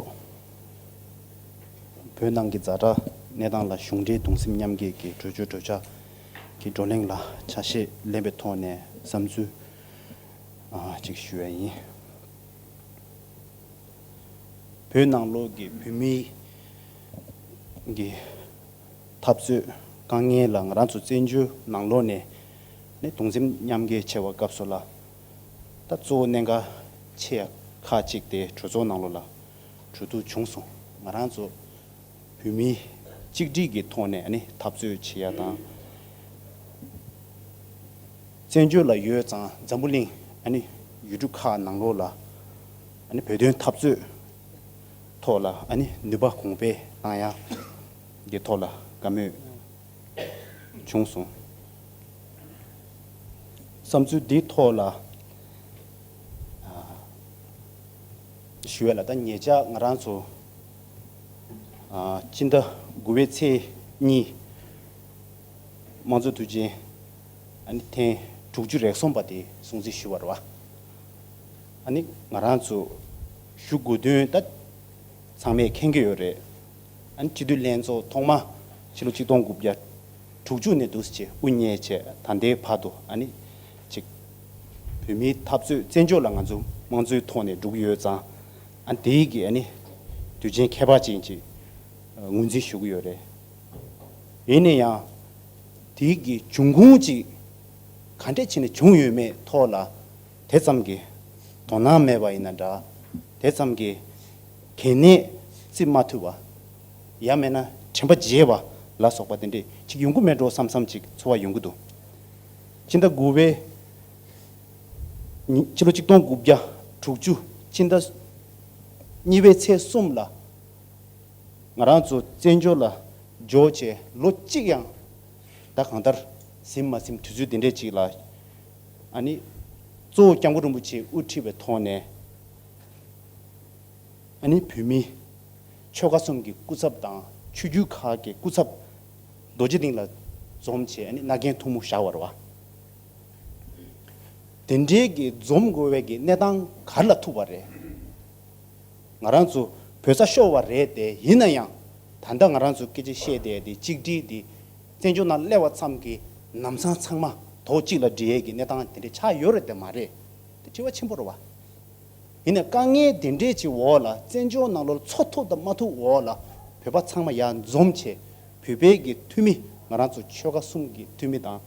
བོད་ནང་གི་ཛ་དྲག་གནས་སྟངས་ལ་གཞུང་འབྲེལ་གདུང་སེམས་མཉམ་སྐྱེད་ཀྱི་གྲོས་ཆོད་གྲོས་འཆར་གྱི་བགྲོ་གླེང་ལ་ཆ་ཤས་ལེན་པའི་ཐོག་ནས་བསམ་ཚུལ་ཨ་ཅིག་ཞུ་ཡ་ཡིན། བོད་ནང་ལོགས་ཀྱི་བོད་མིའི་གི་འཐབ་རྩོད་དཀའ་ངལ་ལ་ང་རང་ཚོ་བཙན་བྱོལ་ནང་ལོགས་ནས་ནི་གདུང་སེམས་མཉམ་སྐྱེད་བྱེད་པའི་སྐབས་སུ་ལ་ད་གཙོ་བོ་གནད་འགག་ཆེ་ཡ་ཁག་ཅིག་དེ་གྲོས་ཚོགས་ནང་ལོགས་ལ་གྲོས་བསྡུར་བྱུང་སོང་། ང་རང་ཚོ་བོད་མི་གཅིག་སྒྲིལ་གྱི་ཐོག་ནས་ཨ་ནི་འཐབ་རྩོད་བྱེད་ཡ་དང་། བཙན་བྱོལ་ལ་ཡོད་ཙང་འཛམ་བུ་གླིང་ཨ་ནི་ཡུལ་གྲུ་ཁག་ནང་ལོགས་ལ་ཨ་ནི་བོད་དོན་འཐབ་རྩོད་ཐོག་ལ་ཨ་ནི་ནུས་པ་གོང་འཕེལ་བཏང་ཡ་གི་ཐོག་ལ་བཀའ་མོལ་བྱུང་སོང་། བསམ་ཚུལ་འདིའི་ཐོག་ལ་ཨ་ཞུ་ཡ་ལ་ད་ཉེ་ཆར་ང་རང་ཚོ་ཨ་སྤྱི་ཟླ་དགུ་པའི་ཚེས་གཉིས་དམངས་གཙོ་དུས་ཆེན་ཨ་ནི་ཐེངས་དྲུག་ཅུ་རེ་གསུམ་པ་དེ་སྲུང་བརྩི་ཞུ་བ་རེད་བ། ཨ་ནི་ང་རང་ཚོ་ཞུ་དགོས་དོན་ད་ཚང་མས་མཁྱེན་གྱི་ཡོད་རེད། ཨ་ནི་སྤྱི་འཐུས་ལྷན་ཚོགས་ཐོག་མ་ཕྱི་ལོ་ཆིག་སྟོང་དགུ་བརྒྱ་དྲུག་ཅུ་ནས་འདུག་སེ་དབུ་བརྙེས་བྱས་ད་ལྟའི་བར་དུ་ཨ་ནི་ཅིག་བོད་མིའི་འཐབ་རྩོད་བཙན་བྱོལ་ལ་ང་ཚོ་དམངས་གཙོའི་ཐོག་ནས་འགྲོ་གི་ཡོད་ཙང་ཨ་ནི་དེའི་གི་ཨ་ནི་དུས་ཆེན་ཁྱད་པར་ཅན་ཅིག་ངོས་འཛིན་ཞུ་གི་ཡོད་རེད། ཡིན་ན་ཡང་། དེའི་གི་འབྱུང་ཁུངས་ཅིག་ག་འདྲས་བྱས་ནས་བྱུང་ཡོད་མེད་ཐོག་ལ་དེ་ཙམ་གྱི་དོ་སྣང་མེད་པ་ཡིན་ན་འདྲ། དེ་ཙམ་གྱི་གལ་གནད་བརྩི་མ་ཐུབ་པ། ཡང་མིན་ན་དྲན་པ་བརྗེད་པ་ལ་སོགས་པ་དེ་འདྲས་ཅིག་ཡོང་གི་མེད་འགྲོ་བསམ་བསམ་ཅིག་ཚོར་བ་ཡོང་གི་འདུག་ཕྱི་ཟླ་དགུ་པའི་ཉི་ཕྱི་ལོ་ཆིག་སྟོང་དགུ་བརྒྱ་དྲུག་ཅུ་ཕྱི་ཟླ་གཉིས་པའི་ཚེས་གསུམ་ལ་ང་རང་ཚོ་བཙན་བྱོལ་ལ་འབྱོར་བྱས་ལོ་གཅིག་ཡང་ད་གང་ལྟར་ཟིན་མ་ཟིན་དུས་ཚོད་དེ་འདྲས་ཅིག་ལ། ཨ་ནི་གཙོ་བོ་སྐྱབས་མགོན་རིན་པོ་ཆེ་དབུ་ཁྲིད་པའི་ཐོག་ནས། ཨ་ནི་བོད་མི་ཆོལ་ཁ་གསུམ་གྱི་སྐུ་ཚབ་དང་ཆོས་བརྒྱུད་ཁག་གི་སྐུ་ཚབ་རྡོ་རྗེ་གདན་ལ་འཛོམས་བྱས། ཨ་ནི་མནའ་གན་ཐུང་མོ་བཞག་པ་རེད་བ། དེ་འདྲའི་གི་འཛོམས་དགོས་པའི་གི་གནས་སྟངས་ག་རེ་ལ་ཐུག་པ་རེད། ང་རང་ཚོ་བོད་ས་ཤོར་བ་རེད་དེ། ཡིན་ན་ཡང་ད་ལྟ་ང་རང་ཚོ་སྐད་ཆ་བཤད་བསྡད་དེ་གཅིག་སྒྲིལ་དེ་བཙན་བྱོལ་ནང་སླེབས་པ་ཙམ་གྱིས་ལམ་སང་ཚང་མ་དོག་གཅིག་ལ་སྒྲིལ་ཡས་ཀྱི་གནས་སྟངས་དེ་འདྲ་ཆགས་ཡོད་རེད་དེ་མ་རེད། དེ་དྲི་བ་ཆེན་པོ་རེད་བ། ཡིན་ནའི་དཀའ་ངལ་དེ་འདྲས་ཀྱི་འོག་ལ་བཙན་བྱོལ་ནང་ལོགས་འཚོ་ཐུབ་དང་མ་ཐུབ་འོག་ལ་བོད་པ་ཚང་མ་ཡར་འཛོམས་བྱས། བོད་པའི་གི་འཐུས་མི་ང་རང་ཚོ་ཆོལ་ཁ་གསུམ་གྱི་འཐུས་མི་དང་།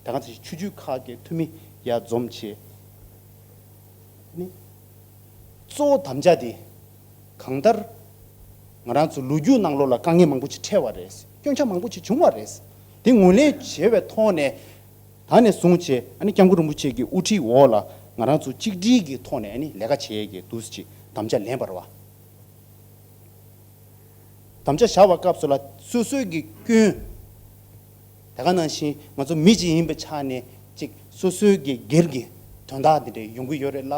དེ་ག་ཚོད་ཆོས་བརྒྱུད་ཁག་གི་འཐུས་མི་ཡར་འཛོམས་བྱས། ནི། གཙོ་བོ་དམ་བཅའ་དེ་གང་ལྟར་ང་རང་ཚོ་ལོ་རྒྱུས་ནང་ལོགས་ལ་དཀའ་ངལ་མང་པོ་ཅིག་འཕྲད་པ་རེད། སྐྱོན་ཆ་མང་པོ་ཅིག་བྱུང་བ་རེད། དེ་ངོས་ལེན་བྱས་པའི་ཐོག་ནས་ད་ནས་བཟུང་བྱས། ཨ་ནི་སྐྱབས་མགོན་རིན་པོ་ཆེ་གི་དབུ་ཁྲིད་འོག་ལ་ང་རང་ཚོ་གཅིག་སྒྲིལ་གྱི་ཐོག་ནས་ཨ་ནི་ལས་ཀ་བྱེད་ཡས་ཀྱི་འདུག་སེ་ཅིག་དམ་བཅའ་ལེན་པ་རེད་བ། དམ་བཅའ་བཞག་པའི་སྐབས་སུ་ལ་སོ་སོའི་གི་སྐྱོན། དེ་ག་ནང་བཞིན་ང་ཚོ་མི་གཅིག་ཡིན་པའི་ཆ་ནས་ཅིག་སོ་སོའི་གི་སྒེར་གྱི་དོན་དག་འདི་འདྲ་ཡོང་གི་ཡོད་རེད་ལ།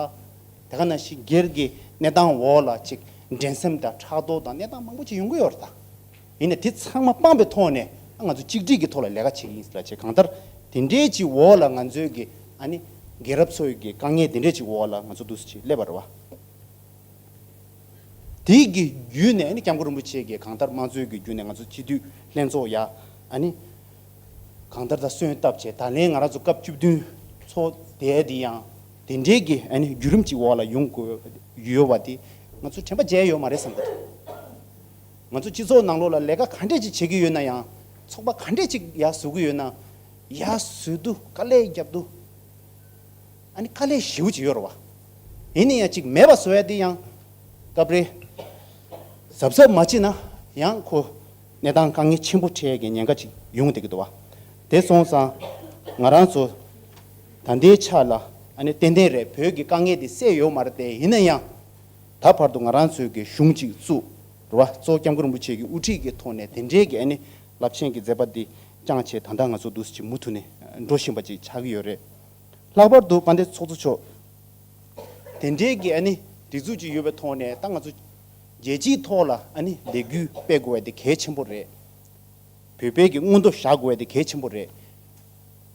དེ་ག་ནང་བཞིན་སྒེར་གྱི་གནས་སྟངས་འོག་ལ་ཅིག་འགྲན་སེམས་དང་ཕྲག་དོག་དང་གནས་སྟངས་མང་པོ་ཅིག་ཡོང་གི་ཡོད་རེད་ད། ཡིན་ནའི་དེ་ཚང་མ་སྤངས་པའི་ཐོག་ནས་ང་ཚོ་གཅིག་སྒྲིལ་གྱི་ཐོག་ལ་ལས་ཀ་བྱེད་ཀྱི་ཡིན་ལ་བྱེད། གང་ལྟར་དེ་འདྲའི་ཅིག་འོག་ལ་ང་ཚོའི་གི་ཨ་ནི་རྒན་རབས་ཚོའི་གི་དཀའ་ངལ་དེ་འདྲའི་ཅིག་འོག་ལ་ང་ཚོ་འདུག་སེ་ཅིག་སླེབས་པ་རེད་བ། དེའི་གི་བརྒྱུད་ནས་ནི་སྐྱབས་མགོན་རིན་པོ་ཆེ་གིས་གང་ལྟར་དམངས་གཙོའི་གི་བརྒྱུད་ནས་ང་ཚོ་སྤྱི་འཐུས་ལྷན་ཚོགས་ཡ་ཨ་ནི་གང་ལྟར་ད་སོན་བཏབ་བྱས། ད་ལན་ང་རང་ཚོ་སྐབས་བཅུ་བདུན་ཚོགས་དེ་དེ་ཡང་དེ་འདྲའི་གི་ཨ་ནི་བརྒྱུད་རིམ་གཅིག་འོག་ལ་ཡོང་དགོས་ཡོད་པ་དེ་ང་ཚོ་དྲན་པ་བརྗེད་ཡོད་མ་རེད་བསམ་གི་འདུག་ང་ཚོ་སྤྱི་ཚོགས་ནང་ལོགས་ལ་ལས་ཀ་ག་འདྲས་ཅིག་བྱེད་ཀྱི་ཡོད་ན་ཡང་། ཚོགས་པ་ག་འདྲས་ཅིག་ཡར་བཟོ་གི་ཡོད་ན། ཡར་བཟོ་དུས་དཀའ་ལས་རྒྱབ་དུས། ཨ་ནི་དཀའ་ལས་ཞེ་པོ་ཅིག་ཡོད་རེད་བ། ཡིན་ན་ཡང་ཅིག་མེད་པ་བཟོ་ཡ་དེ་ཡང་སྐབས་རེ་གཟབ་གཟབ་མ་བྱས་ན་ཡང་ཁོ་གནས་སྟངས་དཀའ་ངལ་ཆེན་པོ་འཕྲད་ཀྱི་ཉེན་ཁ་ཅིག་ཡོང་བསྡད་ཀྱི་འདུག་བ། དེ་སོང་ཙང་ང་རང་ཚོ་ད་ལྟའི་ཆ་ལ་ཨ་ནི་ཏན་ཏན་རེད། བོད་ཀྱི་དཀའ་ངལ་དེ་སེལ་ཡོད་མ་རེད་དེ། ཡིན་ན་ཡང་ད་བར་དུ་ང་རང་ཚོའི་གི་གཞུང་ཅིག་བཙུགས་རེད་བ། གཙོ་བོ་སྐྱབས་མགོན་རིན་པོ་ཆེ་གི་དབུ་ཁྲིད་ཀྱི་ཐོག་ནས་དེ་འདྲའི་གི་ཨ་ནི་རླབས་ཆེན་གྱི་མཛད་པ་འདི་བསྐྱངས་བྱས། ད་ལྟ་ང་ཚོ་འདུག་སེ་ཅིག་མུ་མཐུད་ནས་འགྲོ་བཞིན་པ་ཅིག་ཆགས་ཀྱི་ཡོད་རེད། ལྷག་པར་དུ་དཔལ་ལྡན་ཚོགས་གཙོ་མཆོག་དེ་འདྲའི་གི་ཨ་ནི་སྒྲིག་འཛུགས་ཅིག་ཡོད་པའི་ཐོག་ནས་ད་ང་ཚོ་རྒྱལ་སྤྱིའི་ཐོག་ལ་ཨ་ནི་ལས་འགུལ་སྤེལ་དགོས་པ་དེ་གལ་ཆེན་པོ་རེད། བོད་པའི་གི་མངོན་འདོད་བཞག་དགོས་པ་དེ་གལ་ཆེན་པོ་རེད།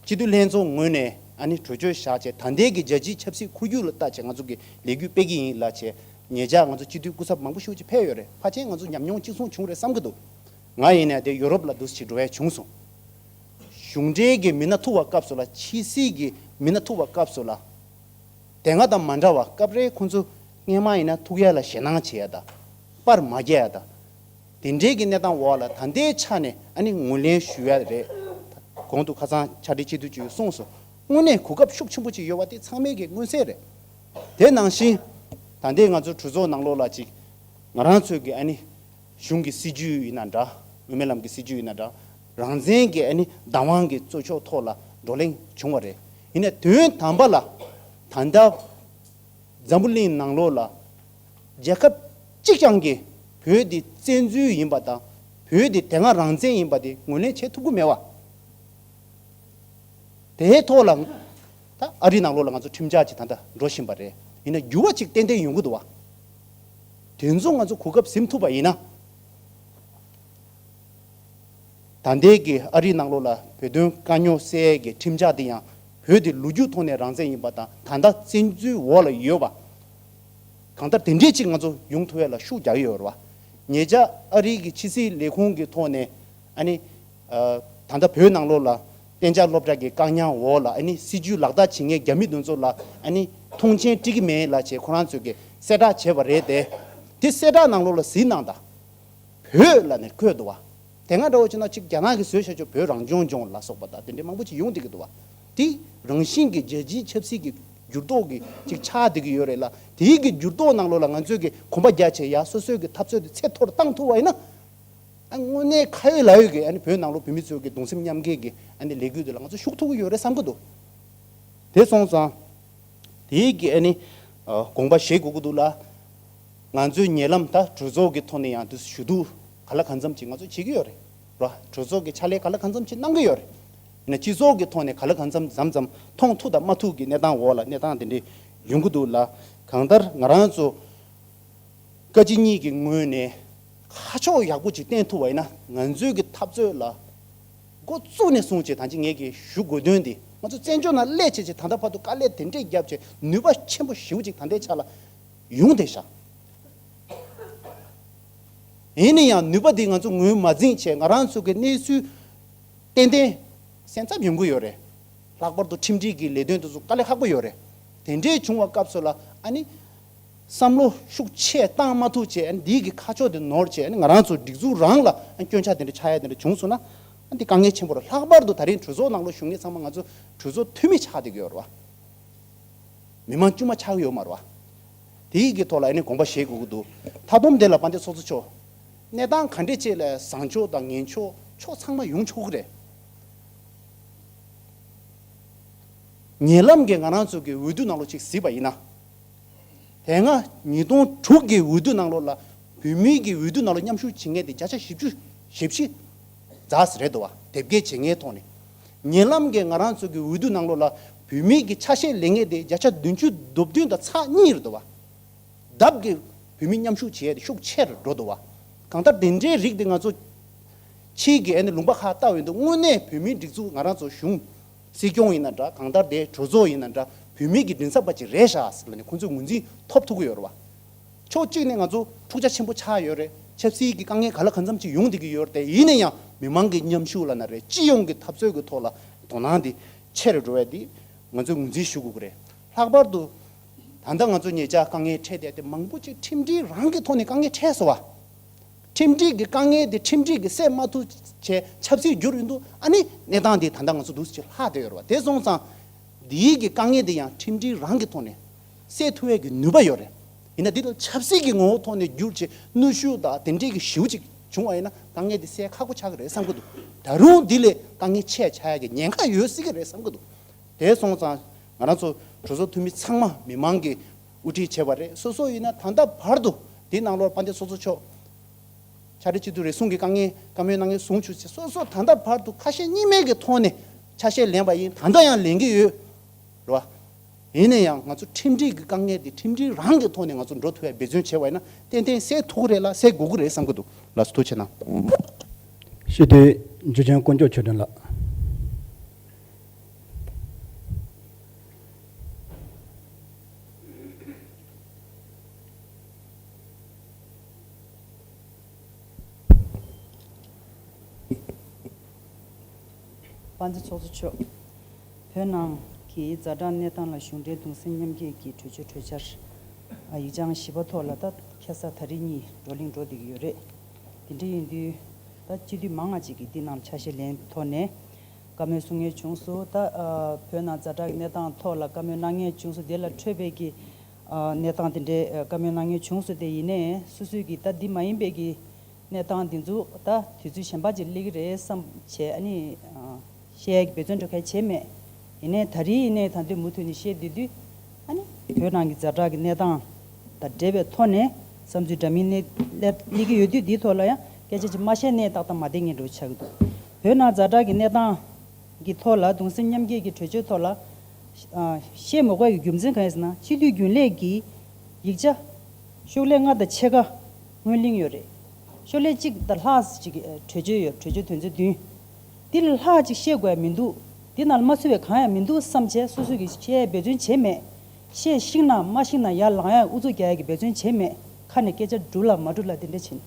སྤྱི་འཐུས་ལྷན་ཚོགས་ངོས་ནས་ཨ་ནི་གྲོས་ཆོད་བཞག་བྱས། ད་ལྟའི་གི་རྒྱལ་སྤྱིའི་ཆབ་སྲིད་ཁོར་ཡུག་ལ་བལྟས་བྱས་ང་ཚོ་གི་ལས་འགུལ་སྤེལ་གྱི་ཡིན་ལབ་བྱས། ཉེ་ཆར་ང་ཚོ་སྤྱི་འཐུས་སྐུ་ཚབ་མང་པོ་ཞིག་ཅིག་ཕེབས་ཡོད་རེད། ཕལ་ཆེར་ང་ཚོ་ཉམས་མྱོང་གཅིག་མཚུངས་བྱུང་རེད་བསམ་གྱི་འདུག་ང་ཡིན་ནའི་དེ་ཡུ་རོབ་ལ་འདུག་སེ་འགྲོ་ཡ་བྱུང་སོང་། གཞུང་འབྲེལ་གྱི་མི་སྣ་ཐུག་པའི་སྐབས་སུ་ལ། ཕྱི་སྲིད་ཀྱི་མི་སྣ་ཐུག་པའི་སྐབས་སུ་ལ། དེ་སྔ་དང་མ་འདྲ་བ། སྐབས་རེ་ཁོང་ཚོ་སྔས་མ་ཡིན་ན་ཐུག་ཡ་ལ་ཞེད་སྣང་བྱེད་ཡ་དང་། པར་མ་རྒྱག་ཡ་དང་། དེ་འདྲའི་གི་གནས་སྟངས་འོག་ལ་ད་ལྟའི་ཆ་ནས་ཨ་ནི་ངོས་ལེན་ཞུ་ཡ་རེད། གོང་དུ་ཁ་སང་ཕྱག་སྦྲེལ་སྤྱི་འཐུས་ཀྱིས་གསུངས་སོང་། དངོས་གནས་གོ་སྐབས་ཤུགས་ཆེན་པོ་ཅིག་ཡོད་པ་དེ་ཚང་མས་གི་མངོན་གསལ་རེད། དེ་ནང་བཞིན་ད་ལྟའི་ང་ཚོ་གྲོས་ཚོགས་ནང་ལོགས་ལ་ཅིག་ང་རང་ཚོའི་གི་ཨ་ནི་གཞུང་གི་སྲིད་ཇུས་ཡིན་ན་འདྲ། དབུ་མའི་ལམ་གྱི་སྲིད་ཇུས་ཡིན་ན་འདྲ། རང་བཙན་གྱི་ཨ་ནི་བདག་དབང་གི་རྩོད་ཕྱོགས་ཐོག་ལ་བགྲོ་གླེང་བྱུང་བ་རེད། ཡིན་ནའི་དོན་དམ་པ་ལ་ད་ལྟ་འཛམ་བུ་གླིང་ནང་ལོགས་ལ་རྒྱལ་ཁབ་གཅིག་རྐྱང་གིས་བོད་འདི་བཙན་འཛུལ་ཡིན་པ་དང་། བོད་འདི་དེ་སྔ་རང་བཙན་ཡིན་པ་དེ་ངོས་ལེན་བྱེད་ཐུབ་ཀྱི་མེད་པ། དེའི་ཐོག་ལ་ད་ཨ་རིའི་ནང་ལོགས་ལ་ང་ཚོ་ཁྲིམས་འཆར་ཅིག་ད་ལྟ་འགྲོ་བཞིན་པ་རེད། ཡིན་ན་འགྱུར་བ་ཅིག་ཏན་ཏན་ཡོང་གི་འདུག་བ། དེ་ཚོ་ང་ཚོ་གོ་སྐབས་ཟིན་ཐུབ་པ་ཡིན་ན། ད་ལྟའི་གི་ཨ་རིའི་ནང་ལོགས་ལ་བོད་དོན་དཀའ་རྙོག་སེལ་ཡས་ཀྱི་ཁྲིམས་འཆར་དེ་ཡང་བོད་དེ་ལོ་རྒྱུས་ཐོག་ནས་རང་བཙན་ཡིན་པ་དང་། ད་ལྟ་བཙན་འཛུལ་འོག་ལ་ཡོད་པ། གང་ལྟར་དེ་འདྲས་ཅིག་ང་ཚོ་ཡོང་ཐུབ་ཡས་ལ་ཤུགས་རྒྱག་གི་ཡོད་རེད་བ། ཉེ་ཆར་ཨ་རིའི་གི་ཕྱི་སྲིད་ལས་ཁུངས་ཀྱི་ཐོག་ནས་ཨ་ནི། ཨ། ད་ལྟ་བོད་ནང་ལོགས་ལ་གཏན་འཇགས་སློབ་གྲྭ་གི་བཀག་ཉར་འོག་ལ་ཨ་ནི་སྲིད་ཇུས་ལག་བསྟར་བྱེད་མཁན་རྒྱ་མི་དེ་ཚོ་ལ་ཨ་ནི་ཐོངས་མཆན་སྤྲད་ཀྱི་མེད་ལབ་བྱས་ཁོ་རང་ཚོས་གི་གསལ་བསྒྲགས་བྱས་པ་རེད་དེ། དེ་གསལ་བསྒྲགས་ནང་ལོགས་ལ་གཟིགས་གནང་དང་། བོད་ལབ་ནས་བཀོད་འདུག་བ། དེ་སྔ་འདྲ་བོ་བྱས་ན་ཅིག་རྒྱ་ནག་གིས་བཟོས་བཞག་ཆོག་བོད་རང་སྐྱོང་ལྗོངས་ལ་སོགས་པ་དང་དེ་འདྲའི་མང་པོ་ཅིག་ཡོང་བསྡད་ཀྱི་འདུག་བ། དེ་རང་བཞིན་གྱི་རྒྱལ་སྤྱིའི་ཆབ་སྲིད་ཀྱི་འགྱུར་ལྡོག་གི་ཅིག་ཆགས་བསྡད་ཀྱི་ཡོད་རེད་ལ། དེའི་གི་འགྱུར་ལྡོག་ནང་ལོགས་ལ་ང་ཚོས་གི་གོམ་པ་རྒྱག་བྱས་ཡ་སོ་སོའི་གི་འཐབ་རྩོད་དེ་ཚད་མཐོར་བཏང་ཐུབ་པ་ཡིན་ན། ད་ ཨ་དངོས་གནས་ཁ་ཡོད་ལག་ཡོད་ཀྱི་ཨ་ནི་བོད་ནང་ལོགས་བོད་མི་ཚོའི་གི་གདུང་སེམས་མཉམ་སྐྱེད་ཀྱི་ཨ་ནི་ལས་འགུལ་དེ་ལ་ང་ཚོ་ཤུགས་ཐུབ་ཀྱི་ཡོད་རེད་བསམ་གྱི་འདུག་དེ་སོང་ཙང་དེའི་གི་ཨ་ནི་ཨ་དགོངས་པ་བཞེས་དགོས་ཀྱི་འདུག་ལ། ང་ཚོའི་ཉེ་ལམ་ད་གྲོས་ཚོགས་ཀྱི་ཐོག་ནས་ཡང་དེ་ཞུ་གཏུག་ག་ལ་གང་འཚམ་ཅིག་ང་ཚོ་བྱེད་ཀྱི་ཡོད་རེད། ར། གྲོས་ཚོགས་ཀྱི་ཕྱག་ལས་ག་ལ་གང་འཚམ་ཅིག་གནང་གི་ཡོད་རེད། ཡིན་ན་སྤྱི་ཚོགས་ཀྱི་ཐོག་ནས་ག་ལ་གང་འཚམ་མཚམས་མཚམས་མཐོང་ཐུབ་དང་མ་ཐུབ་ཀྱི་གནས་སྟངས་འོག་ལ་གནས་སྟངས་དེ་འདྲས་ཡོང་གི་འདུག་ལ། གང་ལྟར་ང་རང་ཚོ་བཀའ་སྤྱི་གཉིས་ཀྱི་ངོས་ནས་ཁ་ཕྱོགས་ཡག་པོ་ཅིག་བསྟན་ཐུབ་པ་ཡིན་ན། ང་ཚོའི་གི་འཐབ་རྩོད་ལ་འགོ་བཙུགས་ནས་བཟུང་བྱས་ད་ཅི་ངས་ཀྱི་ཞུ་དགོས་དོན་འདི་ང་ཚོ་བཙན་བྱོལ་ནང་སླེབས་བྱས་བྱས་ད་ལྟ་བར་དུ་དཀའ་ལས་དེ་འདྲས་བརྒྱབ་བྱས་ནུས་པ་ཆེན་པོ་ཞེ་པོ་ཅིག་ད་ལྟའི་ཆ་ལ་ཡོང་བསྡད་ཤག་ཡིན་ན་ཡང་ནུས་པ་འདི་ང་ཚོ་ངོས་མ་འཛིན་བྱས་ང་རང་ཚོ་གི་གནས་ཚུལ་ཏན་ཏན་སེམས་འཚབ་ཡོང་གི་ཡོད་རེད། ལྷག་པར་དུ་ཁྲིམས་སྒྲིག་གི་ལས་དོན་དེ་ཚོ་དཀའ་ལས་ཁག་པོ་ཡོད་རེད། དེ་འདྲའི་བྱུང་བ་སྐབས་སུ་ལ་ཨ་ནི་བསམ་བློ་ཤུགས་ཆེ་བཏང་མ་ཐུབ་བྱས་ཨ་ནི་འདིའི་གི་ཁ་ཕྱོགས་དེ་ནོར་བྱས་ཨ་ནི་ང་རང་ཚོ་སྒྲིག་འཛུགས་རང་ལ་ཨ་ནི་སྐྱོན་ཆ་དེ་འདྲ་ཆགས་ཡ་དེ་འདྲ་བྱུང་སོང་ན་ཨ་ནི་དཀའ་ངལ་ཆེན་པོ་རེད། ལྷག་པར་དུ་ད་རིང་གྲོས་ཚོགས་ནང་ལོགས་བཞུགས་མཁན་ཚང་མ་ང་ཚོ་གྲོས་ཚོགས་འཐུས་མི་ཆགས་བསྡད་ཀྱི་ཡོད་རེད་བ། མི་མང་དཀྱུས་མ་ཆགས་ཀྱི་ཡོད་མ་རེད་བ། དེའི་གི་ཐོག་ལ་ཨ་ནི་དགོངས་པ་བཞེས་དགོས་ཀྱི་འདུག་མཐའ་སྡོམ་དེ་ལ་དཔལ་ལྡན་ཚོགས་གཙོ་མཆོག་གནས་སྟངས་ག་འདྲས་ཅིག་ལ་བཟང་ཕྱོགས་དང་ངན་ཕྱོགས་ཕྱོགས་ཚང་མ་ཡོང་ཆོག་གི་རེད། ཉེ་ལམ་གྱི་ང་རང་ཚོ་གི་འོས་བསྡུ་ནང་ལོགས་ཅིག་གཟིགས་པ་ཡིན་ན། དེ་སྔ་ཉིས་སྟོང་དྲུག་གི་འོས་བསྡུ་ནང་ལོགས་ལ་བོད་མིའི་གི་འོས་བསྡུ་ནང་ལོགས་མཉམ་ཞུགས་བྱེད་མཁན་དེ་བརྒྱ་ཆ་བཞི་བཅུ་ཞེ་བཞི་རྫོགས་རེད་འདུག་བ། དེབ་སྐྱེལ་བྱེད་མཁན་ཐོག་ནས། ཉེ་ལམ་གྱི་ང་རང་ཚོ་གི་འོས་བསྡུ་ནང་ལོགས་ལ་བོད་མིའི་གི་ཆ་ཤས་ལེན་མཁན་དེ་བརྒྱ་ཆ་བདུན་ཅུ་དོན་བདུན་དང་ཚེག་གཉིས་རེད་འདུག་བ། ལྡབ་ཀྱིས་བོད་མི་མཉམ་ཞུགས་བྱེད་ཡས་དེ་ཤུགས་ཆེ་རུ་འགྲོ་འདུག་བ། གང་ལྟར་དེ་འདྲའི་རིགས་དེ་ང་ཚོ་ཕྱིའི་གི་ཨ་ནི་ལུང་པ་ཁག་ལྟ་བའི་འདུག་དངོས་གནས་བོད་མིའི་སྒྲིག་འཛུགས་ང་རང་ཚོ་གཞུང་སྲིད་སྐྱོང་ཡིན་ན་འདྲ། གང་ལྟར་དེ་གྲོས་ཚོགས་ཡིན་ན་འདྲ། བོད་མི་གི་མགྲིན་ཚབ་པ་ཅིག་རེད་ཤག་ཟེར་ལབ་ནས་ཁོང་ཚོས་ངོས་འཛིན་ཐོབ་ཐུབ་ཀྱི་ཡོད་རེད་བ། ཕྱོགས་གཅིག་ནས་ང་ཚོ་འཁྲུག་ཆ་ཆེན་པོ་ཆགས་ཡོད་རེད། ཆབ་སྲིད་ཀྱི་དཀའ་ངལ་ག་ལ་གང་འཚམ་ཅིག་ཡོང་བསྡད་ཀྱི་ཡོད་རེད་དེ། ཡིན་ན་ཡང་མི་མང་གི་མཉམ་ཞུགས་ལབ་ན་རེད། སྤྱི་ཡོངས་ཀྱི་འཐབ་རྩོད་ཀྱི་ཐོག་ལ་དོ་སྣང་དེ་ཆེ་རུ་འགྲོ་བས་དེ་ང་ཚོས་ངོས་འཛིན་ཞུ་དགོས་ཀྱི་རེད། ལྷག་པར་དུ་ད་ལྟ་ང་ཚོ་ཉེ་ཆར་དཀའ་ངལ་འཕྲད་བསྡད་དེ་མང་པོ་ཅིག་ཁྲིམས་སྒྲིག་རང་གི་ཐོག་ནས་དཀའ་ངལ་འཕྲད་སོང་བ། ཁྲིམས་སྒྲིག་གི་དཀའ་ངལ་དེ་ཁྲིམས་སྒྲིག་གིས་སེལ་མ་ཐུབ་བྱས་ཆབ་སྲིད་བསྒྱུར་ཡོང་དུས་ཨ་ནི་གནས་སྟངས་དེ་ད་ལྟ་ང་ཚོ་འདུག་སེ་ལྷག་བསྡད་ཡོད་རེད་བ། དེ་སོང་ཙང་འདིའི་གི་དཀའ་ངལ་དེ་ཡང་ཁྲིམས་སྒྲིག་རང་གི་ཐོག་ནས་སེལ་ཐུབ་ཡས་ཀྱི་ནུས་པ་ཡོད་རེད། ཡིན་ན་འདི་ལ་ཆབ་སྲིད་ཀྱི་ངོ་བོ་ཐོག་ནས་བསྒྱུར་བྱས་གནོན་ཤུགས་དང་དེ་འདྲའི་གི་ཞེ་པོ་ཅིག་བྱུང་བ་ཡིན་ན་དཀའ་ངལ་དེ་སེལ་ཁག་པོ་ཆགས་ཀྱི་རེད་བསམ་གྱི་འདུག་ད་རུང་འདི་ལས་དཀའ་ངལ་ཆེ་ཆགས་ཡས་ཀྱི་ཉེན་ཁ་ཡོད་སྲིད་ཀྱི་རེད་བསམ་གྱི་འདུག་དེ་སོང་ཙང་ང་རང་ཚོ་གྲོས་ཚོགས་འཐུས་མི་ཚང་མ་མི་མང་གིས་དབུ་ཁྲིད་བྱས་པ་རེད། སོ་སོ་ཡིན་ན་ད་ལྟ་བར་དུ་འདི་ནང་ལོགས་དཔལ་ལྡན་ཚོགས་གཙོ་མཆོག་ཕྱག་སྦྲེལ་སྤྱི་འཐུས་རེ་ཟུང་གིས་དཀའ་ངལ་བཀའ་མོལ་གནང་མཁན་བཟུང་བཅུག་ཚེ་སོ་སོ་ད་ལྟ་བར་དུ་ཁ་ཞེ་གཉིས་མེད་ཀྱི་ཐོག་ནས་ཆ་ཤས་ལེན་པ་ཡིན། ད་ལྟ་ཡང་ལེན་གྱི་ཡོད་རེད་བ། ཡིན་ན་ཡང་ང་ཚོ་ཁྲིམས་སྒྲིག་གི་དཀའ་ངལ་དེ་ཁྲིམས་སྒྲིག་རང་གི་ཐོག་ནས་ང་ཚོ་འགྲོ་ཐུབ་ཡ་འབད་བརྩོན་བྱས་པ་ཡིན་ན་ཏན་ཏན་སེལ་ཐུབ་ཀྱི་རེད་ལ་སེལ་དགོས་ཀྱི་རེད་བསམ་གྱི་འདུག་ལགས་སོ། ཐུགས་རྗེ་གནང་། སྤྱི་འཐུས་འཇུ་ཆེན་དཀོན་མཆོག་ཆོས་སྒྲོན་ལགས། དཔལ་ལྡན་ཚོགས་གཙོ་མཆོག་བོད་ནང་གི་ཛ་དྲག་གནས་སྟངས་ལ་གཞུང་འབྲེལ་གདུང་སེམས་མཉམ་སྐྱེད་ཀྱི་གྲོས་ཆོད་གྲོས་འཆར་ཡིག་བྱང་བཞི་པ་ཐོག་ལ་ད་ཁ་སང་ད་རེས་གཉིས་བགྲོ་གླེང་འགྲོ་བསྡད་ཀྱི་ཡོད་རེད། དེ་འདྲ་ཡིན་དུས་ད་སྤྱི་འཐུས་མང་ང་ཅིག་གིས་འདི་ནང་ལ་ཆ་ཤས་ལེན་ཐོག་ནས། བཀའ་མོལ་གསུང་མཁན་བྱུང་སོང་། ད་ཨ་བོད་ནང་ཛ་དྲག་གི་གནས་སྟངས་ཐོག་ལ་བཀའ་མོལ་གནང་མཁན་བྱུང་སོང་། དེ་ལ་འཕྲོས་པའི་གི་ཨ་གནས་སྟངས་དེ་འདྲའི་ཨ་བཀའ་མོལ་གནང་མཁན་བྱུང་སོང་། དེ་ཡིན་ནའི་སོ་སོས་གི་ད་འདི་མ་ཡིན་པའི་གི་གནས་སྟངས་འདི་ཚོ་ད་དུས་ཚོད་གཞན་པ་ཅིག་སླེབས་ཀྱི་རེད་བསམ་བྱས་ཨ་ནི་ཨ་བཤད་ཡ་གི་འབད་བརྩོན་འགྲོ་མཁན་བྱས་མེད། ཡིན་ནའི་ད་རེས་ཡིན་ནའི་ད་དུང་མུ་མཐུད་ནས་བཤད་བསྡད་དུས་ཨ་ནི་བོད་ནང་གི་ཛ་དྲག་གི་གནས་སྟངས་དང་འབྲེལ་བའི་ཐོག་ནས་བསམ་ཚུལ་འདྲ་མིན་གནས་སླེབས་གནས་ཀྱི་ཡོད་དུས་འདིའི་ཐོག་ལ་ཡང་སྐད་ཆ་ཅིག་མ་བཤད་ནའི་ཏག་ཏག་མ་བསྡད་མཁན་འདྲ་བོ་ཆགས་ཀྱི་འདུག་བོད་ནང་ཛ་དྲག་གི་གནས་སྟངས་ཀྱི་ཐོག་ལ་གདུང་སེམས་མཉམ་སྐྱེད་ཀྱི་གྲོས་ཆོད་ཐོག་ལ་ཨ་བཤད་མ་དགོས་ཀྱི་རྒྱུ་མཚན་གང་ཡིན་ཟེར་ན། སྤྱི་འཐུས་རྒྱུན་ལས་ཀྱི་ཡིག་ཆ་ཤོག་ལྷེ་ལྔ་དང་ཕྱེད་ཀ་སྔོན་གླེང་ཡོད་རེད། ཤོག་ལྷེ་གཅིག་དང་ལྷག་ཅིག་གི་གྲོས་ཆོད་ཡོད། གྲོས་ཆོད་དོན་ཚན་བདུན། འདི་ལས་ལྷག་ཅིག་བཤད་དགོས་ཡ་མི་འདུག་འདི་ནང་ལ་མ་ཚུད་པའི་གང་ཡང་མི་འདུག་བསམ་བྱས་སོ་སོ་གིས་བཤད་ཡའི་འབད་བརྩོན་བྱས་མེད། བཤད་ཤེས་ན་མ་ཤེས་ན་ཡར་ལངས་ཡ་ཨུ་ཚུགས་རྒྱག་ཡ་གི་འབད་བརྩོན་བྱས་མེད། ཁ་ནས་སྐད་ཆ་འགྲུབ་ལ་མ་འགྲུབ་ལ་དེ་འདྲ་བྱས་ནས།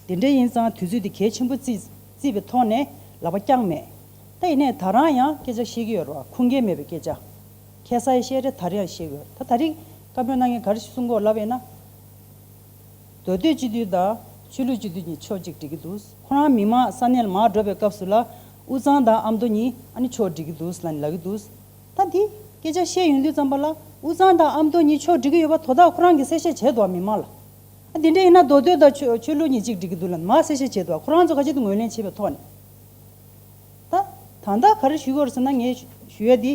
དེ་འདྲ་ཡིན་ཙང་དུས་ཚོད་འདི་གལ་ཆེན་པོ་བརྩིས་བརྩིས་པའི་ཐོག་ནས་ལག་པ་བརྐྱངས་མེད། ད་ཡིན་ནའི་ད་རང་ཡང་སྐད་ཆ་བཤད་ཀྱི་ཡོད་རེད་བ། ཁུངས་སྐྱེལ་མེད་པའི་སྐད་ཆ། ཁ་སང་ཡང་བཤད་རེད། ད་རེས་ཡང་བཤད་ཀྱི་ཡོད་རེད། ད་ད་རེས་བཀའ་མོལ་གནང་མཁན་ག་རེ་ཞིག་གསུང་གི་ཡོད་ལབ་པ་ཡིན་ན། མདོ་སྟོད་སྤྱི་འཐུས་དང་ཆོས་ལུགས་སྤྱི་འཐུས་གཉིས་ཕྱོགས་གཅིག་སྒྲིག་གི་འདུག་ཁོ་རང་མི་མང་ས་གནས་ལ་མར་འགྲོ་བའི་སྐབས་སུ་ལ་དབུས་གཙང་དང་ཨ་མདོ་གཉིས་ཨ་ནི་ཕྱོགས་སྒྲིག་གི་འདུག་ལབ་ནས་ལབ་ཀྱི་འདུག་ད་འདི་སྐད་ཆ་བཤད་ཡོང་དུས་ཙམ་པ་ལ་དབུས་གཙང་དང་ཨ་མདོ་གཉིས་ཕྱོགས་སྒྲིག་གི་ཡོད་པ་དོ་བདག་ཁོ་རང་གིས་གསལ་བཤད་བྱས་འདུག་མི་མང་ལ། ཨ་དེ་འདྲ་ཡིན་ན་མདོ་སྟོད་དང་ཆོས་ཆོས་ལུགས་གཉིས་གཅིག་སྒྲིག་གི་འདུག་ལབ་མར་གསལ་བཤད་བྱས་འདུག་ཁོ་རང་ཚོ་ཁ་ཅིག་ཏུ་ངོས་ལེན་བྱས་པའི་ཐོག་ནས། ད་ད་ལྟ་ག་རེ་ཞུ་དགོས་རེད་ཟེར་ན། ངས་ཞུ་ཡ་འདི་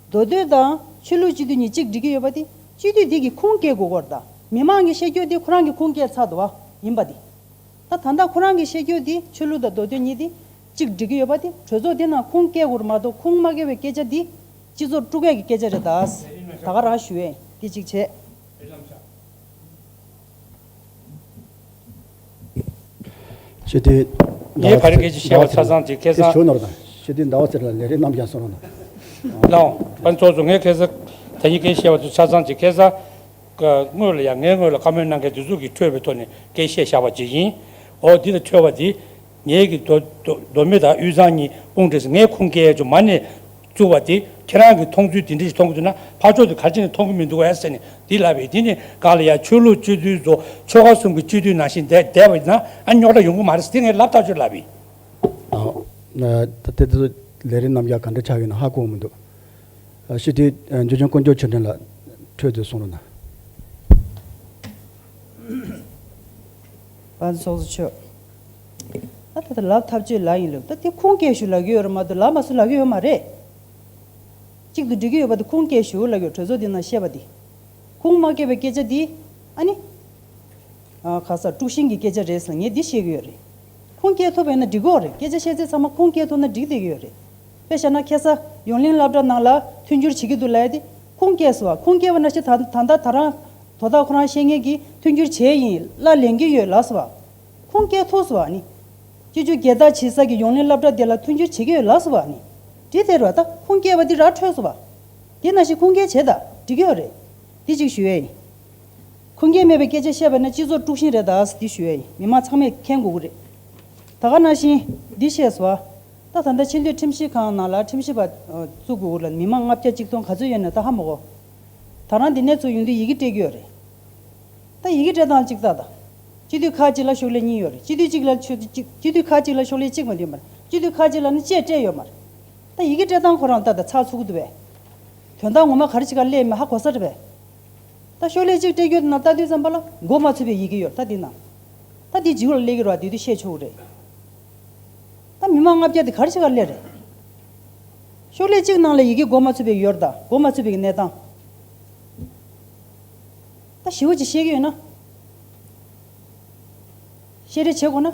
མདོ་སྟོད་དང་ཆོས་ལུགས་སྤྱི་འཐུས་གཉིས་གཅིག་སྒྲིག་གི་ཡོད་པ་དེ་སྤྱི་འཐུས་འདི་གི་ཁུངས་སྐྱེལ་དགོས་སྐོར་དང་མི་མང་གི་བཤད་རྒྱུ་དེ་ཁོ་རང་གི་ཁུངས་སྐྱེལ་ཚར་འདུག་བ་ཡིན་པ་དེ། ད་ད་ལྟ་ཁོ་རང་གི་བཤད་རྒྱུ་དེ་ཆོས་ལུགས་དང་མདོ་སྟོད་གཉིས་དེ་གཅིག་སྒྲིག་གི་ཡོད་པ་དེ་གྲོས་ཚོགས་དེ་ནང་ཁུངས་སྐྱེལ་དགོས་རེད་མ་གཏོགས། ཁུངས་མ་སྐྱེལ་བའི་སྐད་ཆ་འདི་སྤྱི་ཚོགས་དཀྲུག་ཡས་ཀྱི་སྐད་ཆ་རེད། ད་ད་ག་རང་ཞུ་ཡས་དེ་གཅིག་བྱས། སྤྱི་འཐུས་ངས་བར་སྐད་ཆ་བཤད་པ་ཆ་ཚང་ཅིག་ཁ་སང་། ཞུ་ནོར་དང་སྤྱི་འཐུས་ཟླ་བ་ཚེ་རིང་ལ་ལས་རིམ་རྣམས་ཀྱང་གསུང་རོགས་གནང་། ལའོ། པན་ཚོགས་གཙོ། ངས་ཁ་སང་ད་ཡིན་སྐད་བཤད་པ་ཚོ་ཆ་ཚང་ཅིག་ཁ་སང་སྔོན་ལ་ཡང་ངའི་སྔོན་ལ་བཀའ་མོལ་གནང་མཁན་དེ་ཚོ་གིས་འཕྲོས་པའི་ཐོག་ནས་སྐད་བཤད་བཞག་པ་ཅིག་ཡིན། འོ་འདི་ལ་འཕྲོས་པ་འདི། ངེད་ཀྱི་མདོ་མདོ་མདོ་སྨད་དང་དབུས་གཙང་གཉིས་དཔུང་སྒྲིག་ཟེར་ངས་ཁུངས་སྐྱེལ་ཡ་ཅུང་མ་ནས་བཙུགས་པ་དེ། ཁྱེད་རང་གིས་མཐོང་ཚུལ་དེ་འདྲ་ཞིག་མཐོང་གི་འདུག་ན་ཕར་ཕྱོགས་དེ་ག་རེ་བྱས་ནས་མཐོང་གི་མི་འདུག་གས་ཟེར་ནས་འདི་ལབ་པས། དེ་ནས་གང་ལ་ཡ་ཆོས་ལུགས་སྤྱི་འཐུས་ཚོ་ཆོལ་ཁ་གསུམ་གྱི་སྤྱི་འཐུས་ནང་བཞིན་བསྡད་བསྡད་པ་ཡིན་ན་ཨ་རྙོག་དྲ་ཡོང་གི་མ་རེད་ཟེར་དེ་ངས་ལབ་ཐག་ཆོད་ལབ་པས། ཨ་ད་དེ་ཚོ་ལས་རིམ་རྣམ་གཞག་ག་འདྲ་ཆགས་ཡོད་ན་ཧ་གོ་མི་འདུག་ཨ་སྤྱི་འཐུས་ཨ་འཇུ་ཆེན་དཀོན་མཆོག་ཆོས་སྒྲོན་ལགས་འཕྲོས་དུ་གསུང་རོགས་གནང་། པ་ཚོགས་གཙོ་མཆོག་ཨ་ད་ལྟ་ལབ་ཐབས་ཅིག་ལབ་ཡིན་ལབ། ད་དེ་ཁུངས་སྐྱེལ་ཞུ་ལབ་ཀྱི་ཡོད་རེད་མ་གཏོགས་ལབ་མ་སུ་ལབ་ཀྱི་ཡོད་མ་རེད། གཅིག་ཏུ་སྒྲིལ་གྱི་ཡོད་པ་དེ་ཁུངས་སྐྱེལ་ཞུ་ལབ་ཀྱི་ཡོད། གྲོས་ཚོགས་འདི་ནང་བཤད་པ་དེ། ཁུངས་མ་སྐྱེལ་བའི་སྐད་ཆ་འདི་ཨ་ནི། ཨ་ཁ་ས་དཀྲུག་ཤིང་གི་སྐད་ཆ་རེད་ཟེར་ངས་འདི་བཤད་ཀྱི་ཡོད་རེད། ཁུངས་སྐྱེལ་ཐུབ་པ་ཡིན་ན་འགྲིག་གི་རེད། སྐད་ཆ་བཤད་ཚད་ཚང་མ་ཁུངས་སྐྱེལ་ཐུབ་ན་འགྲིག་བསྡད་ཀྱི་ཡོད་རེད། དཔེ་བཞག་ན་ཁ་ས་ཡོངས་གླིང་སློབ་གྲྭ་ནང་ལ་མཐུན་འགྱུར་བྱེད་ཀྱི་འདུག་ལབ་ཡ་དེ་ཁུངས་སྐྱེལ་སོང་བ། ཁུངས་སྐྱེལ་བ་ནང་བཞིན་ད་ད་ལྟ་ད་རང་དོ་བདག་ཁོ་རང་བཤད་མཁན་གྱིས་མཐུན་འགྱུར་བྱས་ཡིན་ལབ་ལེན་གྱི་ཡོད་ལབ་སོང་བ། ཁུངས་སྐྱེལ་ཐུབ་སོང་བ་ནི། སྤྱི་སྤྱོད་སྒེར་བདག་བྱེད་ས་ཀྱི་ཡོངས་གླིང་སློབ་གྲྭ་དེ་ལ་མཐུན་འགྱུར་བྱེད་ཀྱི་ཡོད་ལབ་སོང་བ་ནི། འགྲིག་དེ་རེད་བ། ད་ཁུངས་སྐྱེལ་བ་དེ་ར་འཕྲོད་སོང་བ། དེ་ནང་བཞིན་ཁུངས་སྐྱེལ་བྱེད་ད་འགྲིག་གི་ཡོད་རེད། དེ་གཅིག་ཞུ་ཡས་ཡིན། ཁུངས་སྐྱེལ་མེད་པའི་སྐད་ཆ་བཤད་པ་ན་སྤྱི་ཚོགས་དཀྲུག་ཤིང་རེད་ད་ཟེར་དེ་ཞུ་ཡས་ཡིན། མི་མང་ཚང་མས་མཁྱེན་དགོས་ཀྱི་རེད། ད་ག་ནང་བཞིན་འདི་བཤད་སོང་བ། ད་ད་ལྟ་ཆེས་མཐོའི་ཁྲིམས་ཞིབ་ཁང་ནང་ལ་ཁྲིམས་ཞིབ་པ་ཨ་བཙུགས་དགོས་ལ་མི་མང་ལྔ་བརྒྱ་གཅིག་སྟོང་ག་ཚོད་ཡོད་ན་ད་ཧ་མ་གོ། ད་རང་འདི་ནས་ཚུར་ཡོང་དུས་ཡི་གེ་སྤྲད་ཀྱི་ཡོད་རེད། ད་ཡི་གེ་སྤྲད་སྟངས་གཅིག་ལྟ་ད། སྤྱི་འཐུས་ཁག་གཅིག་ལ་ཤོག་ལྷེ་གཉིས་ཡོད་རེད། སྤྱི་འཐུས་གཅིག་ལ་ཤོག་གཅིག་སྤྱི་འཐུས་ཁག་གཅིག་ལ་ཤོག་ལྷེ་གཅིག་མ་ཡོད་མ་རེད། སྤྱི་འཐུས་ཁག་གཅིག་ལ་ནི་བཅས་སྤྲད་ཡོད་མ་རེད། ད་ཡི་གེ་སྤྲད་སྟངས་ཁོ་རང་ལྟ་ད་ཚགས་ཚུད་ཀྱི་འདུག་བས། དོན་དག་ངོ་མ་ག་རེ་བྱེད་ག་སླེབས་མེད་ཧ་གོ་ས་རེད་བས། ད་ཤོག་ལྷེ་གཅིག་སྤྲད་རྒྱུ་དེ་ནང་ལྟ་དུས་ཙམ་པ་ལ་མགོ་མ་ཚོས་པའི་ཡི་གེ་ཡོད་རེད། ད་འདི་ནང་། ད་འདི་ཇིའུ་ལ་སླེབས་ཀྱི་རེད་བ། དེ་དུས་བཤད་ཆོག་གི་རེད། ད་མི་མང་ལྔ་བརྒྱ་དེ་ག་རེ་བྱེད་ག་སླེབས་རེད། ཤོག་ལྷེ་གཅིག་ནང་ལ་ཡི་གེ་མགོ་མ་ཚོས་པའི་ཡོད་རེད། ད་མགོ་མ་ཚོས་པའི་གནས་སྟངས། ད་ཞེ་པོ་ཅིག་བཤད་ཀྱི་ཡོད་ན། བཤད་རེས་བྱེད་དགོས་ན།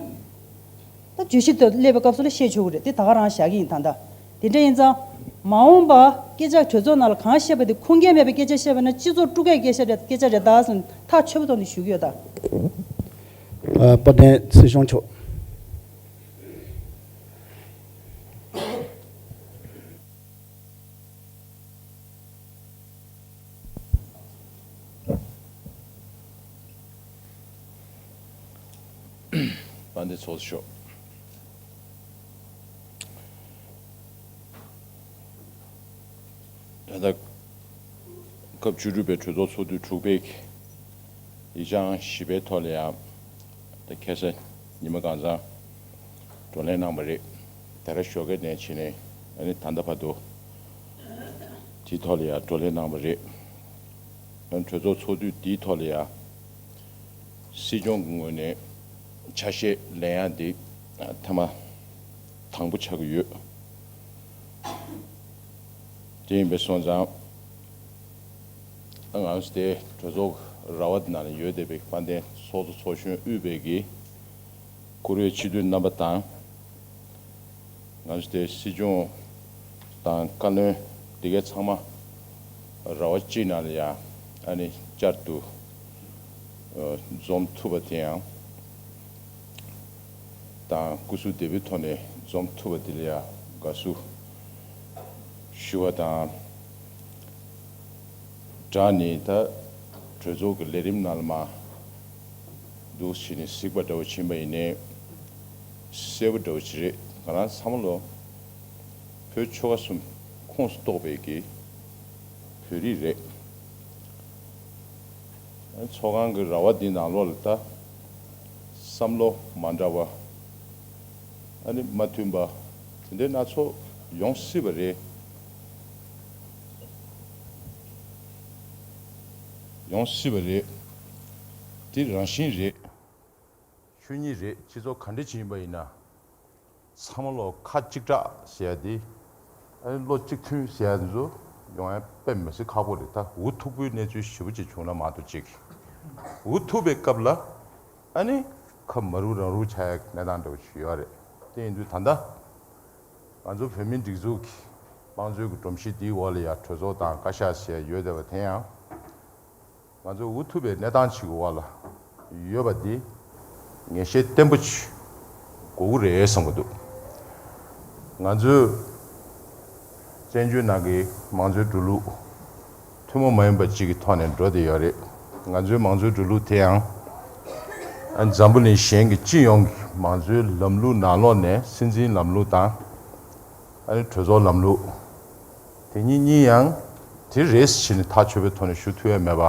ད་བརྗོད་གཞི་དེ་སླེབས་པའི་སྐབས་སུ་ལ་བཤད་ཆོག་གི་རེད། དེ་ད་ག་རང་བཞག་གི་ཡིན་ད་ལྟ། དེ་འདྲ་ཡིན་ཙང་། མ་འོངས་པ་སྐད་ཆ་གྲོས་ཚོགས་ནང་ལ་གང་བཤད་པ་དེ་ཁུངས་སྐྱེལ་མེད་པའི་སྐད་ཆ་བཤད་པ་ན་སྤྱི་ཚོགས་དཀྲུག་ཡས་སྐད་ཆ་རེད། སྐད་ཆ་རེད་ད་ཟེར་ཐག་ཆོད་པོ་ཐོག་ནས་ཞུ་གི་ཡོད་ད། ཨ་དཔལ་ལྡན་སྲིད་སྐྱོང་མཆོག་དཔལ་ལྡན་ཚོགས་གཙོ་མཆོག་ད་ལྟ་སྐབས་བཅུ་དྲུག་པའི་གྲོས་ཚོགས་ཚོགས་དུས་དྲུག་པའི་ཡིག་ཆ་ཨང་བཞི་པའི་ཐོག་ལ་ཡང་ད་ཁ་སང་ཉི་མ་གང་ཚང་བགྲོ་གླེང་གནང་བ་རེད། ད་རེས་ཞོགས་ཀས་ནས་བྱས་ནས་ཨ་ནི་ད་ལྟ་བར་དུ་དེའི་ཐོག་ལ་ཡང་བགྲོ་གླེང་གནང་བ་རེད། ཨ་ནི་གྲོས་ཚོགས་ཚོགས་དུས་འདིའི་ཐོག་ལ་ཡང་སྲིད་སྐྱོང་གི་ངོས་ནས་ཆ་ཤས་ལེན་ཡག་འདི་ཐེངས་མ་དང་པོ་ཆགས་ཀྱི་ཡོད། དེ་ཡིན་པས་སོང་ཙང་། ང་ཚོ་དེ་གྲོས་ཚོགས་ར་བ་དེ་ནང་ལ་ཡོད་བསྡད་པའི་དཔལ་ལྡན་ཚོགས་གཙོ་ཚོགས་གཞོན་དབུས་པའི་གི་བཀུར་འོས་སྤྱི་འཐུས་རྣམ་པ་དང་། ང་ཚོ་དེ་སྲིད་སྐྱོང་དང་བཀའ་བློན་དེ་གའི་ཚང་མ་ར་བ་གཅིག་ནང་ལ་ཡང་ཨ་ནི་བསྐྱར་དུ་འཛོམས་ཐུབ་པ་དེ་ཡང་། དང་སྐུ་གཟུགས་བདེ་པོའི་ཐོག་ནས་འཛོམས་ཐུབ་པ་འདི་ལ་ཡང་དགའ་བསུ་ཞུ་བ་དང་སྦྲགས་ནས། ད་གྲོས་ཚོགས་ཀྱི་ལས་རིམ་ནང་ལ་མར་འདུག་བྱས་ནས་གཟིགས་པ་འདྲ་བོ་ཕྱིན་པ་ཡིན་ནའི་གསལ་པོ་འདྲ་བོ་ཅིག་རེད། ང་རང་བསམ་བློ་བོད་ཆོལ་ཁ་གསུམ་ཁོངས་སུ་གཏོགས་པའི་གི་བོད་རིགས་རེད། ཚོགས་ཁང་གི་ར་བ་འདི་ནང་ལོགས་ལ་ད་བསམ་བློ་མ་འདྲ་བ། ཨ་ནི་མ་མཐུན་པ་དེ་འདྲའི་སྣ་ཚོགས་ཡོང་སྲིད་པ་རེད། ཡོང་སྲིད་པ་རེད། དེ་རང་བཞིན་རེད། ཆོས་ཉིད་རེད། སྤྱི་ཚོགས་ག་འདྲ་ཅིག་ཡིན་པ་ཡིན་ན། ཚང་མ་ལོ་ཁ་གཅིག་གྲགས་ཟེར་ཡ་དེ། ཨ་ནི་བློ་གཅིག་མཐུན་ཟེར་ཡ་དེ་ཚོ་ཡོང་ཡ་དཔེ་མི་སྲིད་ཁག་པོ་རེད། ད་འུ་ཐུག་པོའི་གནས་ཚུལ་ཞེ་པོ་ཅིག་བྱུང་ན་མ་གཏོགས་ཅིག་འུ་ཐུག་པའི་སྐབས་ལ་ཨ་ནི་ཁ་མ་རུ་རང་རུ་ཆགས་ཡ་གནས་སྟངས་འདྲ་བོ་ཞིག་ཡོད་རེད། དེ་ཡིན་དུས་ད་ལྟ་ང་ཚོ་བོད་མིའི་སྒྲིག་འཛུགས་ཀྱི་དམངས་གཙོའི་གི་སྒྲོམ་གཞི་འདིའི་འོག་ལ་ཡ་གྲོས་ཚོགས་དང་བཀའ་ཤག་ཟེར་ཡ་ཡོད་བསྡད་པ་དེ་ཡང་། ང་ཚོ་འུ་ཐུག་པའི་གནས་སྟངས་ཤིག་གི་འོག་ལ་ཡོད་པ་འདི་ངེས་ཤེས་བརྟན་པོ་ཅིག་དགོས་ཀྱི་རེད་བསམ་གྱི་འདུག་ང་ཚོའི་བཙན་བྱོལ་ནང་གི་མང་གཙོའི་འགྲོ་ལུགས་ཐུན་མོང་མ་ཡིན་པ་ཅིག་གི་ཐོག་ནས་འགྲོ་བསྡད་ཡོད་རེད། ང་ཚོའི་མང་གཙོའི་འགྲོ་ལུགས་དེ་ཡང་ཨ་འཛམ་བུ་གླིང་གཞན་གྱི་སྤྱི་ཡོངས་ཀྱི་མང་གཙོའི་ལམ་ལུགས་ནང་ལོགས་ནས་སྲིད་འཛིན་ལམ་ལུགས་དང་། ཨ་ནི་གྲོས་ཚོགས་ལམ་ལུགས། དེ་གཉིས་གཉིས་ཡང་དེ་རེད་ཟེར་ནས་ཐག་ཆོད་པའི་ཐོག་ནས་ཞུ་ཐུབ་ཡ་མེད་པ།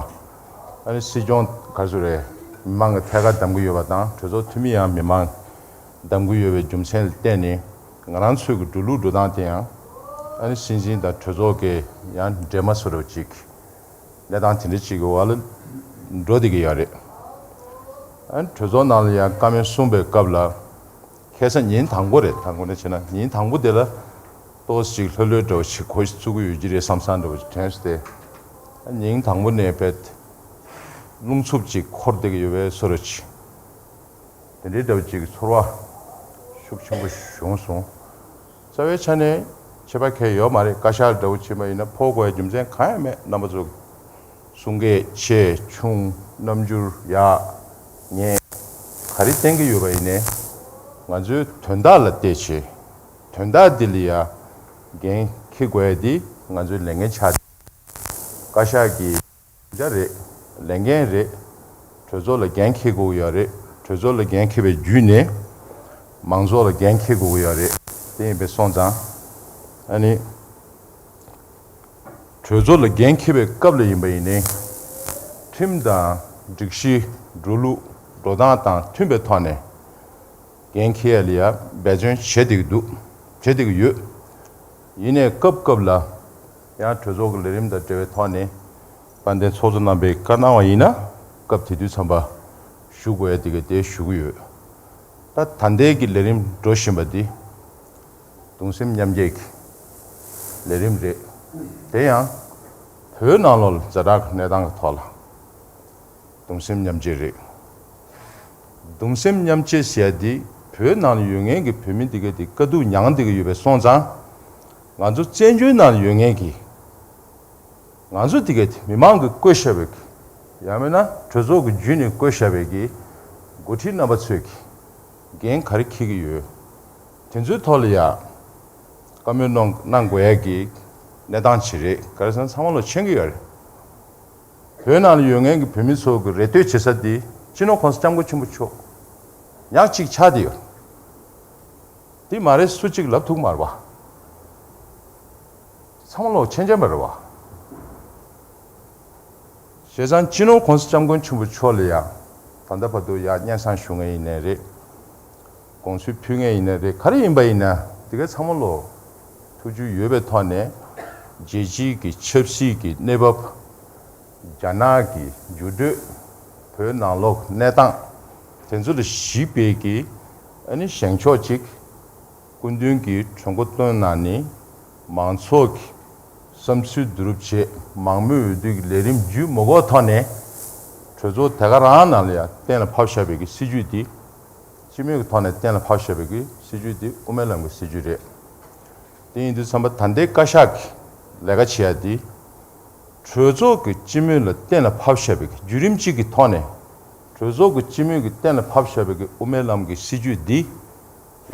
ཨ་ནི་སྲིད་སྐྱོང་ག་རེ་ཟེར་རེད། མི་མང་གི་ཐད་ཀར་གདམ་གྱི་ཡོད་པ་དང་གྲོས་ཚོགས་འཐུས་མི་ཡང་མི་མང་གདམ་གྱི་ཡོད་པའི་རྒྱུ་མཚན་ལ་བརྟེན་ནས་ང་རང་ཚོའི་གི་འགྲོ་ལུགས་འགྲོ་སྟངས་དེ་ཡང་ཨ་ནི་སྲིད་འཛིན་དང་གྲོས་ཚོགས་ཀྱི་ཡང་འབྲེལ་མ་བཟོ་འདྲ་བ་ཅིག་གནས་སྟངས་དེ་འདྲ་ཅིག་གི་འོག་ལ་འགྲོ་བསྡད་ཀྱི་ཡོད་རེད། ཨ་ནི་གྲོས་ཚོགས་ནང་ལ་ཡང་བཀའ་མོལ་གསུངས་པའི་སྐབས་ལ། ཁ་སང་ཉིན་དང་པོ་རེད། དང་པོ་ནས་བྱས་ན་ཉིན་དང་པོ་དེ་ལ་ཏོག་ཙམ་ཅིག་ལྷོད་ལྷོད་འདྲ་བོ་ཞིག་གོ་ཞིག་བཙུགས་ཀྱི་ཡོད་ཀྱི་རེད་བསམ་བསམ་འདྲ་བོ་ཞིག་དྲན་སོང་སྟེ། ཉིན་དང་པོ་ནས་བེད་རླུང་འཚུབ་ཅིག་འཁོར་བསྡད་ཀྱི་ཡོད་པའི་བཟོ་འདྲ་ཅིག་དེ་འདྲའི་འདྲ་བོ་ཅིག་གི་ཚོར་བ་ཤུགས་ཆེན་པོ་བྱུང་སོང་། རྩ་བའི་ཆ་ནས་ཁྱད་པར་གང་ཡང་ཡོད་མ་རེད། བཀའ་ཤག་འདྲ་བོ་བྱས་པ་ཡིན་ན་ཕོག་དགོས་ཡ་རྒྱུ་མཚན་གང་ཡང་མེད། རྣམ་པ་ཚོ་གསུང་སྐད་ཆེ་ཆུང་རྣམ་འགྱུར་ཡག་ཉེས་ག་རེ་བསྟན་གྱི་ཡོད་པ་ཡིན་ནའི་ང་ཚོའི་དོན་དག་ལ་བལྟས་བྱས། དོན་དག་འདི་ལ་ཡ་འགན་འཁྱེར་དགོས་ཡ་འདི་ང་ཚོའི་ལས་འགན་ཆགས། བཀའ་ཤག་གི་དམ་བཅའ་རེད། ལས་འགན་རེད། གྲོས་ཚོགས་ལ་འགན་འཁྱེར་དགོས་ཀྱི་ཡོད་རེད། གྲོས་ཚོགས་ལ་འགན་འཁྱེར་བའི་བརྒྱུད་ནས་མང་ཚོགས་ལ་འགན་འཁྱེར་དགོས་ཀྱི་ཡོད་རེད། དེ་ཡིན་པའི་སོང་ཙང་ཨ་ནི། གྲོས་ཚོགས་ལ་འགན་འཁྱེར་བའི་སྐབས་ལ་ཡིན་པ་ཡིན་ནའི། ཁྲིམས་དང་སྒྲིག་གཞི་འགྲོ་ལུགས་འགྲོ་སྟངས་དང་མཐུན་པའི་ཐོག་ནས་འགན་འཁྱེར་ཡ་ལ་ཡ་འབད་བརྩོན་བྱེད་བསྡད་ཀྱི་འདུག་བྱེད་བསྡད་ཀྱི་ཡོད། ཡིན་ནའི་སྐབས་སྐབས་ལ་ཡང་གྲོས་ཚོགས་ཀྱི་ལས་རིམ་དང་འབྲེལ་བའི་ཐོག་ནས་དཔལ་ལྡན་ཚོགས་གཙོ་རྣམ་པས་བཀའ་གནང་བ་ཡིན་ན་སྐབས་དེ་དུས་ཙམ་པ་ཞུ་དགོས་ཡ་དེ་ག་དེ་ཞུ་གི་ཡོད། ད་ད་ལྟའི་གི་ལས་རིམ་འགྲོ་བཞིན་པ་འདི། གདུང་སེམས་མཉམ་སྐྱེད་ཀྱི་ལས་རིམ་རེད། དེ་ཡང་བོད་ནང་ལོགས་ལ་ཛ་དྲག་གི་གནས་སྟངས་ཀྱི་ཐོག་ལ་གདུང་སེམས་མཉམ་སྐྱེད་རེད། གདུང་སེམས་མཉམ་སྐྱེད་ཟེར་ཡ་འདི་བོད་ནང་ལ་ཡོད་མཁན་གྱི་བོད་མི་འདི་ག་དེ་དཀའ་སྡུག་མྱངས་བསྡད་ཀྱི་ཡོད་པའི་སོང་ཙང་། ང་ཚོ་བཙན་བྱོལ་ནང་ལ་ཡོད་མཁན་གྱི་ང་ཚོ་འདི་ག་དེ་མི་མང་གིས་བསྐོས་བཞག་པའི་གི་ཡང་མིན་ན་གྲོས་ཚོགས་ཀྱི་བརྒྱུད་ནས་བསྐོས་བཞག་པའི་གི་འགོ་ཁྲིད་རྣམ་པ་ཚོས་གི་འགན་ག་རེ་འཁྱེར་གྱི་ཡོད། དེ་ཚོའི་ཐོག་ལ་ཡ་བཀའ་མོལ་གནང་གནང་དགོས་ཡ་གི་གནས་སྟངས་ཅིག་རེད། ག་རེ་ཟེར་ན་ཚང་མ་ལོ་མཁྱེན་གྱི་ཡོད་རེད། བོད་ནང་ལ་ཡོད་མཁན་གྱི་བོད་མི་ཚོ་གི་རེ་ལྟོས་བྱེད་ས་དེ་སྤྱི་ནོར་༸གོང་ས་༸སྐྱབས་མགོན་ཆེན་པོ་མཆོག་ཉག་གཅིག་ཆགས་བསྡད་ཡོད། དེ་མ་རེད་སུ་གཅིག་ལབ་ཐུབ་མ་རེད་བ། ཚང་མ་ལོ་མཁྱེན་མཁྱེན་པ་རེད་བ། བྱས་ཙང་སྤྱི་ནོར་༸གོང་ས་༸སྐྱབས་མགོན་ཆེན་པོ་མཆོག་ལ་ཡང་ད་ལྟ་བར་དུ་ཡང་སྙན་སེང་ཞུ་མཁན་ཡིན་ནའི་རེད། དགོངས་ཚུལ་ཕུལ་མཁན་ཡིན་ནའི་རེད། ག་རེ་ཡིན་པ་ཡིན་ན་དེ་ག་ཚང་མ་ལོ་ཐུགས་རྒྱུས་ཡོད་པའི་ཐོག་ནས་རྒྱལ་སྤྱིའི་གི་ཆབ་སྲིད་ཀྱི་གནས་བབ། རྒྱ་ནག་གི་འགྱུར་འགྲོས། བོད་ནང་ལོགས་གནས་སྟངས་དེ་ཚོ་ལ་གཞིགས་པའི་གི་ཨ་ནི་བཞེངས་ཕྱོགས་གཅིག་སྐུ་མདུན་གྱིས་གྲོས་འགོ་བཏོན་གནང་ནས་མང་ཚོགས་ཀྱི་བསམ་ཚུལ་བསྡུ་རུབ་བྱས། མང་མོས་འོས་བསྡུ་གི་ལས་རིམ་བརྒྱུད་མ་དགོས་ཐོག་ནས་གྲོས་ཚོགས་དེ་ག་རང་ནང་ལ་ཡང་གཏན་ལ་ཕབ་བཞག་པའི་གི་སྲིད་ཇུས་འདི། སྤྱི་མོས་ཀྱི་ཐོག་ནས་གཏན་ལ་ཕབ་བཞག་པའི་གི་སྲིད་ཇུས་འདི་དབུ་མའི་ལམ་གྱི་སྲིད་ཇུས་རེད། དེ་ཡིན་དུས་ཙམ་པ་ད་ལྟའི་བཀའ་ཤག་གི་ལས་ཀ་བྱེད་ཡ་འདི། གྲོས་ཚོགས་ཀྱི་སྤྱི་མོས་ལ་གཏན་ལ་ཕབ་བཞག་པའི་གི་བརྒྱུད་རིམ་གཅིག་གི་ཐོག་ནས། གྲོས་ཚོགས་ཀྱི་སྤྱི་མོས་ཀྱིས་གཏན་ལ་ཕབ་བཞག་པའི་གི་དབུ་མའི་ལམ་གྱི་སྲིད་ཇུས་འདི།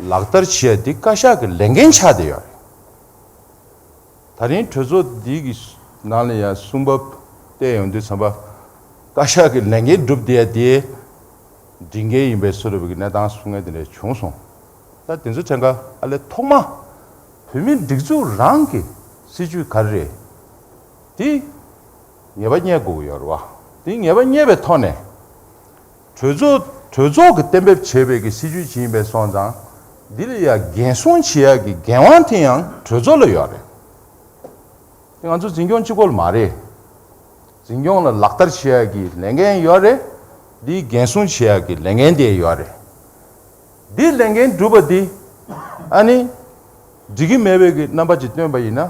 ལག་བསྟར་བྱེད་ཡ་འདི་བཀའ་ཤག་གི་ལས་འགན་ཆགས་བསྡད་ཡོད་རེད། ད་རིང་གྲོས་ཚོགས་འདི་གི་ནང་ལ་ཡང་གསུང་བབ་བལྟས་ཡོང་དུས་ཙམ་པ། བཀའ་ཤག་གི་ལས་འགན་བསྒྲུབས་བསྡད་ཡ་དེ། སྒྲིག་འགལ་ཡིན་པའི་བཟོ་འདྲ་བའི་གནས་སྟངས་གསུང་མཁན་དེ་འདྲ་བྱུང་སོང་། ད་དེ་ཚོ་དྲན་ག་ཨ་ལས་ཐོག་མ་བོད་མིའི་སྒྲིག་འཛུགས་རང་གི་སྲིད་ཇུས་ག་རེ་རེད། དེ་ངེས་པ་རྙེད་དགོས་ཀྱི་ཡོད་རེད་བ། དེ་ངེས་པ་རྙེད་པའི་ཐོག་ནས་གྲོས་ཚོགས་གྲོས་ཚོགས་ཀྱིས་གཏན་འབེབས་བྱས་པའི་གི་སྲིད་ཇུས་ཅིག་ཡིན་པའི་སོང་ཙང་། འདི་ལ་ཡང་འགན་སྲུང་བྱེད་ཡག་གི་འགན་དབང་དེ་ཡང་གྲོས་ཚོགས་ལ་ཡོད་རེད། དེ་ང་ཚོ་འཛིན་སྐྱོང་གཅིག་པོ་ལ་མ་རེད། འཛིན་སྐྱོང་ལ་ལག་བསྟར་བྱེད་ཡག་གི་ལས་འགན་ཡོད་རེད། འདི་འགན་སྲུང་བྱེད་ཡག་གི་ལས་འགན་དེ་ཡོད་རེད། འདི་ལས་འགན་སྒྲུབ་པ་འདི་ཨ་ནི་འགྲིག་གི་མེད་པའི་གི་རྣམ་པ་ཅིག་སྟོན་པ་ཡིན་ན།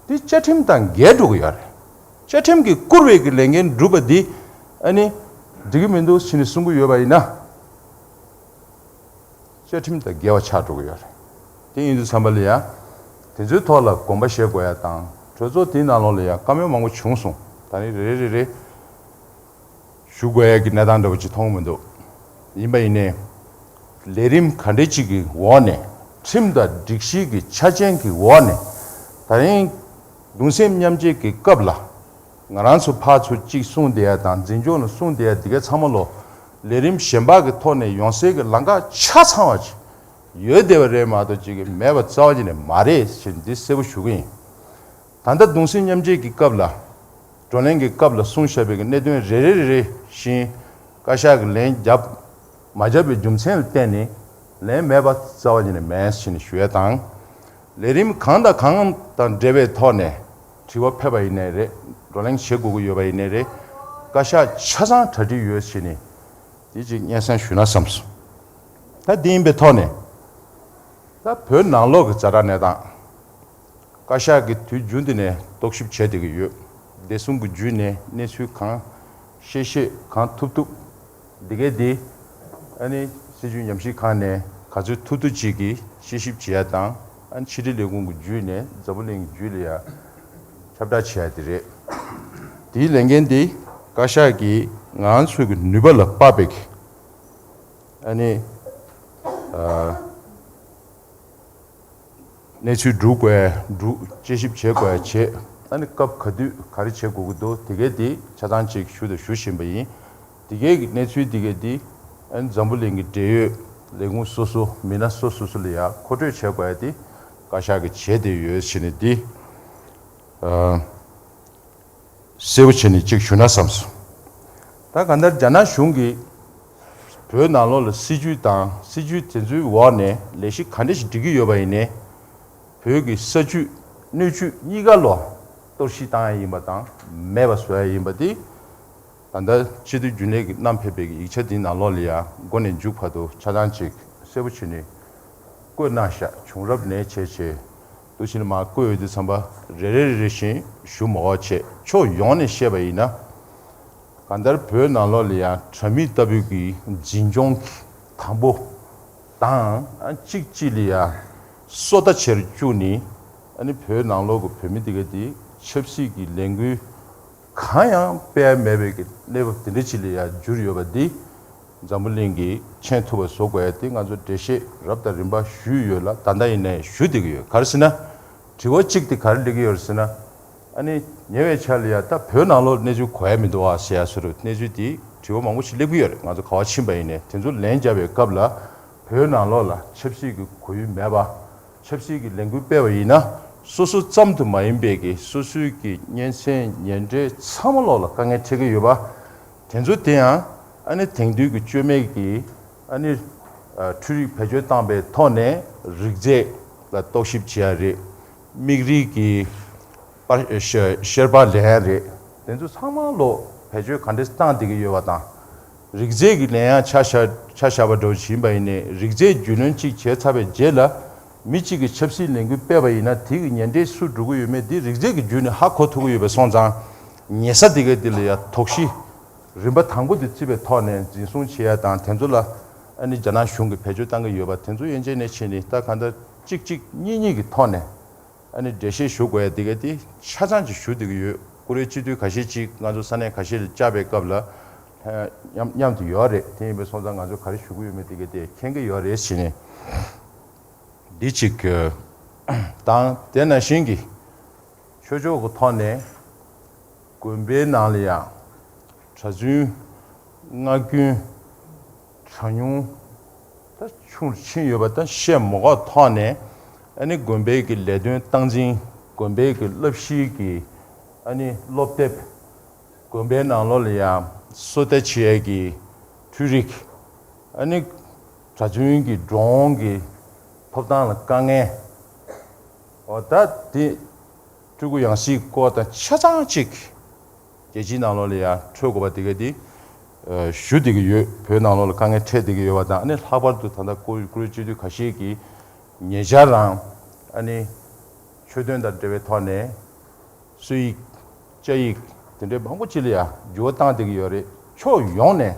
འདི་བཅའ་ཁྲིམས་དང་འགལ་འགྲོ་གི་ཡོད་རེད། བཅའ་ཁྲིམས་ཀྱིས་བཀུར་བའི་གི་ལས་འགན་སྒྲུབ་པ་འདི་ཨ་ནི་འགྲིག་གི་མི་འདུག་ཟེར་ནས་གསུང་གི་ཡོད་པ་ཡིན་ན། བཅའ་ཁྲིམས་དང་འགལ་བ་ཆགས་འགྲོ་གི་ཡོད་རེད། དེ་ཡིན་དུས་ཙམ་པ་ལ་ཡང་དེ་ཚོའི་ཐོག་ལ་དགོངས་པ་བཞེས་དགོས་ཡ་དང་གྲོས་ཚོགས་དེའི་ནང་ལོགས་ལ་ཡང་བཀའ་མོལ་མང་པོ་བྱུང་སོང་། ད་ནི་རེ་རེ་རེ་རེ་ཞུ་དགོས་ཡ་གི་གནས་སྟངས་འདྲ་བོ་ཅིག་མཐོང་གི་མི་འདུག་ཡིན་པ་ཡིན་ནའི་ལས་རིམ་ག་འདྲ་ཅིག་གི་འོག་ནས་ཁྲིམས་དང་སྒྲིག་གཞི་གི་ཆ་རྐྱེན་གྱི་འོག་ནས་ད་རིང་གདུང་སེམས་མཉམ་སྐྱེད་ཀྱི་སྐབས་ལ། ང་རང་ཚོ་ཕར་ཚུར་གཅིག་གསུངས་བསྡད་ཡ་དང་འཛིན་སྐྱོང་ལ་གསུངས་བསྡད་ཡ་དེ་གའི་ཚང་མ་ལོ་ལས་རིམ་གཞན་པ་གི་ཐོག་ནས་ཡོང་སའི་གི་ལམ་ཁ་ཆ་ཚང་བ་ཅིག་ཡོད་བསྡད་པ་རེད་མ་གཏོགས་ཅིག་གི་མེད་པ་རྩ་བ་ཉིད་ནས་མ་རེད་ཅེས་འདི་གསལ་པོ་ཞུ་གི་ཡིན། ད་ལྟ་གདུང་སེམས་མཉམ་སྐྱེད་ཀྱི་སྐབས་ལ་བགྲོ་གླེང་གི་སྐབས་ལ་གསུངས་བཞག་པའི་གི་གནད་དོན་རེ་རེ་རེ་རེ་བཞིན་བཀའ་ཤག་གི་ལན་བརྒྱབ། མ་བརྒྱབ་པའི་རྒྱུ་མཚན་ལ་བརྟེན་ནས་ལན་མེད་པ་རྩ་བ་ཉིད་ནས་མེད་ཟེར་ནས་ཞུ་ཡ་དང་། ལས་རིམ་གང་དང་གང་དང་འབྲེལ་བའི་ཐོག་ནས་དྲི་བ་ཕེབས་པ་ཡིན་ནའི་རེད། བགྲོ་གླེང་བྱེད་དགོས་ཀྱི་ཡོད་པ་ཡིན་ནའི་རེད། བཀའ་ཤག་ཆ་ཚང་གྲ་སྒྲིག་ཡོད་ཟེར་ནས་དེ་ཅིག་སྙན་སེང་ཞུས་ན་བསམ་སོང་། ད་དེ་ཡིན་པའི་ཐོག་ནས་ད་བོད་ནང་ལོགས་ཀྱི་ཛ་དྲག་གནས་སྟངས། བཀའ་ཤག་གིས་དུས་རྒྱུན་དུ་ནས་རྟོག་ཞིབ་བྱས་བསྡད་ཀྱི་ཡོད། བདེ་སྲུང་གི་བརྒྱུད་ནས་གནས་ཚུལ་གང་ཤེས་ཤེས་གང་ཐུབ་ཐུབ་འདི་གའི་འདི་ཨ་ནི་སྲིད་བྱུས་ཉམས་ཞིབ་ཁང་ནས་ག་ཚོད་ཐུབ་ཐུབ་ཅིག་གིས་དཔྱད་ཞིབ་བྱེད་ཡ་དང་། ཨ་ནི་ཕྱི་དྲིལ་ལས་ཁུངས་ཀྱི་བརྒྱུད་ནས་འཛམ་བུ་གླིང་གི་བརྒྱུད་ལ་ཡ་ཁྱབ་བསྒྲགས་བྱེད་ཡ་དེ་རེད། དེའི་ལས་འགན་འདི་བཀའ་ཤག་གིས་ང་ཚོའི་གི་ནུས་པ་ལ་དཔག་པའི་གི་ཨ་ནི་ཨ། གནས་ཚུལ་སྒྲུག་དགོས་སྒྲུག་དཔྱད་ཞིབ་བྱེད་དགོས་བྱེད། ཨ་ནི་སྐབས་ག་དུས་ག་རེ་བྱེད་དགོས་ཀྱི་འདུག་དེ་གའི་དེ་ཆ་ཚང་ཅིག་ཞུ་དང་ཞུ་བཞིན་པ་ཡིན། དེ་གའི་གི་གནས་ཚུལ་དེ་གའི་དེ་ཨ་ནི་འཛམ་བུ་གླིང་གི་འབྲེལ་ཡོད་ལས་ཁུངས་སོ་སོ་མི་སྣ་སོ་སོ་སོ་ལ་ཡ་མཁོ་སྤྲོད་བྱེད་དགོས་ཡ་དེ་བཀའ་ཤག་གི་བྱེད་དེ་ཡོད་ཟེར་ནས་དེ་ཨ། གསལ་པོ་བྱས་ནས་གཅིག་ཞུ་ན་བསམ་སོང་། ད་གང་ལྟར་རྒྱ་ནག་གཞུང་གིས་བོད་ནང་ལོགས་ལ་སྲིད་ཇུས་དང་སྲིད་ཇུས་དེ་ཚོའི་འོག་ནས་ལས་གཞི་ག་འདྲ་ཞིག་སྒྲིག་གི་ཡོད་པ་ཡིན་ནའི། བོད་ཀྱི་ས་བཅུད་སྣོད་བཅུད་གཉིས་ཀ་ལོ་གཏོར་བཤིག་བཏང་ཡ་ཡིན་པ་དང་མེད་པ་བཟོ་ཡ་ཡིན་པ་དེ། ད་ལྟ་སྤྱི་འཐུས་རྒྱུན་ལས་ཀྱིས་བསྣམས་ཕེབས་པའི་ཡིག་ཆ་འདིའི་ནང་ལོགས་ལ་ཡང་མགོ་ནས་མཇུག་བར་དུ་ཆ་ཚང་ཅིག་གསལ་པོ་བྱས་ནས་བཀོད་གནང་བཞག་བྱུང་རབས་ནས་བྱས་བྱས། འདུག་བྱས་ནས་མར་བཀོད་ཡོད་དུས་ཙམ་པ་རེ་རེ་རེ་རེ་བཞིན་ཞུ་མ་དགོས་བྱས་ཕྱོགས་ཡོངས་ནས་བཤད་པ་ཡིན་ན། གང་ལྟར་བོད་ནང་ལོགས་ལ་ཡང་དྲ་མིག་ལྟ་བུའི་གི་འཛིན་སྐྱོང་གི་དང་པོ་དང་གཅིག་གཅིག་ལ་ཡང་སོ་ལྟ་བྱེད་རུ་བཅུག་ནས། ཨ་ནི་བོད་ནང་ལོགས་ཀྱི་བོད་མི་དེ་ག་དེ་ཆབ་སྲིད་ཀྱི་ལས་འགུལ་གང་ཡང་སྤེལ་མེད་པའི་གི་གནས་བབ་དེ་འདྲ་ཅིག་ལ་ཡང་འགྱུར་ཡོད་པ་འདི་འཛམ་བུ་གླིང་གིས་མཁྱེན་ཐུབ་པ་བཟོ་དགོས་ཡ་དེ་ང་ཚོ་འགྲེལ་བཤད་རབ་དང་རིམ་པ་ཞུས་ཡོད་ལ། ད་ལྟ་ཡིན་ནའི་ཞུ་བསྡད་ཀྱི་ཡོད། ག་རེ་ཟེར་ན། དྲི་བ་གཅིག་དེ་ག་རེ་སླེབས་ཀྱི་ཡོད་རེད་ཟེར་ན། ཨ་ནི་ཉེ་བའི་ཆར་ལ་ཡ་ད་བོད་ནང་ལོགས་གནས་ཚུལ་གོ་ཡ་མི་འདུག་ཨ་ཟེར་ཡ་བཟོ་འདྲ་གནས་ཚུལ་དེ་དྲི་བ་མང་པོ་ཞིག་སླེབས་ཀྱི་ཡོད་རེད། ང་ཚོ་ག་པར་ཕྱིན་པ་ཡིན་ནའི་དེ་ཚོ་ལན་བརྒྱབ་པའི་སྐབས་ལ་བོད་ནང་ལོགས་ལ་ཆབ་སྲིད་ཀྱི་གོ་ཡུལ་མེད་པ། ཆབ་སྲིད་ཀྱི་ལས་འགུལ་སྤེལ་བ་ཡིན་ན་སོ་སོ་ཙམ་དུ་མ་ཡིན་པའི་གི་སོ་སོའི་གི་གཉེན་ཚན་ཉེ་འབྲེལ་ཚང་མ་ལོག་ལ་དཀའ་ངལ་འཕྲད་ཀྱི་ཡོད་པ། དེ་ཚོ་དེ་ཡང་ཨ་ནི་དེང་དུས་ཀྱི་བཅོས་མའི་གི་ཨ་ནི་ཨ་འཕྲུལ་རིག་བེད་སྤྱོད་བཏང་པའི་ཐོག་ནས་རིགས་རྫས་ལ་རྟོག་ཞིབ་བྱེད་ཡ་རེད། མིག་རིལ་གྱི་པར་ཤ་ཤེར་པར་ལེན་ཡ་རེད། དེ་ཚོ་ཚང་མ་ལོག་བེད་སྤྱོད་ག་འདྲས་བཏང་བསྡད་ཀྱི་ཡོད་པ་དང་། རིགས་རྫས་ཀྱི་ལན་ཡང་ཆ་བཞག་ཆ་བཞག་པ་འདྲ་བོ་ཞིག་ཡིན་པ་ཡིན་ནའི་རིགས་རྫས་རྒྱུས་ལོན་གཅིག་བྱས་ཚར་བའི་རྗེས་ལ་མི་གཅིག་གིས་ཆབ་སྲིད་ལས་འགུལ་སྤེལ་བ་ཡིན་ན་དེ་གི་ཉེ་འབྲེལ་སུ་འགྲོ་གི་ཡོད་མེད་དེ་རིགས་རྫས་ཀྱི་བརྒྱུད་ནས་ཧ་གོ་ཐུབ་ཀྱི་ཡོད་པ་སོང་ཙང་། ཉེ་ས་དེ་ག་དེ་ལ་ཡང་དོགས་གཞི་རིམ་པ་དང་པོ་དེ་བརྩིས་པའི་ཐོག་ནས་འཛིན་བཟུང་བྱེད་ཡ་དང་དེ་ཚོ་ལ་ཨ་ནི་རྒྱ་ནག་གཞུང་གིས་བེད་སྤྱོད་བཏང་གི་ཡོད་པ་དེ་ཚོ་ཡན་ཆད་ནས་ཕྱིན་ནས་ད་གང་ལྟར་གཅིག་གཅིག་གཉིས་གཉིས་ཀྱི་ཐོག་ནས། ཨ་ནི་འགྲེལ་བཤད་ཞུ་དགོས་ཡ་དེ་ག་དེ་ཆ་ཚང་ཅིག་ཞུ་བསྡད་ཀྱི་ཡོད། ཀུ་རེ་སྤྱི་འཐུས་ཁ་ཤས་ཅིག་ང་ཚོ་ས་གནས་ཁ་ཤས་ལ་བཅར་བའི་སྐབས་ལ་མཉམ་མཉམ་དུ་ཡོད་རེད། དེ་ཡིན་པའི་སོང་ཙང་ང་ཚོ་ག་རེ་ཞུ་གི་ཡོད་མེད་དེ་ག་དེ་མཁྱེན་གྱི་ཡོད་རེད་ཟེར་ནས། འདི་གཅིག་དང་དེ་ནང་བཞིན་གྱི་ཆོས་ཕྱོགས་ཀྱི་ཐོག་ནས་དགོན་པའི་ནང་ལ་ཡང་གྲྭ་བཙུན་སྔ་རྒྱུན་གྲངས་ཉུང་ད་ཆུང་རུ་ཕྱིན་ཡོད་པ་ད་བཤད་མ་དགོས་ཐོག་ནས། ཨ་ནི་དགོན་པའི་གི་ལས་དོན་སྟངས་འཛིན་དགོན་པའི་གི་བསླབ་གཞིའི་གི་ཨ་ནི་སློབ་དེབ། དགོན་པའི་ནང་ལོགས་ལ་ཡང་སོ་ལྟ་བྱེད་ཡས་ཀྱི་འཕྲུལ་རིག། ཨ་ནི་གྲྭ་བཙུན་གྱི་འགྲོ་འོང་གི་ཐོབ་ཐང་ལ་དཀའ་ངལ། འོ་ད་དེ་སྤྲུལ་སྐུ་ཡང་སྲིད་སྐོར་དང་ཆ་ཚང་གཅིག་རྒྱལ་སྤྱིའི་ནང་ལོགས་ལ་ཡང་འཕྲོད་དགོས་པ་དེ་ག་དེ་ ཞུ་བསྡད་ཀྱི་ཡོད། བོད་ནང་ལོགས་ལ་དཀའ་ངལ་འཕྲད་བསྡད་ཀྱི་ཡོད་པ་དང་། ཨ་ནི་ལྷག་པར་དུ་ད་ལྟ་ཀུ་ཀུ་རེ་སྤྱི་འཐུས་ཁ་ཤས་ཀྱིས་ཉེ་ཆར་རང་ཨ་ནི་ཆོས་དོན་དང་འབྲེལ་བའི་ཐོག་ནས་སྲོལ་ཡིག་བཅའ་ཡིག་དེ་འདྲའི་མང་པོ་ཅིག་ལ་ཡང་འགྱུར་བ་བཏང་བསྡད་ཀྱི་ཡོད་རེད། ཕྱོགས་ཡོངས་ནས།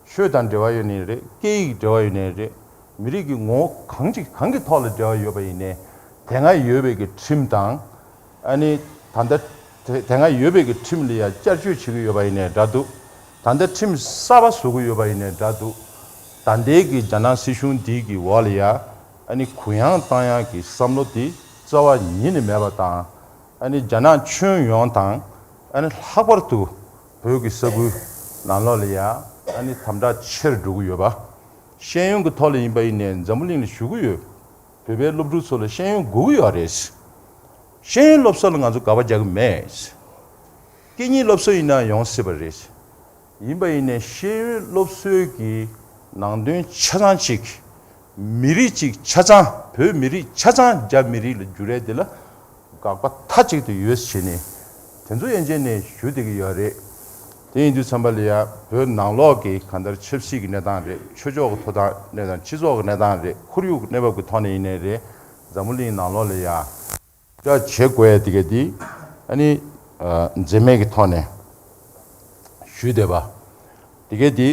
ཆོས་དང་འབྲེལ་བ་ཡོད་ནའི་རེད། སྐད་ཡིག་འབྲེལ་བ་ཡོད་ནའི་རེད། མི་རིགས་ཀྱི་ངོ་བོ་གང་ཅིག་གང་གི་ཐོག་ལ་འབྲེལ་བ་ཡོད་པ་ཡིན་ནའི། དེ་སྔ་ཡོད་པའི་གི་ཁྲིམས་དང་། ཨ་ནི་ད་ལྟ་དེ་དེ་སྔ་ཡོད་པའི་གི་ཁྲིམས་ལ་ཡང་བསྐྱར་བཅོས་བྱེད་ཀྱི་ཡོད་པ་ཡིན་ནའི་འདྲ་འདུག་ད་ལྟ་ཁྲིམས་གསར་པ་བཟོ་གི་ཡོད་པ་ཡིན་ནའི་འདྲ་འདུག་ད་ལྟའི་གི་རྒྱ་ནག་སྲིད་གཞུང་འདི་གི་འོག་ལ་ཡང་ཨ་ནི་གུ་ཡངས་བཏང་ཡག་གི་བསམ་བློ་དེ་རྩ་བ་ཉིད་ནས་མེད་པ་དང་། ཨ་ནི་རྒྱ་ནག་ཁྱོན་ཡོངས་དང་། ཨ་ནི་ལྷག་པར་དུ་བོད་ཀྱི་ས་ཁུལ་ནང་ལོགས་ལ་ཡང་ཨ་ནི་དམ་དྲག་ཆེར་འགྲོ་གི་ཡོད་པ། ཤེས་ཡོན་གྱི་ཐོག་ལ་ཡིན་པ་ཡིན་ནའི་འཛམ་བུ་གླིང་ལ་བཞུགས་ཀྱི་ཡོད། བོད་པའི་སློབ་ཕྲུག་ཚོ་ལ་ཤེས་ཡོན་དགོས་ཀྱི་ཡོད་རེད། ཤེས་ཡོན་སློབ་གསོ་ལ་ང་ཚོ་དགག་པ་རྒྱག་གི་མེད། སྐད་གཉིས་སློབ་གསོ་ཡིན་ན་ཡོང་སྲིད་པ་རེད། ཡིན་པ་ཡིན་ནའི་ཤེས་ཡོན་སློབ་གསོའི་གི་ནང་དོན་ཆ་ཚང་གཅིག་མི་རིགས་གཅིག་ཆ་ཚང་། བོད་མི་རིགས་ཆ་ཚང་རྒྱ་མི་རིགས་ལ་བསྒྱུར་ཡས་དེ་ལ་དགག་པ་མཐའ་གཅིག་ཏུ་ཡོད་བྱས་ནས་དེ་ཚོ་ཡན་ཆད་ནས་ཞུ་བསྡད་ཀྱི་ཡོད་རེད། དེ་ཡིན་དུས་ཙམ་པ་ལ་ཡང་བོད་ནང་ལོགས་ཀྱི་གང་ལྟར་ཆབ་སྲིད་ཀྱི་གནས་སྟངས་རེད། ཆོས་ཕྱོགས་ཀྱི་ཐོབ་ཐང་གནས་སྟངས། སྤྱི་ཚོགས་ཀྱི་གནས་སྟངས་རེད། ཁོར་ཡུག་གི་གནས་བབ་ཀྱི་ཐོག་ནས་ཡིན་ནའི་རེད། འཛམ་བུ་གླིང་ནང་ལོགས་ལ་ཡང་བྱ་བྱེད་དགོས་ཡ་དེ་ག་དེ་ཨ་ནི་འཛེམ་མེད་ཀྱི་ཐོག་ནས་ཞུས་བསྡད་པ། དེ་ག་དེ་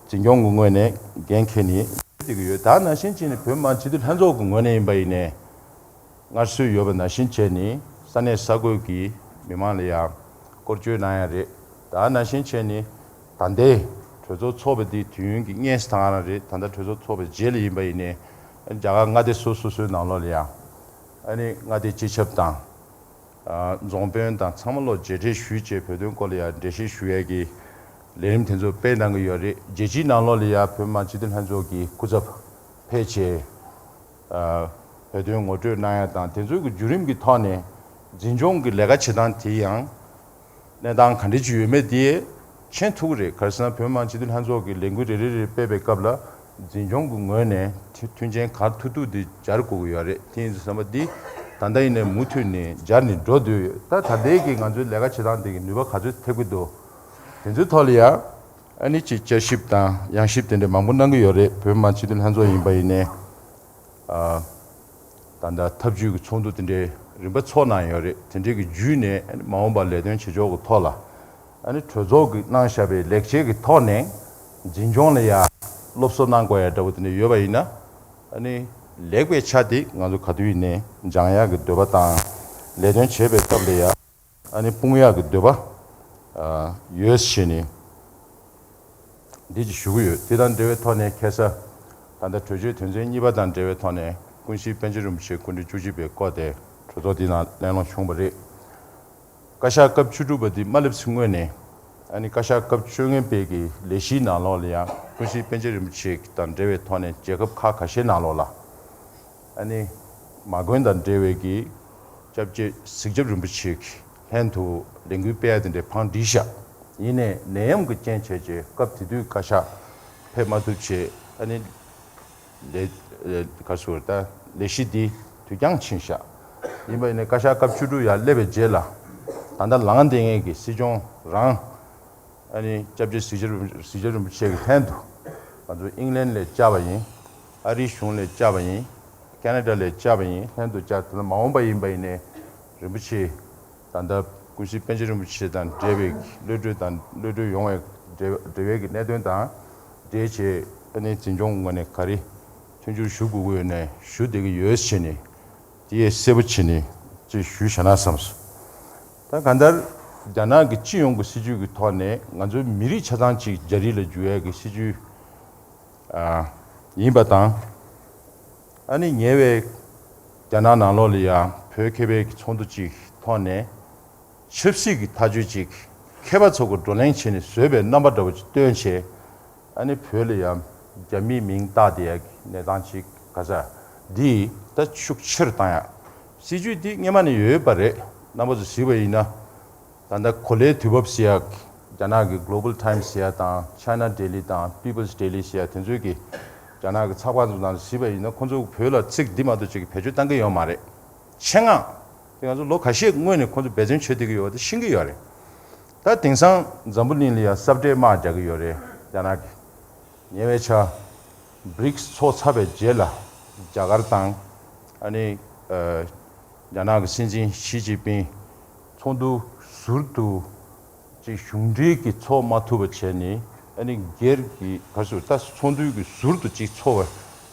འཛིན་སྐྱོང་གི་ངོས་ནས་འགན་འཁྱེར་ནས་བསྡད་ཀྱི་ཡོད། ད་ནང་བཞིན་བྱས་ནས་བོད་མི་མང་སྤྱི་འཐུས་ལྷན་ཚོགས་ཀྱི་ངོས་ནས་ཡིན་པ་ཡིན་ནའི། སྔར་སྲོལ་ཡོད་པ་ནང་བཞིན་བྱས་ནས་ས་གནས་ས་ཁུལ་གྱི་མི་མང་ལ་ཡང་སྐོར་སྐྱོད་གནང་ཡ་རེད། ད་ནང་བཞིན་བྱས་ནས་ད་ལྟའི་གྲོས་ཚོགས་ཚོགས་པ་འདི་དུས་ཡུན་གྱི་སྔས་ད་ག་རང་རེད། ད་ལྟ་གྲོས་ཚོགས་ཚོགས་པའི་རྗེས་ལ་ཡིན་པ་ཡིན་ནའི་རྒྱ་གར་མངའ་སྡེ་སོ་སོ་སོའི་ནང་ལོགས་ལ་ཡང་ཨ་ནི་མངའ་སྡེ་སྤྱི་ཁྱབ་དང་། རྫོང་དཔོན་དང་ཚང་མ་ལོ་མཇལ་འཕྲད་ཞུས་བྱས་བོད་དོན་སྐོར་ལ་ཡང་འགྲེལ་བཤད་ཞུ་ཡས་ཀྱི་ལས་རིམ་དེ་ཚོ་སྤེལ་གནང་གི་ཡོད་རེད། རྒྱལ་སྤྱིའི་ནང་ལོགས་ལ་ཡང་བོད་མི་མང་སྤྱི་འཐུས་ལྷན་ཚོགས་ཀྱི་སྐུ་ཚབ་ཕེབས་བྱས་བོད་དོན་ངོ་སྤྲོད་གནང་ཡ་དང་། དེ་ཚོའི་གི་བརྒྱུད་རིམ་གྱི་ཐོག་ནས་འཛིན་སྐྱོང་གི་ལས་ཀ་བྱེད་སྟངས་དེ་ཡང་གནས་སྟངས་ག་འདྲ་ཅིག་ཡོད་མེད་དེ་མཁྱེན་ཐུབ་ཀྱི་རེད། ག་རེ་ཟེར་ན་བོད་མི་མང་སྤྱི་འཐུས་ལྷན་ཚོགས་ཀྱི་ལས་འགུལ་རེ་རེ་རེ་སྤེལ་བའི་སྐབས་ལ་འཛིན་སྐྱོང་གི་ངོས་ནས་མཐུན་མཐུན་རྐྱེན་ག་ཐུབ་ཐུབ་དེ་སྦྱར་དགོས་ཀྱི་ཡོད་རེད། དེ་ཡིན་དུས་ཙམ་པ་འདི་ད་ལྟ་ཡིན་ནའི་མུ་མཐུད་ནས་སྦྱར་ནས་འགྲོ་སྡོད་ཡོད། ད་ད་ལྟའི་གི་ང་ཚོའི་ལས་ཀ་བྱེད་སྟངས་དེ་གི་ནུས་པ་ག་ཚོད་ཐེབས་ཀྱི་འདུག་དེ་ཚོའི་ཐོག་ལ་ཡ་ཨ་ནི་ཅིག་བསྐྱར་ཞིབ་དང་ཡང་ཞིབ་དེ་འདྲ་མང་པོ་གནང་གི་ཡོད་རེད། བོད་མི་མང་སྤྱི་འཐུས་ལྷན་ཚོགས་ཡིན་པ་ཡིན་ནའི། ཨ། ད་ལྟ་ཐབས་ཇུས་ཀྱི་ཚོགས་འདུ་དེ་འདྲའི་རིམ་པ་ཚོགས་གནང་ཡོད་རེད། དེ་འདྲའི་གི་བརྒྱུད་ནས་མ་འོངས་པར་ལས་དོན་བྱེད་ཕྱོགས་ཀྱི་ཐོག་ལ་ཨ་ནི་གྲོས་ཚོགས་ཀྱིས་གནང་བཞག་པའི་ལེགས་ཆའི་གི་ཐོག་ནས་འཛིན་སྐྱོང་ལ་ཡ་སློབ་གསོ་གནང་དགོས་ཡ་འདྲ་བོ་དེ་འདྲ་ཡོད་པ་ཡིན་ན་ཨ་ནི་ལེགས་པའི་ཆ་དེ་ང་ཚོ་ག་དུས་ཡིན་ནའི་སྦྱང་ཡག་གི་འདོད་པ་དང་། ལས་དོན་བྱེད་པའི་སྐབས་ལ་ཡ་ཨ་ནི་སྤུངས་ཡག་གི་འདོད་པ་ཨ་ཡོད་བྱས་ནས། འདི་ཅིག་ཞུ་གི་ཡོད། དེ་དང་འབྲེལ་བའི་ཐོག་ནས་ཁ་སང་ད་ལྟ་གྲོས་ཆོད་དོན་ཚན་གཉིས་པ་དང་འབྲེལ་བའི་ཐོག་ནས་ཀུན་གཤིས་པཎ་ཆེན་རིན་པོ་ཆེ་སྐུ་ཕྲེང་བཅུ་གཅིག་པས་བསྐོས་ཏེ་གྲོས་ཚོགས་འདི་ནང་གླེང་སློང་བྱུང་བ་རེད། བཀའ་ཤག་སྐབས་བཅུ་དྲུག་པ་འདི་མ་སླེབས་ཚེ་སྔོན་ནས་ཨ་ནི་བཀའ་ཤག་སྐབས་བཅོ་ལྔ་པའི་གི་ལས་གཞིའི་ནང་ལོགས་ལ་ཡང་ཀུན་གཤིས་པཎ་ཆེན་རིན་པོ་ཆེ་དང་འབྲེལ་བའི་ཐོག་ནས་རྒྱལ་ཁབ་ཁག་ཁ་ཤས་ནང་ལོགས་ལ། ཨ་ནི་མ་དགོན་དང་འབྲེལ་བའི་གི་སྐྱབས་རྗེ་གཟིགས་ཞབས་རིན་པོ་ཆེ་གི་ལྷན་དུ་ལས་འགུལ་སྤེལ་ཡ་དེ་འདྲའི་བང་བསྒྲིགས་ཤག་ཡིན་ནའི་ནད་ཡམས་ཀྱི་རྐྱེན་བྱས་རྗེས་སྐབས་དེ་དུས་བཀའ་ཤག་ཕེབས་མ་ཐུབ་བྱས། ཨ་ནི་ལས་ལས་ག་ཟེར་ད་ལས་གཞི་འདི་དུས་འགྱངས་ཕྱིན་ཤག་ཡིན་པ་ཡིན་ནའི་བཀའ་ཤག་སྐབས་བཅུ་དྲུག་ཡར་སླེབས་པའི་རྗེས་ལ་ད་ལྟ་ལངས་བསྡད་མཁན་གྱི་སྲིད་སྐྱོང་རང་། ཨ་ནི་སྐྱབས་རྗེ་གཟིགས་ཞབས་རིན་པོ་གཟིགས་ཞབས་རིན་པོ་ཆེ་གི་ལྷན་དུ་ང་ཚོ་ཨིང་ལན་ལས་བཅར་བ་ཡིན། ཨ་རིའི་གཞུང་ལས་བཅར་བ་ཡིན། ཁེ་ན་ཌ་ལས་བཅར་བ་ཡིན། ལྷན་དུ་བཅར། དེ་ལ་མ་འོངས་པ་ཡིན་པ་ཡིན་ནའི་རིན་པོ་ཆེ་ད་ལྟ་ཀུན་གཤིས་པཎ་ཆེན་རིན་པོ་ཆེ་དང་འབྲེལ་བའི་གློད་གྲོལ་དང་གློད་གྲོལ་ཡོང་བའི་འབྲེལ་འབྲེལ་བའི་གི་གནད་དོན་དང་འབྲེལ་བྱས། ཨ་ནི་འཛིན་སྐྱོང་ངོས་ནས་ག་རེ་མཐུན་འགྱུར་ཞུ་དགོས་ཀྱི་ཡོད་ནའི་ཞུ་བསྡད་ཀྱི་ཡོད་བྱས་ནས། དེ་ཡས་གསལ་པོ་བྱས་ནས་ཅིག་ཞུས་བཞག་ན་བསམ་སོང་། ད་གང་ལྟར་རྒྱ་ནག་གི་སྤྱི་ཡོངས་ཀྱི་སྲིད་ཇུས་ཀྱི་ཐོག་ནས་ང་ཚོའི་མི་རིགས་ཆ་ཚང་ཅིག་རྒྱ་རིགས་ལ་བསྒྱུར་ཡས་ཀྱི་སྲིད་ཇུས་ཨ་ཡིན་པ་དང་། ཨ་ནི་ཉེ་བའི་རྒྱ་ནག་ནང་ལོགས་ལ་ཡང་བོད་མཁས་པའི་ཚོགས་འདུ་ཅིག་ཐོག་ནས་ཆབ་སྲིད་ཀྱི་ཐག་གཅོད་ཅིག་མཁས་པ་ཚོ་གི་བགྲོ་གླེང་བྱས་ནས་བཟོས་པའི་རྣམ་པ་འདྲ་བོ་ཅིག་སྟོན་བྱས། ཨ་ནི་བོད་ལ་ཡང་རྒྱ་མིའི་མིང་བཏགས་བསྡད་ཡག་གི་གནས་སྟངས་ཅིག་ག་ས་འདི་ད་ཤུགས་ཆེ་རུ་བཏང་ཡག་སྲིད་ཇུས་འདི་སྔོན་མ་ནས་ཡོད་པ་རེད། རྣམ་པ་ཚོ་གཟིགས་པ་ཡིན་ན། ད་ལྟ་གོ་ལའི་དུས་བབ་ཟེར་ཡག་རྒྱ་ནག་གི་Global Times ཟེར་ཡག་དང་China Daily དང་People's Daily ཟེར་ཡག་དེ་ཚོའི་གི་རྒྱ་ནག་གི་ཚགས་པར་ཚོ་ནང་གཟིགས་པ་ཡིན་ན། ཁོང་ཚོ་བོད་ལ་ཚིག་འདི་མ་གཏོགས་ཅིག་བེད་སྤྱོད་བཏང་གི་ཡོད་མ་རེད། ཆེད་མངགས་དེ་ང་ཚོ་ལོ་ཁ་ཤས་སྔོན་ནས་ཁོང་ཚོ་འབད་བརྩོན་བྱེད་བསྡད་ཀྱི་ཡོད་པ་དེ་ཤེས་ཀྱི་ཡོད་རེད། ད་ ད་དེང་སང་འཛམ་བུ་གླིང་ལ་ཡང་ས་བཀྲའི་དམག་རྒྱག་གི་ཡོད་རེད། རྒྱ་ནག་གིས་ཉེ་བའི་ཆར་བྷི་རིགས་ཚོགས་ཚར་བའི་རྗེས་ལ་རྒྱ་གར་དང་ཨ་ནི་ཨ་རྒྱ་ནག་གི་སྲིད་འཛིན་ཞི་ཅིན་ཕིང་ཚོགས་འདུ་ཟུར་དུ་ཅིག་གཞུང་འབྲེལ་གྱི་ཚོགས་མ་ཐུབ་པ་བྱས་ནས། ཨ་ནི་སྒེར་གྱི་ག་ཟེར་ད་ཚོགས་འདུའི་གི་ཟུར་དུ་ཅིག་ཚོགས་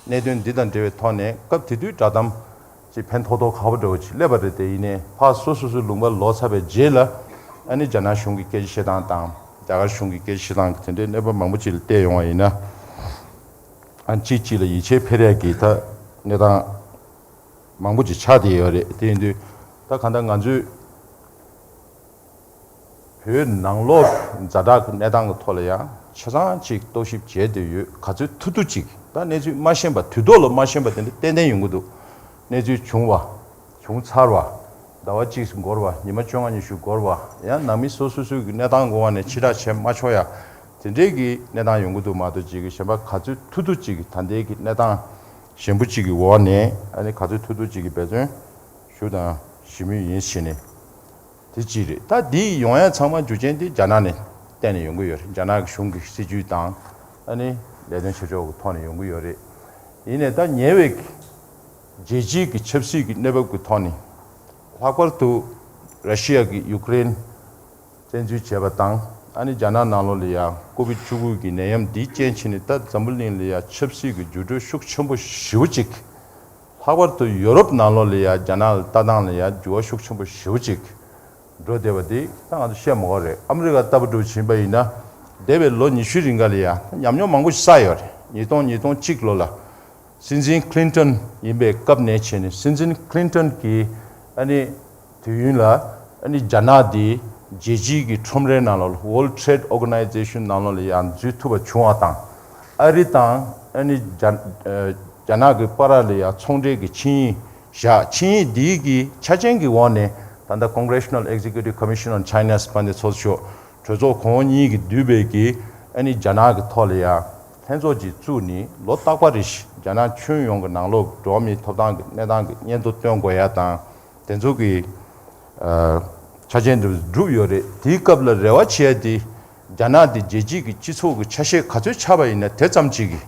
པའི་གནད་དོན་འདི་དང་འབྲེལ་བའི་ཐོག་ནས། སྐབས་དེ་དུས་བསྒྲགས་གཏམ་ཅིག་ཕན་ཐོགས་ཐོགས་ཁག་པོ་འདྲ་བོ་ཅིག་སླེབས་པ་རེད། དེ་ཡིན་ནའི་ཕར་སོ་སོ་སོའི་ལུང་པར་ལོག་ཚར་བའི་རྗེས་ལ། ཨ་ནི་རྒྱ་ནག་གཞུང་གི་སྐད་ཆ་བཤད་སྟངས་དང་རྒྱ་གར་གཞུང་གི་སྐད་ཆ་བཤད་སྟངས་ཀྱི་དེ་འདྲའི་གནས་བབ་མང་པོ་ཅིག་ལ་བལྟས་ཡོང་བ་ཡིན་ན། ཨ་གཅིག་གཅིག་ལ་ཡིད་ཆེས་འཕེར་ཡག་གི་ད་གནས་སྟངས་མང་པོ་ཅིག་ཆགས་བསྡད་ཡོད་རེད། དེ་ཡིན་དུས་ད་གང་ལྟར་ང་ཚོས་བོད་ནང་ལོགས་ཛ་དྲག་གི་གནས་སྟངས་ཀྱི་ཐོག་ལ་ཡང་ཆ་ཚང་ཅིག་རྟོག་ཞིབ་བྱས་བསྡད་ཡོད། ག་ཚོད་ཐུབ་ཐུབ་ཅིག་ད་གནས་ཚུལ་མ་ཤེས་པ། དུས་ཐོག་ལ་མ་ཤེས་པ་དེ་འདྲ་ཏན་ཏན་ཡོང་གི་འདུག། གནས་ཚུལ་བྱུང་བ། བྱུང་ཚར་བ། ཟླ་བ་གཅིག་འགོར་བ། ཉི་མ་བཅོ་ལྔ་ཉི་ཤུ་འགོར་བ། ཡང་ནང་མི་སོ་སོ་སོའི་གི་གནས་སྟངས་གི་འོག་ནས་ཕྱིར་བསྒྲགས་བྱས་མ་ཆོག་ཡ། དེ་འདྲའི་གི་གནས་སྟངས་ཡོང་གི་འདུག་མ་གཏོགས། ཅིག་གི་གཞན་པ་ག་ཚོད་ཐུབ་ཐུབ་ཅིག་གི་ད་ལྟའི་གི་གནས་སྟངས་ཞན་པོ་ཅིག་གི་འོག་ནས། ཨ་ནི་ག་ཚོད་ཐུབ་ཐུབ་ཅིག་གི་འབད་བརྩོན་ཞུ་དང་ཞུ་མུས་ཡིན་ཞེས་ནས། དེ་གཅིག་རེད། ད་འདི་ཡོང་ཡ་ཚང་མ་རྒྱུ་རྐྱེན་དེ་རྒྱ་ནག་ནས་བརྟེན་ནས་ཡོང་གི་ཡོད་རེད། རྒྱ་ནག་གི་གཞུང་གི་སྲིད་ཇུས་དང་། ཨ་ནི་ལས་དོན་བྱེད་ཕྱོགས་ཀྱི་ཐོག་ནས་ཡོང་གི་ཡོད་རེད། ཡིན་ནའི་ད་ཉེ་བའི་རྒྱལ་སྤྱིའི་གི་ཆབ་སྲིད་ཀྱི་གནས་བབ་ཀྱི་ཐོག་ནས། ལྷག་པར་དུ་ར་ཤི་ཡ་གིས་ཡུ་ཀེ་རེན་བཙན་འཛུལ་བྱས་པ་དང་། ཨ་ནི་རྒྱ་ནག་ནང་ལོགས་ལ་ཡ་ཀོ་བིད་བཅུ་དགུ་གི་ནད་ཡམས་འདིའི་རྐྱེན་བྱས་ནས། ད་འཛམ་བུ་གླིང་ལ་ཡ་ཆབ་སྲིད་ཀྱི་འགྱུར་འགྲོས་ཤུགས་ཆེན་པོ་ཞེ་པོ་ཅིག། ལྷག་པར་དུ་ཡོ་རོབ་ནང་ལོགས་ལ་ཡ་རྒྱ་ནག་ལ་ལྟ་སྟངས་ལ་ཡ་འགྱུར་བ་ཤུགས་ཆེན་པོ་ཞེ་པོ་ཅིག་འགྲོ་བསྡད་པ་འདི་ད་ང་ཚོ་བཤད་མ་དགོས་རེད། ཨ་མི་རི་ཀ་ལྟ་བུ་འདྲ་བོ་ཕྱིན་པ་ཡིན་ན། འདས་པའི་ལོ་ཉི་ཤུའི་རིང་ག་ལ་ཡ་ཉམས་མྱོང་མང་པོ་ཞིག་བསགས་ཡོད་རེད། ཉིས་སྟོང་ཉིས་སྟོང་གཅིག་ལོ་ལ་སྲིད་འཛིན་ཀི་ལིན་ཊོན་ཡིན་པའི་སྐབས་ནས་བྱས་ནས། སྲིད་འཛིན་ཀི་ལིན་ཊོན་གྱིས་ཨ་ནི་དུས་ཡུན་ལ་ཨ་ནི་རྒྱ་ནག་འདི་རྒྱལ་སྤྱིའི་གི་ཁྲོམ་རའི་ནང་ལོགས་ལ། World Trade Organization ནང་ལོགས་ལ་ཡ་འཛུལ་ཐུབ་པ་བྱུང་བ་དང་། ཨ་རི་དང་ཨ་ནི་རྒྱ་ཨ་རྒྱ་ནག་གི་བར་ལ་ཡ་ཚོང་འབྲེལ་གྱི་ཆིངས་ཡིག་བཞག། ཆིངས་ཡིག་འདིའི་གི་ཆ་རྐྱེན་གྱི་འོག་ནས། ད་ལྟ་Congressional Executive Commission on China's དཔལ་ལྡན་ཚོགས་གཙོ་གྲོས་ཚོགས་གོང་འོག་གཉིས་ཀྱིས་བསྡུས་པའི་གི་ཨ་ནི་རྒྱ་ནག་གི་ཐོག་ལ་ཡ་ལྷན་ཚོགས་ཅིག་བཙུགས་ནས། ལོ་རྟག་པར་རེ་བཞིན་རྒྱ་ནག་ཁྱོན་ཡོངས་ཀྱི་ནང་ལོགས་འགྲོ་བ་མིའི་ཐོབ་ཐང་གི་གནས་སྟངས་ཀྱི་སྙན་ཐོ་སྟོན་དགོས་ཡ་དང་། དེ་ཚོ་གི་ཨ་ཆ་རྐྱེན་དེ་བསྒྲུབས་ཡོད་རེད། དེའི་སྐབས་ལ་རེ་བ་བྱེད་ཡ་དེ། རྒྱ་ནག་དེ་རྒྱལ་སྤྱིའི་གི་སྤྱི་ཚོགས་ཀྱི་ཆ་ཤས་ག་ཚོད་ཆགས་པ་ཡིན་ན་དེ་ཙམ་ཅིག་གི་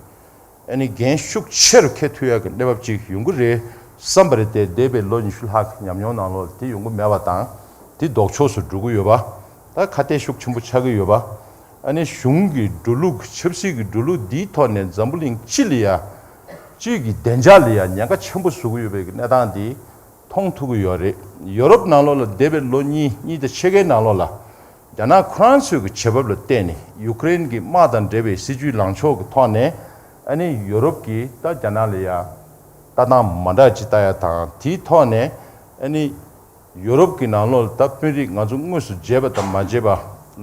ཨ་ནི་འགན་ཤུགས་ཆེ་རུ་འཁྱེར་ཐུབ་ཡ་གི་གནས་བབ་ཅིག་ཡོང་གི་རེད་བསམ་པ་རེད་དེ། འདས་པའི་ལོ་ཉི་ཤུ་ལྷག་གི་ཉམས་མྱོང་ནང་ལོགས་ལ་དེ་ཡོང་གི་མེད་པ་དང་། དེ་ལྡོག་ཕྱོགས་སུ་འགྲོ་གི་ཡོད་པ། ད་ཁ་གཏད་ཤུགས་ཆེན་པོ་ཆགས་ཀྱི་ཡོད་པ། ཨ་ནི་གཞུང་གི་འགྲོ་ལུགས། ཆབ་སྲིད་ཀྱི་འགྲོ་ལུགས་འདིའི་ཐོག་ནས་འཛམ་བུ་གླིང་སྤྱི་ལ་ཡ། སྤྱི་གི་བདེ་འཇགས་ལ་ཡ་ཉེན་ཁ་ཆེན་པོ་བཟོ་གི་ཡོད་པའི་གནས་སྟངས་འདི་མཐོང་ཐུབ་ཀྱི་ཡོད་རེད། ཡོ་རོབ་ནང་ལོགས་ལ་འདས་པའི་ལོ་གཉིས། གཉིས་དང་ཕྱེད་ཀའི་ནང་ལོགས་ལ་རྒྱ་ནག་ཁོ་རང་ཚོའི་གི་བྱེད་བབ་ལ་བལྟས་ནས། ཡུ་ཀེ་རེན་གྱི་དམག་དང་འབྲེལ་བའི་སྲིད་ཇུས་ལངས་ཕྱོགས་ཀྱི་ཐོག་ནས། ཨ་ནི་ཡོ་རོབ་ཀྱིས་ད་རྒྱ་ནག་ལ་ཡ་ལྟ་སྟངས་མ་འདྲ་ཅིག་ལྟ་ཡ་དང་། དེའི་ཐོག་ནས་ཨ་ནི་ཡོ་རོབ་ཀྱི་ནང་ལོགས་ལ་ད་དཔོན་རིགས་ང་ཚོ་དངོས་སུ་མཇལ་བ་དང་མ་མཇལ་བ།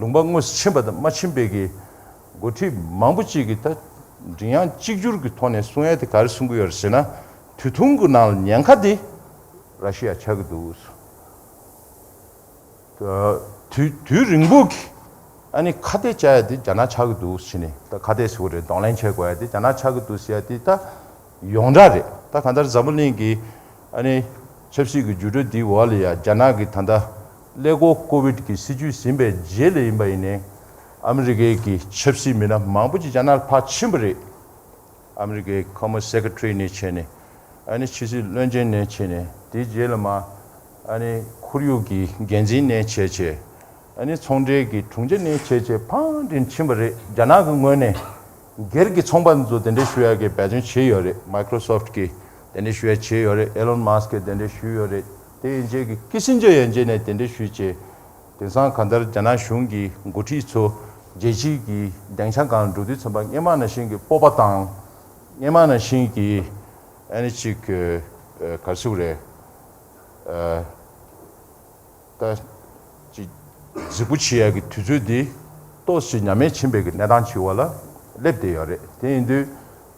ལུང་པ་དངོས་སུ་ཕྱིན་པ་དང་མ་ཕྱིན་པའི་གི་འགོ་ཁྲིད་མང་པོ་ཅིག་གིས་ད་མགྲིན་དབྱངས་གཅིག་གྱུར་གྱི་ཐོག་ནས་གསུང་ཡ་དེ་ག་རེ་གསུང་གི་ཡོད་རེད་ཟེར་ན། དུས་ཐུང་གི་ནང་ལ་ཉེན་ཁ་དེ་ར་ཤི་ཡ་ཆགས་ཀྱི་འདུག། དུས་དུས་རིང་པོ་གི་ཨ་ནི་ཁ་གཏད་བཅག་ཡ་དེ་རྒྱ་ནག་ཆགས་ཀྱི་འདུག་ཟེར་ནས། ད་ཁ་གཏད་ཟེར་དགོས་རེད། གདོང་ལེན་བྱེད་དགོས་ཡ་དེ་རྒྱ་ནག་ཆགས་ཀྱི་འདུག་ཟེར་ཡ་དེ་ད་ཡོངས་གྲགས་རེད། ད་གང་ལྟར་འཛམ་བུ་གླིང་གི་ཨ་ནི་ཆབ་སྲིད་ཀྱི་འགྱུར་འགྲོས་འདིའི་འོག་ལ་ཡ། རྒྱ་ནག་གིས་ད་ལྟ་ཀླད་ཀོར་ཀོ་བིད་ཀྱི་སྲིད་ཇུས་ཟིན་པའི་རྗེས་ལ་ཡིན་པ་ཡིན་ནའི། ཨ་མི་རི་ཀའི་གི་ཆབ་སྲིད་མི་སྣ་མང་པོ་ཅིག་རྒྱ་ནག་ལ་ཕར་ཕྱིན་པ་རེད། ཨ་མི་རི་ཀའི་ཁོ་མོ་སེ་ཀེ་ཊ་རི་ནས་བྱས་ནས། ཨ་ནི་ཕྱི་སྲིད་བློན་ཆེན་ནས་བྱས་ནས། དེའི་རྗེས་ལ་མ་ཨ་ནི་ཁོར་ཡུག་གི་འགན་འཛིན་ནས་བྱས་བྱས། ཨ་ནི་ཚོང་འབྲེལ་གྱི་དྲུང་ཆེ་ནས་བྱས་བྱས་ཕར་འདྲེན་ཕྱིན་པ་རེད། རྒྱ་ནག་གི་ངོས་ནས་སྒེར་གྱི་ཚོང་པ་ཚོ་དེ་འདྲ་ཞུ་ཡག་གི་འབད་བརྩོན་བྱས་ཡོད་རེད། མའི་ཀྲོ་སོཕ་ཊི་གིས་དེ་འདྲ་ཞུ་ཡག་བྱས་ཡོད་རེད། ཨེ་ལོན་མཱ་སི་ཀིས་དེ་འདྲ་ཞུས་ཡོད་རེད། དེ་ཡན་ཆད་ཀྱི་ཀི་སིན་ཇར་ཡན་ཆད་ནས་དེ་འདྲ་ཞུས་བྱས། དེང་སང་གང་ལྟར་རྒྱ་ནག་གཞུང་གི་འགོ་ཁྲིད་ཚོ་རྒྱལ་སྤྱིའི་གི་སྡིངས་ཆ་སྒང་ལ་འགྲོ་དུས་ཙམ་པ། སྔོན་མ་ནང་བཞིན་གྱི་སྤོབས་པ་དང་། སྔོན་མ་ནང་བཞིན་གྱི་ཨ་ནི་ཅིག་ག་རེ་ཟེར་དགོས་རེད། ཨ་ད་ཅིག་རྫིག་པོ་བྱེད་ཡག་གི་དུས་ཚོད་འདི་ཏོག་ཙམ་ཉམས་དམས་ཕྱིན་པའི་གི་གནས་སྟངས་ཅིག་འོག་ལ་སླེབས་བསྡད་ཡོད་རེད། དེ་ཡིན་དུས་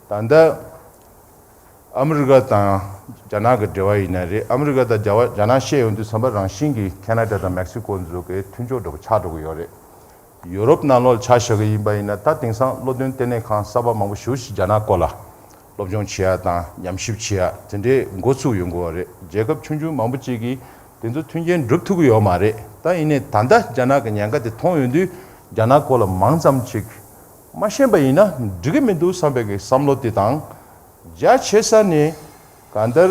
ད་ལྟ་ཨ་མི་རི་ཀ་དང་རྒྱ་ནག་གི་འབྲེལ་བ་ཡིན་ན་རེད། ཨ་མི་རི་ཀ་དང་རྒྱ་བ་རྒྱ་ནག་བཤད་ཡོང་དུས་ཙམ་པ། རང་བཞིན་གྱིས་ཁེ་ན་ཌ་དང་མེག་སི་ཀོ་ཚོ་གི་མཐུན་ཕྱོགས་འདྲ་པོ་ཆགས་འགྲོ་གི་ཡོད་རེད། ཡོ་རོབ་ནང་ལོགས་ཆ་བཞག་གི་ཡིན་པ་ཡིན་ན། ད་དེང་སང་བློ་འདོན་ལྟེ་གནས་ཁང་གསར་པ་མང་པོ་ཞེ་པོ་ཞིག་རྒྱ་ནག་སྐོར་ལ་སློབ་སྦྱོང་བྱེད་ཡག་དང་ཉམས་ཞིབ་བྱེད་ཡག་དེ་འདྲའི་འགོ་ཚུགས་ཡོང་གི་ཡོད་རེད། རྒྱལ་ཁབ་ཆུང་ཆུང་མང་པོ་ཅིག་གིས་ དེ་ཚོ་མཐུན་རྐྱེན་སྒྲུབ་ཐུབ་ཀྱི་ཡོད་མ་རེད། ད་ཡིན་ནའི་ད་ལྟ་རྒྱ་ནག་གི་ཉེན་ཁ་དེ་མཐོང་ཡོང་དུས་རྒྱ་ནག་སྐོར་ལ་མང་ཙམ་ཅིག་མ་ཤེས་པ་ཡིན་ན་འགྲིག་གི་མི་འདུག་བསམ་པའི་གི་བསམ་བློ་དེ་དང་། རྒྱ་ཆེ་ས་ནས་གང་ལྟར་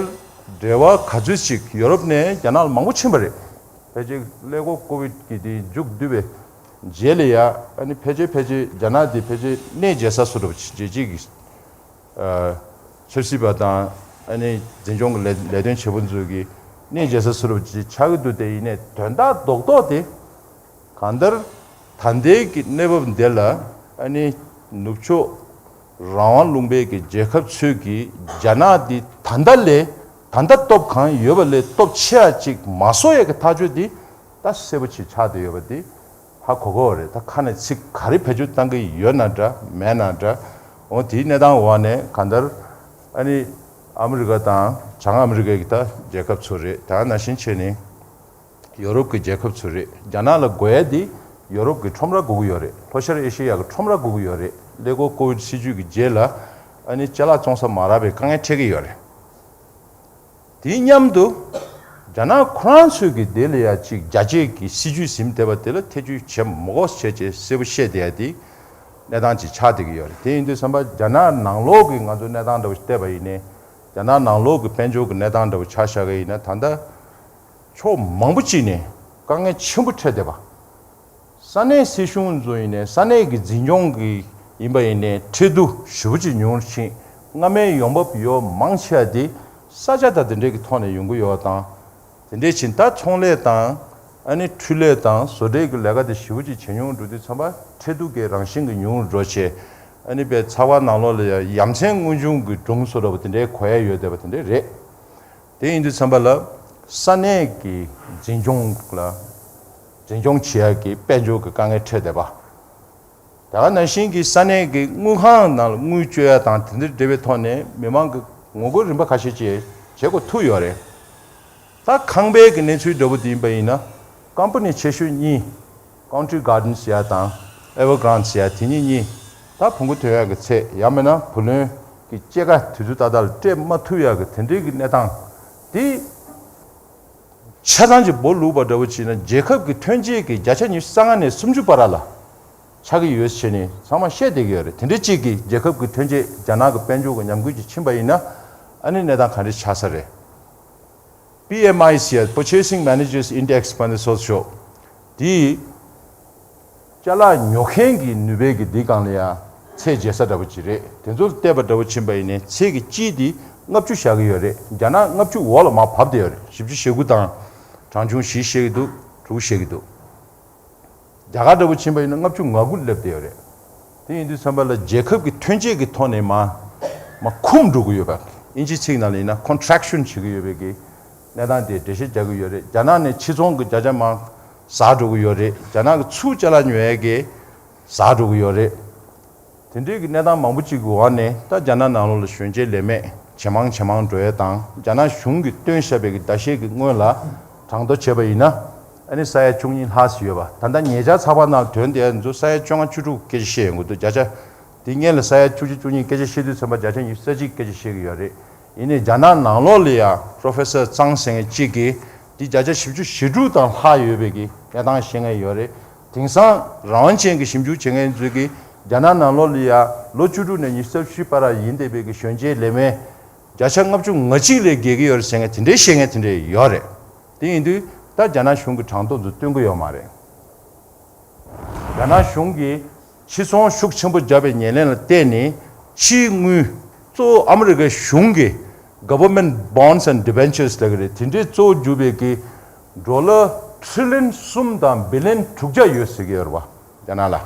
འབྲེལ་བ་ག་ཚོད་ཅིག་ཡོ་རོབ་ནས་རྒྱ་ནག་ལ་མང་པོ་ཕྱིན་པ་རེད། ཕལ་ཆེར་ཀླད་ཀོར་ཀོ་བིད་ཀྱི་དེ་མཇུག་བསྡུས་པའི་རྗེས་ལ་ཡ། ཨ་ནི་ཕལ་ཆེར་ཕལ་ཆེར་རྒྱ་ནག་དེ་ཕལ་ཆེར་གནས་མཇལ་ས་བཟོ་འདྲ་པོ་ཅིག་རྗེས་གཅིག་གི་ཆབ་སྲིད་པ་དང་ཨ་ནི་འཛིན་སྐྱོང་གི་ལས་ལས་དོན་བྱེད་པོ་ཚོ་གི་གནས་མཇལ་ས་བཟོ་འདྲ་པོ་ཅིག་ཆགས་ཀྱི་འདུག་དེ་ཡིན་ནའི་དོན་དག་རྡོག་རྡོག་དེ། གང་ལྟར་ད་ལྟའི་གི་གནས་བབ་འདི་ལ་ཨ་ནི་ནུབ་ཕྱོགས་རང་དབང་ལུང་པའི་གི་རྒྱལ་ཁབ་ཚོས་ཀྱིས་རྒྱ་ནག་འདི་ད་ལྟ་ལས་ད་ལྟ་སྟོབས་གང་ཡོད་པ་ལས་སྟོབས་ཆེ་བ་ཅིག་མ་བཟོ་ཡས་ཀྱི་ཐག་གཅོད་འདི་ད་གསལ་པོ་ཅིག་ཆགས་བསྡད་ཡོད་པ་འདི་ཧ་གོ་གོ་བ་རེད། ད་ཁ་ནས་ཚིག་ག་རེ་བེད་སྤྱོད་བཏང་གི་ཡོད་ན་འདྲ་མེད་ན་འདྲ། འོ་དེའི་གནས་སྟངས་འོག་ནས་གང་ལྟར་ཨ་ནི་ཨ་མི་རི་ཀ་དང་བྱང་ཨ་མི་རི་ཀའི་གི་ད་རྒྱལ་ཁབ་ཚོ་རེད། ད་ནང་བཞིན་བྱས་ནས། ཡོ་རོབ་ཀྱི་རྒྱལ་ཁབ་ཚོ་རེད། རྒྱ་ནག་ལ་དགོས་ཡ་དེ་ཡོ་རོབ་ཀྱི་ཁྲོམ་ར་དགོས་ཀྱི་ཡོད་རེད། ལྷོ་ཤར་ཨེ་ཤེ་ཡ་གི་ཁྲོམ་ར་དགོས་ཀྱི་ཡོད་རེད། ཀླད་ཀོར་ཀོ་བིད་སྲིད་ཇུས་ཀྱི་རྗེས་ལ་ཨ་ནི་ཅ་ལག་བཙོང་ས་མ་རག་པའི་དཀའ་ངལ་འཕྲད་ཀྱི་ཡོད་རེད། དེའི་མཉམ་དུ་རྒྱ་ནག་ཁོ་རང་ཚོས་ཀྱི་དེ་ལ་ཡ་གཅིག་རྒྱ་སྐྱེད་ཀྱི་སྲིད་ཇུས་ཟིན་བསྡད་པ་དེ་ལ་ཐེ་ཇུས་བྱེད་མ་དགོས་བྱས་བྱས་གསལ་པོ་བཤད་བསྡད་ཡ་དེ་གནས་སྟངས་ཅིག་ཆགས་བསྡད་ཀྱི་ཡོད་རེད། དེ་ཡིན་དུས་ཙམ་པ་རྒྱ་ནག་ནང་ལོགས་ཀྱི་ང་ཚོ་གནས་སྟངས་འདྲ་བོ་ཞིག་བལྟས་པ་ཡིན་ནའི་རྒྱ་ནག་ནང་ལོགས་ཀྱི་དཔལ་འབྱོར་གྱི་གནས་སྟངས་འདྲ་བོ་ཆ་བཞག་གི་ཡིན་ན་ད་ལྟ། ཕྱོགས་མང་པོ་ཅིག་ནས་དཀའ་ངལ་ཆེན་པོ་འཕྲད་བསྡད་པ། ས་གནས་སྲིད་གཞུང་ཚོ་ཡིན་ནའི་ས་གནས་ཀྱི་འཛིན་སྐྱོང་གི་ཡིན་པ་ཡིན་ནའི་ཁྲལ་བསྡུ་ཞེ་པོ་ཅིག་ཉུང་རུ་ཕྱིན། སྔ་མའི་ཡོང་འབབ་ཡོད་མང་ཆེ་བ་དེ་ས་ཆ་དང་དེ་འདྲས་ཀྱི་ཐོག་ནས་ཡོང་གི་ཡོད་པ་དང་། དེ་འདྲས་ཕྱིན་ད་ཚོང་ལས་དང་ཨ་ནི་འཕྲུལ་ལས་དང་བཟོ་གྲྭའི་གི་ལས་ཀ་དེ་ཞེ་པོ་ཅིག་བྱེད་མྱོང་འགྲོ་དུས་ཙམ་པ་ཁྲལ་བསྡུ་གི་རང་བཞིན་གྱི་ཉུང་རུ་འགྲོ་བྱས། ཨ་ནི་པའི་ཚགས་པར་ནང་ལོགས་ལ་ཡ་ཡ་མཚན་དངོས་བྱུང་གི་སྒྲུང་བཟོ་འདྲ་པོ་དེ་འདྲའི་གོ་ཡ་ཡོད་བསྡད་པ་དེ་འདྲས་རེད། དེ་ཡིན་དུས་ཙམ་པ་ལ་ས་གནས་ཀྱི་འཛིན་སྐྱོང་ལ་འཛིན་སྐྱོང་བྱེད་ཡག་གི་དཔལ་འབྱོར་གྱི་དཀའ་ངལ་འཕྲད་བསྡད་པ། དེ་ག་ནང་བཞིན་གྱི་ས་གནས་ཀྱི་དངུལ་ཁང་ནང་ལ་དངུལ་བཅོལ་ཡ་དང་དེ་འདྲ་འབྲེལ་བའི་ཐོག་ནས་མི་མང་གི་ངོ་རྒོལ་རིམ་པ་ཁ་ཤས་ཅིག་བྱེད་དགོས་ཐུག་ཡོད་རེད། ད་ཁང་པའི་གི་གནས་ཚུལ་འདྲ་པོ་དེ་ཡིན་པ་ཡིན་ན་ཀམ་པ་ནི་ཆེ་ཤོས་གཉིས། Country Gardens ཟེར་ཡ་དང་Evergrande ཟེར་ཡ་དེ་གཉིས་གཉིས་ད་བོང་གུ་ཐོན་ཡག་གི་ཚད་ཡང་མིན་ན་བུ་ལོན་གྱི་སྐྱེད་ཀ་དུས་ཚོད་ཏག་ཏག་ལ་སྤྲད་མ་ཐུབ་ཡག་གི་དེ་འདྲའི་གི་གནས་སྟངས་དེ་ཆ་ཚང་གཅིག་སྦོ་ལུག་པ་འདྲ་བོ་བྱས་ན་རྒྱལ་ཁབ་ཀྱི་ཐོན་སྐྱེད་ཀྱི་བརྒྱ་ཆ་ཉི་ཤུ་རྩ་ལྔ་ནས་སུམ་ཅུ་བར་ལ་ཆགས་ཀྱི་ཡོད་ཟེར་ནས་ཚང་མ་བཤད་བསྡད་ཀྱི་ཡོད་རེད། དེ་འདྲའི་གཅིག་གི་རྒྱལ་ཁབ་ཀྱི་ཐོན་སྐྱེད་རྒྱ་ནག་གི་དཔལ་འབྱོར་གྱི་ཉམས་རྒུད་ཅིག་ཕྱིན་པ་ཡིན་ན་ཨ་ནི་གནས་སྟངས་ག་འདྲ་ཆགས་ས་རེད། པི་ཨེམ་ཨའི་ཟེར་ཡ་Purchasing Managers Index ཕར་ནས་སོགས་ཤོག་དེས་ཅ་ལག་ཉོ་མཁན་གྱི་ནུས་པའི་གི་འདི་སྒང་ལ་ཡ་ཚད་འཇལ་ས་འདྲ་པོ་ཅིག་རེད། དེ་ཚོ་ལ་བལྟས་པ་འདྲ་པོ་ཕྱིན་པ་ཡིན་ནའི་ཚད་ཀྱི་དཔྱིས་དེ་ལྔ་བཅུ་བཞག་གི་ཡོད་རེད། རྒྱ་ནག་ལྔ་བཅུ་འོག་ལ་མར་བབས་བསྡད་ཡོད་རེད། བཞི་བཅུ་ཞེ་དགུ་དང་གྲངས་ཆུང་བཞི་བཤད་ཀྱི་འདུག་དྲུག་བཤད་ཀྱི་འདུག་རྒྱ་གར་འདྲ་པོ་ཕྱིན་པ་ཡིན་ན་ལྔ་བཅུ་ང་དགུ་སླེབས་བསྡད་ཡོད་རེད། དེ་ཡིན་དུས་ཙམ་པ་ལ་རྒྱལ་ཁབ་ཀྱི་ཐོན་སྐྱེད་ཀྱི་ཐོག་ནས་མ་མ་འཁུམས་འགྲོ་གི་ཡོད་པ། ཨིན་ཇི་ཚིག་ནང་ལ་ཡིན་ན་contraction བྱེད་ཀྱི་ཡོད་པའི་གི་གནས་སྟངས་དེ་འགྲེལ་བཤད་རྒྱག་གི་ཡོད་རེད། རྒྱ་ནག་ནས་ཕྱི་ཚོང་གི་བརྒྱ་ཆ་མ་ཟག་འགྲོ་གི་ཡོད་རེད། རྒྱ་ནག་གི་ཚུར་ཅ་ལག་ཉོ་ཡས་གི་ཟག་འགྲོ་གི་ཡོད་རེད། དེ་འདྲའི་གི་གནས་སྟངས་མང་པོ་ཅིག་གི་འོག་ནས་ད་རྒྱ་ནག་ནང་ལོགས་ལ་གཞོན་སྐྱེས་ལས་མེད་ཇེ་མང་ཇེ་མང་འགྲོ་ཡས་དང་རྒྱ་ནག་གཞུང་གིས་བཏོན་བཞག་པའི་གི་ཟླ་ཤས་ཀྱི་སྔོན་ལ་གྲངས་ཐོ་བྱས་པ་ཡིན་ན་ཨ་ནི་ས་ཡ་བཅུ་གཉིས་ལྷག་ཙམ་ཡོད་པ། ད་ལྟ་ཉེ་ཆར་ཚགས་པར་ནང་ཐོན་བསྡད་ཡ་ཚོ་ས་ཡ་བཅོ་ལྔ་བཅུ་དྲུག་སྐད་ཆ་བཤད་ཡོང་གི་འདུག་བརྒྱ་ཆ་དེ་སྔོན་ལ་ས་ཡ་བཅུ་གཅིག་བཅུ་གཉིས་སྐད་ཆ་བཤད་དུས་ཙམ་པ་བརྒྱ་ཆ་ཉི་ཤུ་རྩ་གཅིག་སྐད་ཆ་བཤད་ཀྱི་ཡོད་རེད། ཡིན་ནའི་རྒྱ་ནག་ནང་ལོགས་ལ་ཡ་Professor ཙང་ཟེར་མཁན་གཅིག་གིས་འདི་བརྒྱ་ཆ་བཞི་བཅུ་ཞེ་དྲུག་དང་ལྷག་ཡོད་པའི་གི་གནས་སྟངས་བཤད་མཁན་ཡོད་རེད། དེང་སང་རང་དབང་ཅན་གྱི་ཞིབ་འཇུག་བྱེད་མཁན་ཚོས་ཀྱིས་རྒྱ་ནག་ནང་ལོགས་ལ་ཡ་ལོ་བཅུ་དྲུག་ནས་ཉི་ཤུ་རྩ་བཞི་བར་ཡིན་བསྡད་པའི་གི་གཞོན་སྐྱེས་ལས་མེད་བརྒྱ་ཆ་ལྔ་བཅུ་ང་གཅིག་ལས་བརྒལ་གྱི་ཡོད་རེད་ཟེར་མཁན་དེ་འདྲའི་བཤད་མཁན་དེ་འདྲའི་ཡོད་རེད། དེ་ཡིན་དུས་ད་རྒྱ་ནག་གཞུང་གི་གྲངས་ཐོ་ཚོ་སྟོན་གྱི་ཡོད་མ་རེད། རྒྱ་ནག་གཞུང་གིས་ཕྱི་ཚོང་ཤུགས་ཆེན་པོ་བརྒྱབ་པའི་ཉེར་ལེན་ལ་བརྟེན་ནས་ཕྱིའི་དངུལ་གཙོ་བོ་ཨ་མི་རི་ཀའི་གཞུང་གི་Government Bonds and Debentures ལབ་ཀྱི་རེད། དེ་འདྲའི་གཙོ་བོ་གྱུར་པའི་གི་ཌོ་ལར་ཊི་རི་ལི་ཡོན་གསུམ་དང་བི་ལི་ཡོན་དྲུག་བརྒྱ་ཡོད་ཟེར་གྱི་ཡོད་རེད་པ། རྒྱ་ནག་ལ།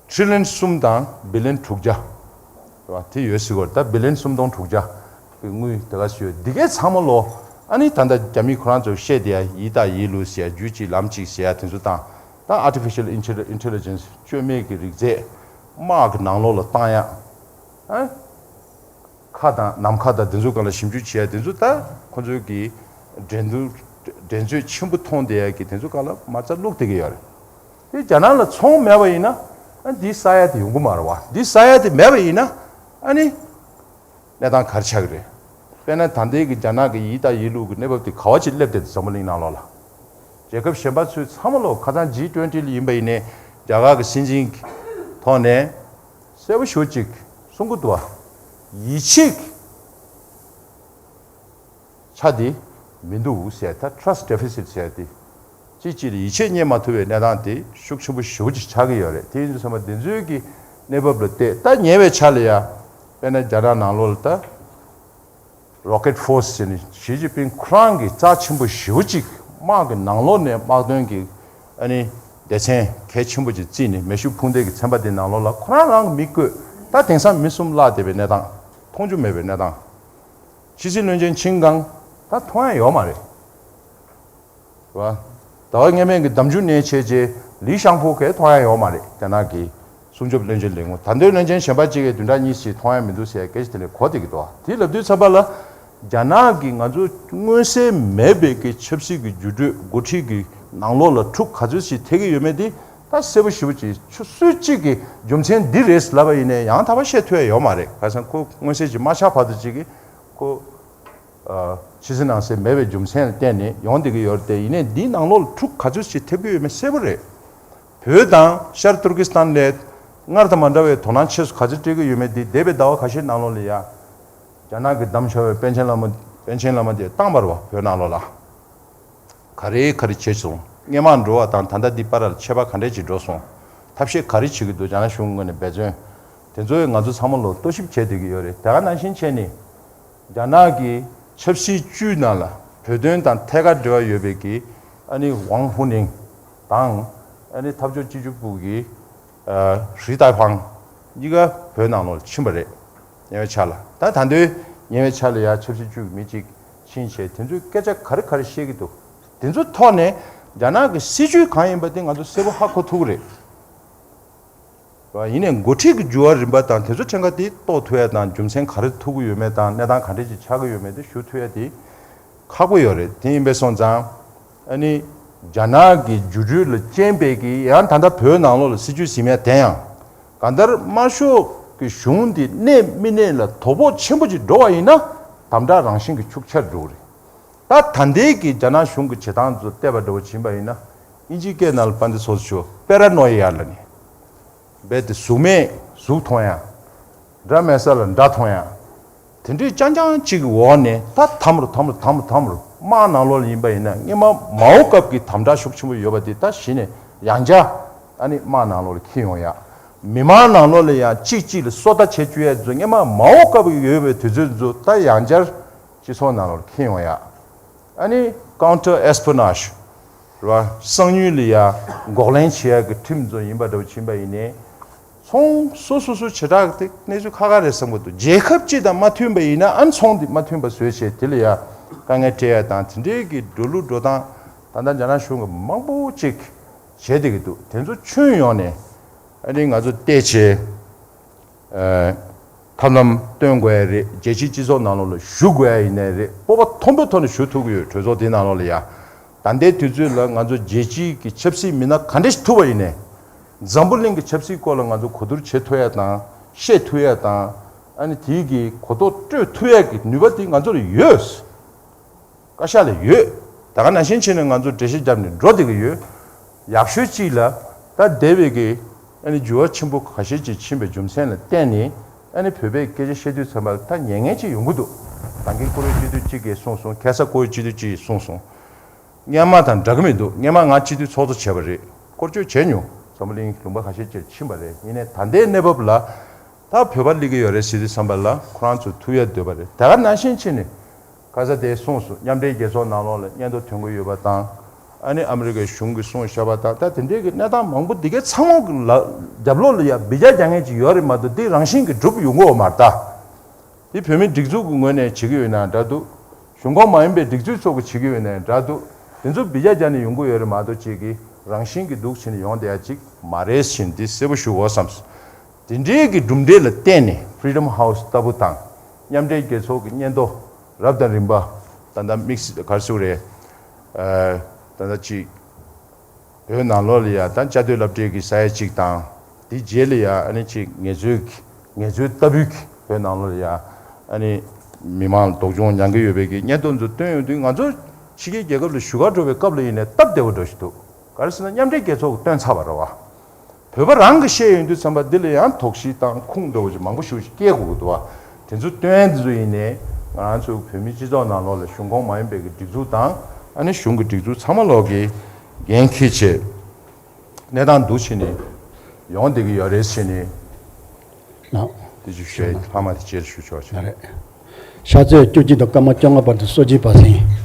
ཊི་རི་ལི་ཡོན་གསུམ་དང་བི་ལི་ཡོན་དྲུག་བརྒྱ། རེད་བ། དེ་ཡོད་སྲིད་གོ། ད་བི་ལི་ཡོན་སུམ་སྟོང་དྲུག་བརྒྱ་གི་དངུལ་དེ་ག་ཚོད་ཡོད། འདི་གའི་ཚང་མ་ལོ། ཨ་ནི་ད་ལྟ་རྒྱ་མི་ཁོ་རང་ཚོས་བཤད་བསྡད་ཡ་ཡིན་དང་ཡིན་ལུགས་ཟེར་ཡ། རྒྱུད་གཅིག་ལམ་གཅིག་ཟེར་ཡ་དེ་ཚོ་དང་། ད་Artificial Intelli- Intelligence བཅོས་མའི་གི་རིག་རྫས་དམག་གི་ནང་ལོགས་ལ་བཏང་ཡ། ཨ། མཁའ་དང་ནམ་མཁའ་དང་དེ་ཚོ་སྒང་ལ་ཞིབ་འཇུག་བྱེད་ཡ་དེ་ཚོ་ད་ཁོ་ཚོའི་གི་འགྲན་བསྡུར་འགྲན་རྩོད་ཆེན་པོ་མཐོང་བསྡད་ཡ་གི་དེ་ཚོ་སྒང་ལ་མ་རྩ་བླུགས་བསྡད་ཀྱི་ཡོད་རེད། དེ་རྒྱ་ནག་ལ་ཚོང་མེད་པ་ཡིན་ན་ཨ་འདི་ས་ཡ་དེ་ཡོང་གི་མ་རེད་བ། འདི་ས་ཡ་དེ་མེད་པ་ཡིན་ན་ཨ་ནི་གནས་སྟངས་ག་རེ་ཆགས་ཀྱི་རེད། དཔེར་ན་ད་ལྟའི་གི་རྒྱ་ནག་གི་ཡིད་དང་ཡིད་ལུགས་ཀྱི་གནས་བབ་དེ་ག་བ་ཅིག་སླེབས་བསྡད་འདུག་འཛམ་བུ་གླིང་ནང་ལོགས་ལ། རྒྱལ་ཁབ་གཞན་པ་ཚོས་ཚང་མ་ལོ་ཁ་སང་ཇི་ཊུ་ཝེན་ཊི་ལ་ཡིན་པ་ཡིན་ནའི་རྒྱ་གར་གྱི་སྲིད་འཛིན་གྱི་ཐོག་ནས་གསལ་པོ་ཞེ་པོ་ཅིག་གསུང་གི་འདུག་བ། ཡིད་ཆེས་ཀྱི་ཆ་དེ་མི་འདུག་ཟེར། ད་ཊ་ར་སི་ཊི་ཌེ་ཕི་སིཊ་ཟེར་དེ་གཅིག་གཅིག་ལ་ཡིད་ཆེས་རྙེད་མ་ཐུབ་པའི་གནས་སྟངས་དེ་ཤུགས་ཆེན་པོ་ཞེ་པོ་ཅིག་ཆགས་ཀྱི་ཡོད་རེད། དེ་ཡིན་དུས་ཙམ་པ་འདི་ཚོའི་གི་གནས་བབ་ལ་བལྟས། ད་ཉེ་བའི་ཆར་ལ་ཡ་དཔེར་ན་རྒྱ་ནག་ནང་ལོགས་ལ་ད། Rocket Force ཟེར་ནས་ཞི་ཅིན་ཕིང་ཁོ་རང་གིས་རྩ་ཆེན་པོ་ཞེ་པོ་ཅིག་དམག་གི་ནང་ལོགས་ནས་དམག་དོན་གྱི་ཨ་ནི་སྡེ་ཚན་གལ་ཆེན་པོ་ཅིག་བརྩིས་ནས་མེ་ཤུགས་འཕུར་མདེལ་གྱི་ཚན་པ་དེ་ནང་ལོགས་ལ་ཁོ་རང་རང་གི་མིག་བཀོད། ད་དེང་སང་མི་གསུམ་བརླག་བསྡད་པའི་གནས་སྟངས། མཐོང་རྒྱུ་མེད་པའི་གནས་སྟངས། ཕྱི་སྲིད་བློན་ཆེན་ཆིན་ཀང་ད་མཐོང་ཡ་ཡོད་མ་རེད། རེད་བ། ཟླ་བ་སྔོན་མའི་གི་ཟླ་མཇུག་ནས་བྱས་རྗེས་ལི་ཤང་ཕུའུ་གས་མཐོང་ཡ་ཡོད་མ་རེད། རྒྱ་ནག་གི་སྲུང་སྐྱོབ་བློན་ཆེན་ལས་ཁུངས། ད་ལྟའི་བློན་ཆེན་གཞན་པ་གཅིག་གིས་བདུན་ཕྲག་གཉིས་ཤིག་མཐོང་ཡ་མི་འདུག་ཟེར་སྐད་ཆ་དེ་ལས་གོ་བསྡད་ཀྱི་འདུག་དེ་ལབ་དུས་ཙམ་པ་ལ་རྒྱ་ནག་གིས་ང་ཚོ་མངོན་གསལ་མེད་པའི་གི་ཆབ་སྲིད་ཀྱི་འགྱུར་འགྲོས་འགོ་ཁྲིད་ཀྱི་ནང་ལོགས་ལ་འཁྲུག་ག་ཚོད་ཞིག་ཐེབས་ཀྱི་ཡོད་མེད་དེ་ད་གསལ་པོ་ཞེ་པོ་ཅིག་ཆུ་སྲོད་གཅིག་གི་རྒྱུ་མཚན་འདི་རེད་ལབ་པ་ཡིན་ནའི་ཡང་དག་པ་བཤད་ཐུབ་ཡ་ཡོད་མ་རེད། ཁ་སང་ཁོ་མངོན་གསལ་ཅིག་མ་ཆགས་བར་དུ་ཅིག་གིས་ཁོ། ཕྱི་གསལ་ནང་གསལ་མེད་པའི་རྒྱུ་མཚན་ལ་བརྟེན་ནས་ཡོང་བསྡད་ཀྱི་ཡོད་རེད་དེ། ཡིན་ནའི་འདིའི་ནང་ལོགས་ལ་འཁྲུག་ག་ཚོད་ཅིག་ཐེབས་ཀྱི་ཡོད་མེད་གསལ་པོ་རེད། བོད་དང་ཤར་ཏུར་ཀི་སི་ཐན་ལས་སྔར་དང་མ་འདྲ་བའི་དོ་སྣང་ཆེ་སུ་ག་ཚོད་སྤྲད་ཀྱི་ཡོད་མེད་འདི་འདས་པའི་ཟླ་བ་ཁ་ཤས་ནང་ལོགས་ལ་ཡ། རྒྱ་ནག་གིས་བདམས་བཞག་པའི་པཎ་ཆེན་བླ་མ། པཎ་ཆེན་བླ་མ་དེ་བཏང་བ་རེད་བ། བོད་ནང་ལོགས་ལ། ག་རེ་ག་རེ་བྱས་སོང་། སྔོན་མ་འགྲོ་བ་དང་ད་ལྟ་འདི་བར་ལ་ཁྱད་པར་ག་འདྲས་ཅིག་འགྲོ་སོང་། ཐབས་ཤེས་ག་རེ་བྱེད་ཀྱི་འདུག་རྒྱ་ནག་གཞུང་ངོས་ནས་འབད་བརྩོན། དེ་ཚོ་ཡང་ང་ཚོ་ཚང་མ་ལོ་རྟོག་ཞིབ་བྱས་བསྡད་ཀྱི་ཡོད་རེད། དེ་ག་ནང་བཞིན་བྱས་ནས། རྒྱ་ནག་གི་ཆབ་སྲིད་བཅུའི་ནང་ལ་བོད་དོན་དང་ཐད་ཀར་འབྲེལ་བ་ཡོད་པའི་གི་ཨ་ནི་ཝང་ཧུ་ནིང་དང་། ཨ་ནི་འཐབ་ཕྱོགས་གཅིག་གྱུར་པུའུ་གི་ཨ་རི་ཏཱ་ཧྥང་གཉིས་ཀ་བོད་ནང་ལོགས་ཕྱིན་པ་རེད། ཉེ་བའི་ཆར་ལ། ད་ད་དུང་ཉེ་བའི་ཆར་ལ་ཡ་ཆབ་སྲིད་བཅུའི་མི་གཅིག་ཕྱིན་བྱས་དེ་ཚོས་སྐད་ཆ་ག་རེ་ག་རེ་བཤད་ཀྱི་འདུག་དེ་ཚོའི་ཐོག་ནས་རྒྱ་ནག་གི་སྲིད་བྱུས་གང་ཡིན་པ་དེ་ང་ཚོ་གསལ་པོ་ཧ་གོ་ཐུབ་ཀྱི་རེད། ཡིན་ནའི་འགོ་ཁྲིད་ཀྱི་འགྱུར་བ་རིམ་པ་དང་དེ་ཚོ་ཕྲན་ཁ་དེ་རྟོགས་ཐུབ་ཡ་དང་། རྒྱུ་མཚན་ག་རེ་ཐུག་གི་ཡོད་མེད་དང་། གནས་སྟངས་ག་འདྲས་ཅིག་ཆགས་ཀྱི་ཡོད་མེད་དེ་ཞུ་ཐུབ་ཡ་དེ་ཁག་པོ་ཡོད་རེད། དེ་ཡིན་པས་སོང་ཙང་། ཨ་ནི་རྒྱ་ནག་གི་འགྱུར་འགྲོས་ལ་རྐྱེན་པས་ཀྱི་ཡང་ད་ལྟ་བོད་ནང་ལོགས་ལ་སྲིད་བྱུས་ཟིན་ཡ་དེ་ཡང་། གང་ལྟར་དམར་ཤོག་གི་གཞུང་འདི་གནས་མི་གནས་ལ་དོ་ཕོག་ཆེན་པོ་ཅིག་འགྲོ་བ་ཡིན་ན་དམ་དྲག་རང་བཞིན་གྱིས་ཤུགས་ཆེར་འགྲོ་གི་རེད། ད་ད་ལྟའི་གི་རྒྱ་ནག་གཞུང་གི་བྱེད་སྟངས་ཚོ་བལྟས་པ་འདྲ་བོ་ཕྱིན་པ་ཡིན་ན། དབྱིན་ཇིའི་སྐད་ནང་ལ་པཎྜི་ཏ་ཚོ་ཚོས་པེ་ར་ནོ་ཡ་ལབ་ནས། རྦད་དེ་གཟུགས་མེད་གཟུགས་མཐོང་ཡ། དགྲ་མེད་ས་ལ་དགྲ་མཐོང་ཡ། དེ་འདྲའི་རྐྱང་རྐྱང་གཅིག་གི་འོག་ནས་ད་དམ་རུ་དམ་རུ་དམ་རུ་དམ་རུ། དམག་ནང་ལོགས་ལ་ཡིན་པ་ཡིན་ན་སྔོན་མ་མའོ་སྐབས་ཀྱི་དམ་དྲག་ཤུགས་ཆེན་པོ་ཡོད་པ་དེ་ད་གཞི་ནས་ཡང་བསྐྱར་ཨ་ནི་དམག་ནང་ལོགས་ལ་འཁྱེར་ཡོང་ཡ། མི་མང་ནང་ལོགས་ལ་ཡང་གཅིག་གཅིག་ལ་སོ་ལྟ་བྱེད་བཅུག་ཡ་ཚོ་སྔོན་མ་མའོ་སྐབས་ཀྱི་ཡོད་པའི་དུས་ཚོད་ཚོ་ད་ཡང་བསྐྱར་སྤྱི་ཚོགས་ནང་ལོགས་ལ་འཁྱེར་ཡོང་ཡ། ཨ་ནི་ཀའུན་ཊར་ཨེ་སི་པི་ཡོ་ནེ་ཇི་རེད་བ། གསང་ཉུལ་ལ་ཡ་འགོག་ལན་བྱེད་ཡ་གི་ཁྲིམས་ཚོ་ཡིན་པ་འདྲ་བོ་ཕྱིན་པ་ཡིན་ནའི། ཚོང་སོ་སོ་སོ་བྱེ་བྲག་དེ་གནས་ཚུལ་ཁག་ཁག་རེད་བསམ་གྱི་འདུག་རྒྱལ་ཁབ་སྤྱི་དང་མ་མཐུན་པ་ཡིན་ན་ཨ་ནི་ཚོང་དེ་མ་མཐུན་པ་བཟོས་བྱས་དེ་ལ་ཡ་དཀའ་ངལ་འཕྲད་ཡ་དང་། དེ་འདྲའི་གི་འགྲོ་ལུགས་འགྲོ་སྟངས་ད་ལྟ་རྒྱ་ནག་གཞུང་གིས་མང་པོ་ཅིག་བྱས་བསྡད་ཀྱི་འདུག་དེ་ཚོ་ཁྱོན་ཡོངས་ནས་ཨ་ནི་ང་ཚོ་བལྟས་བྱས། ཨ། ཐབས་ལམ་སྟོན་དགོས་ཡ་རེད། རྒྱལ་སྤྱིའི་སྤྱི་ཚོགས་ནང་ལོགས་ལ་ཞུ་དགོས་ཡ་ཡིན་ནའི་རེད། སྤོབས་པ་མཐོན་པོའི་ཐོག་ནས་ཞུ་ཐུབ་ཀྱི་ཡོད། གྲོས་ཚོགས་དེའི་ནང་ལོགས་ལ་ཡ། ད་ལྟའི་དུས་ཚོད་ལ་ང་ཚོ་རྒྱལ་སྤྱིའི་གི་ཆབ་སྲིད་མི་སྣ་ག་འདྲ་ཞིག་ཐུག་པ་ཡིན་ནའི། འཛམ་བུ་གླིང་གི་ཆབ་སྲིད་སྐོར་ལ་ང་ཚོ་གོ་བསྡུར་བྱེད་ཐུབ་ཡ་དང་། བཤད་ཐུབ་ཡ་དང་། ཨ་ནི་དེའི་གི་གོ་རྟོགས་སྤྲོད་ཐུབ་ཡ་གི་ནུས་པ་དེ་ང་ཚོ་ལ་ཡོད། བཀའ་ཤག་ལ་ཡོད། ད་ག་ནང་བཞིན་བྱས་ནས་ང་ཚོ་འགྲེལ་བཤད་བརྒྱབ་ནས་འགྲོ་བསྡད་ཀྱི་ཡོད། ཡག་ཤོས་གཅིག་ལ་ད་འདས་པའི་གི་ཨ་ནི་འགྱུར་བ་ཆེན་པོ་ཁ་ཤས་ཅིག་ཕྱིན་པའི་རྒྱུ་མཚན་ལ་བརྟེན་ནས་ཨ་ནི་བོད་པས་སྐད་ཆ་བཤད་དུས་ཙམ་པ་ལ་ད་ཉན་མཁན་ཅིག་ཡོང་གི་འདུག་ད་གིན་བཀུར་འོས་སྤྱི་འཐུས་གཅིག་གིས་གསུངས་སོང་། ཁ་སང་བཀུར་འོས་སྤྱི་འཐུས་གཅིག་གིས་གསུངས་སོང་། སྔོན་མ་དང་འདྲ་གི་མི་འདུག་སྔོན་མ་ང་སྤྱི་འཐུས་ཚོགས་གཙོ་བྱས་པ་རེད། སྐོར་སྐྱོད་བྱས་མྱོང་། འཛམ་བུ་གླིང་ལུང་པ་ཁ་ཤས་ཅིག་ཕྱིན་པ་རེད། ཡིན་ནའི་ད་ལྟའི་གནས་བབ་ལ་ད་བོད་པ་སླེབས་ཀྱི་ཡོད་རེད་ཟེར་དུས་ཙམ་པ་ལ་ཁོ་རང་ཚོ་ཐུག་ཡ་འདོད་པ་རེད། ད་ག་ནང་བཞིན་བྱས་ནས། ཁ་ས་དེ་གསུངས་སོང་། མཉམ་འབྲེལ་རྒྱལ་ཚོགས་ནང་ལོགས་ལ་སྙན་ཐོ་ཐོན་གྱི་ཡོད་པ་དང་། ཨ་ནི་ཨ་མི་རི་ཀའི་གཞུང་གིས་གསུངས་བཞག་པ་དང་། ད་དེ་འདྲའི་གི་གནས་སྟངས་མང་པོ་འདི་གའི་ཚང་མ་གི་ལ་རྒྱབ་ལོགས་ལ་ཡ་འབུད་རྒྱག་རྒྱག་མཁན་ཅིག་ཡོད་རེད་མ་གཏོགས་དེ་རང་བཞིན་གྱིས་འགྲུབ་ཡོང་གི་ཡོད་མ་རེད་ད། དེ་བོད་མི་སྒྲིག་འཛུགས་ཀྱི་ངོས་ནས་བྱེད་ཀྱི་ཡོད་ན་འདྲ་འདུག་གཞུང་ཁོངས་མ་ཡིན་པའི་སྒྲིག་འཛུགས་ཚོ་གིས་བྱེད་ཀྱི་ཡོད་ན་འདྲ་འདུག་དེ་ཚོ་འབུད་རྒྱག་རྒྱག་ནས་ཡོང་གི་ཡོད་རེད་མ་གཏོགས་ཅིག་གི་རང་བཞིན་གྱིས་འདུག་བྱས་ནས་ཡོང་བསྡད་ཡ་ཅིག་མ་རེད་ཟེར་ནས་འདི་གསལ་པོ་ཞུ་དགོས་བསམས། དེ་འདྲའི་གི་གྲུབ་འབྲས་ལ་བརྟེན་ནས་Freedom House ལྟ་བུ་དང་། མཉམ་འབྲེལ་རྒྱལ་ཚོགས་ཀྱི་སྙན་ཐོ་རབ་དང་རིམ་པ། ད་ལྟ་དམིགས་བསལ་ག་རེ་ཟེར་དགོས་རེད། ཨ། ད་ལྟ་ཅིག་བོད་ནང་ལོགས་ལ་ཡ་ད་བཅའ་སྡོད་སློབ་གྲྭའི་གི་ས་ཡ་གཅིག་དང་། དེ་རྗེས་ལ་ཡ་ཨ་ནི་ཅིག་ངལ་རྩོལ་གྱི་ངལ་རྩོལ་ལྟ་བུའི་གི་བོད་ནང་ལོགས་ལ་ཡ་ཨ་ནི་ མི་མང་ལ་སྡུག་སྦྱོང་མྱང་གི་ཡོད་པའི་གི་བརྙན་ཐུང་ཚོ་སྟོན་ཡོང་དུས། ང་ཚོ་ཕྱི་རྒྱལ་རྒྱལ་ཁབ་ལ་བཞུགས་གར་འགྲོ་བའི་སྐབས་ལ་ཡིན་ནའི་སྟབས་བདེ་བོ་འདྲ་ཞིག་འདུག་ག་རེ་ཟེར་ན། མཉམ་འབྲེལ་རྒྱལ་ཚོགས་ཀྱིས་བཏོན་ཚར་བ་རེད་བ། བོད་པ་རང་གིས་བཤད་ཡོང་དུས་ཙམ་པ། འདི་ལ་ཡང་དོགས་གཞི་དང་ཁུངས་འདྲ་བོ་ཅིག་མང་པོ་ཞིག་སྐྱེལ་དགོས་ཀྱི་འདུག་བ། དེ་ཚོ་སྟོན་ཡ་འདི་ཚོ་ཡིན་ནའི། ང་རང་ཚོ་བོད་མི་སྤྱི་ཚོགས་ནང་ལོགས་ལ་གཞུང་ཁོངས་མ་ཡིན་པའི་གི་སྒྲིག་འཛུགས་དང་། ཨ་ནི་གཞུང་གི་སྒྲིག་འཛུགས་ཚང་མ་ལོག་གིས་འགན་འཁྱེར་བྱས། གནས་སྟངས་འདུག་བྱས་ནས་ཡོང་བསྡད་ཀྱི་ཡོད་རེད་བྱས་ནས། ལགས། དེ་ཅིག་ཞུ་ཡ་ཡིན། ལྷག་མ་དེ་སྤྱིར་ཞུ་ཆོག་ཆོག་ལགས་རེད། ཤར་ཚེས་བཅུ་གཅིག་དང་སྐར་མ་བཅོ་ལྔ་བར་དུ་སོ་བརྒྱད་པ་ཟིན།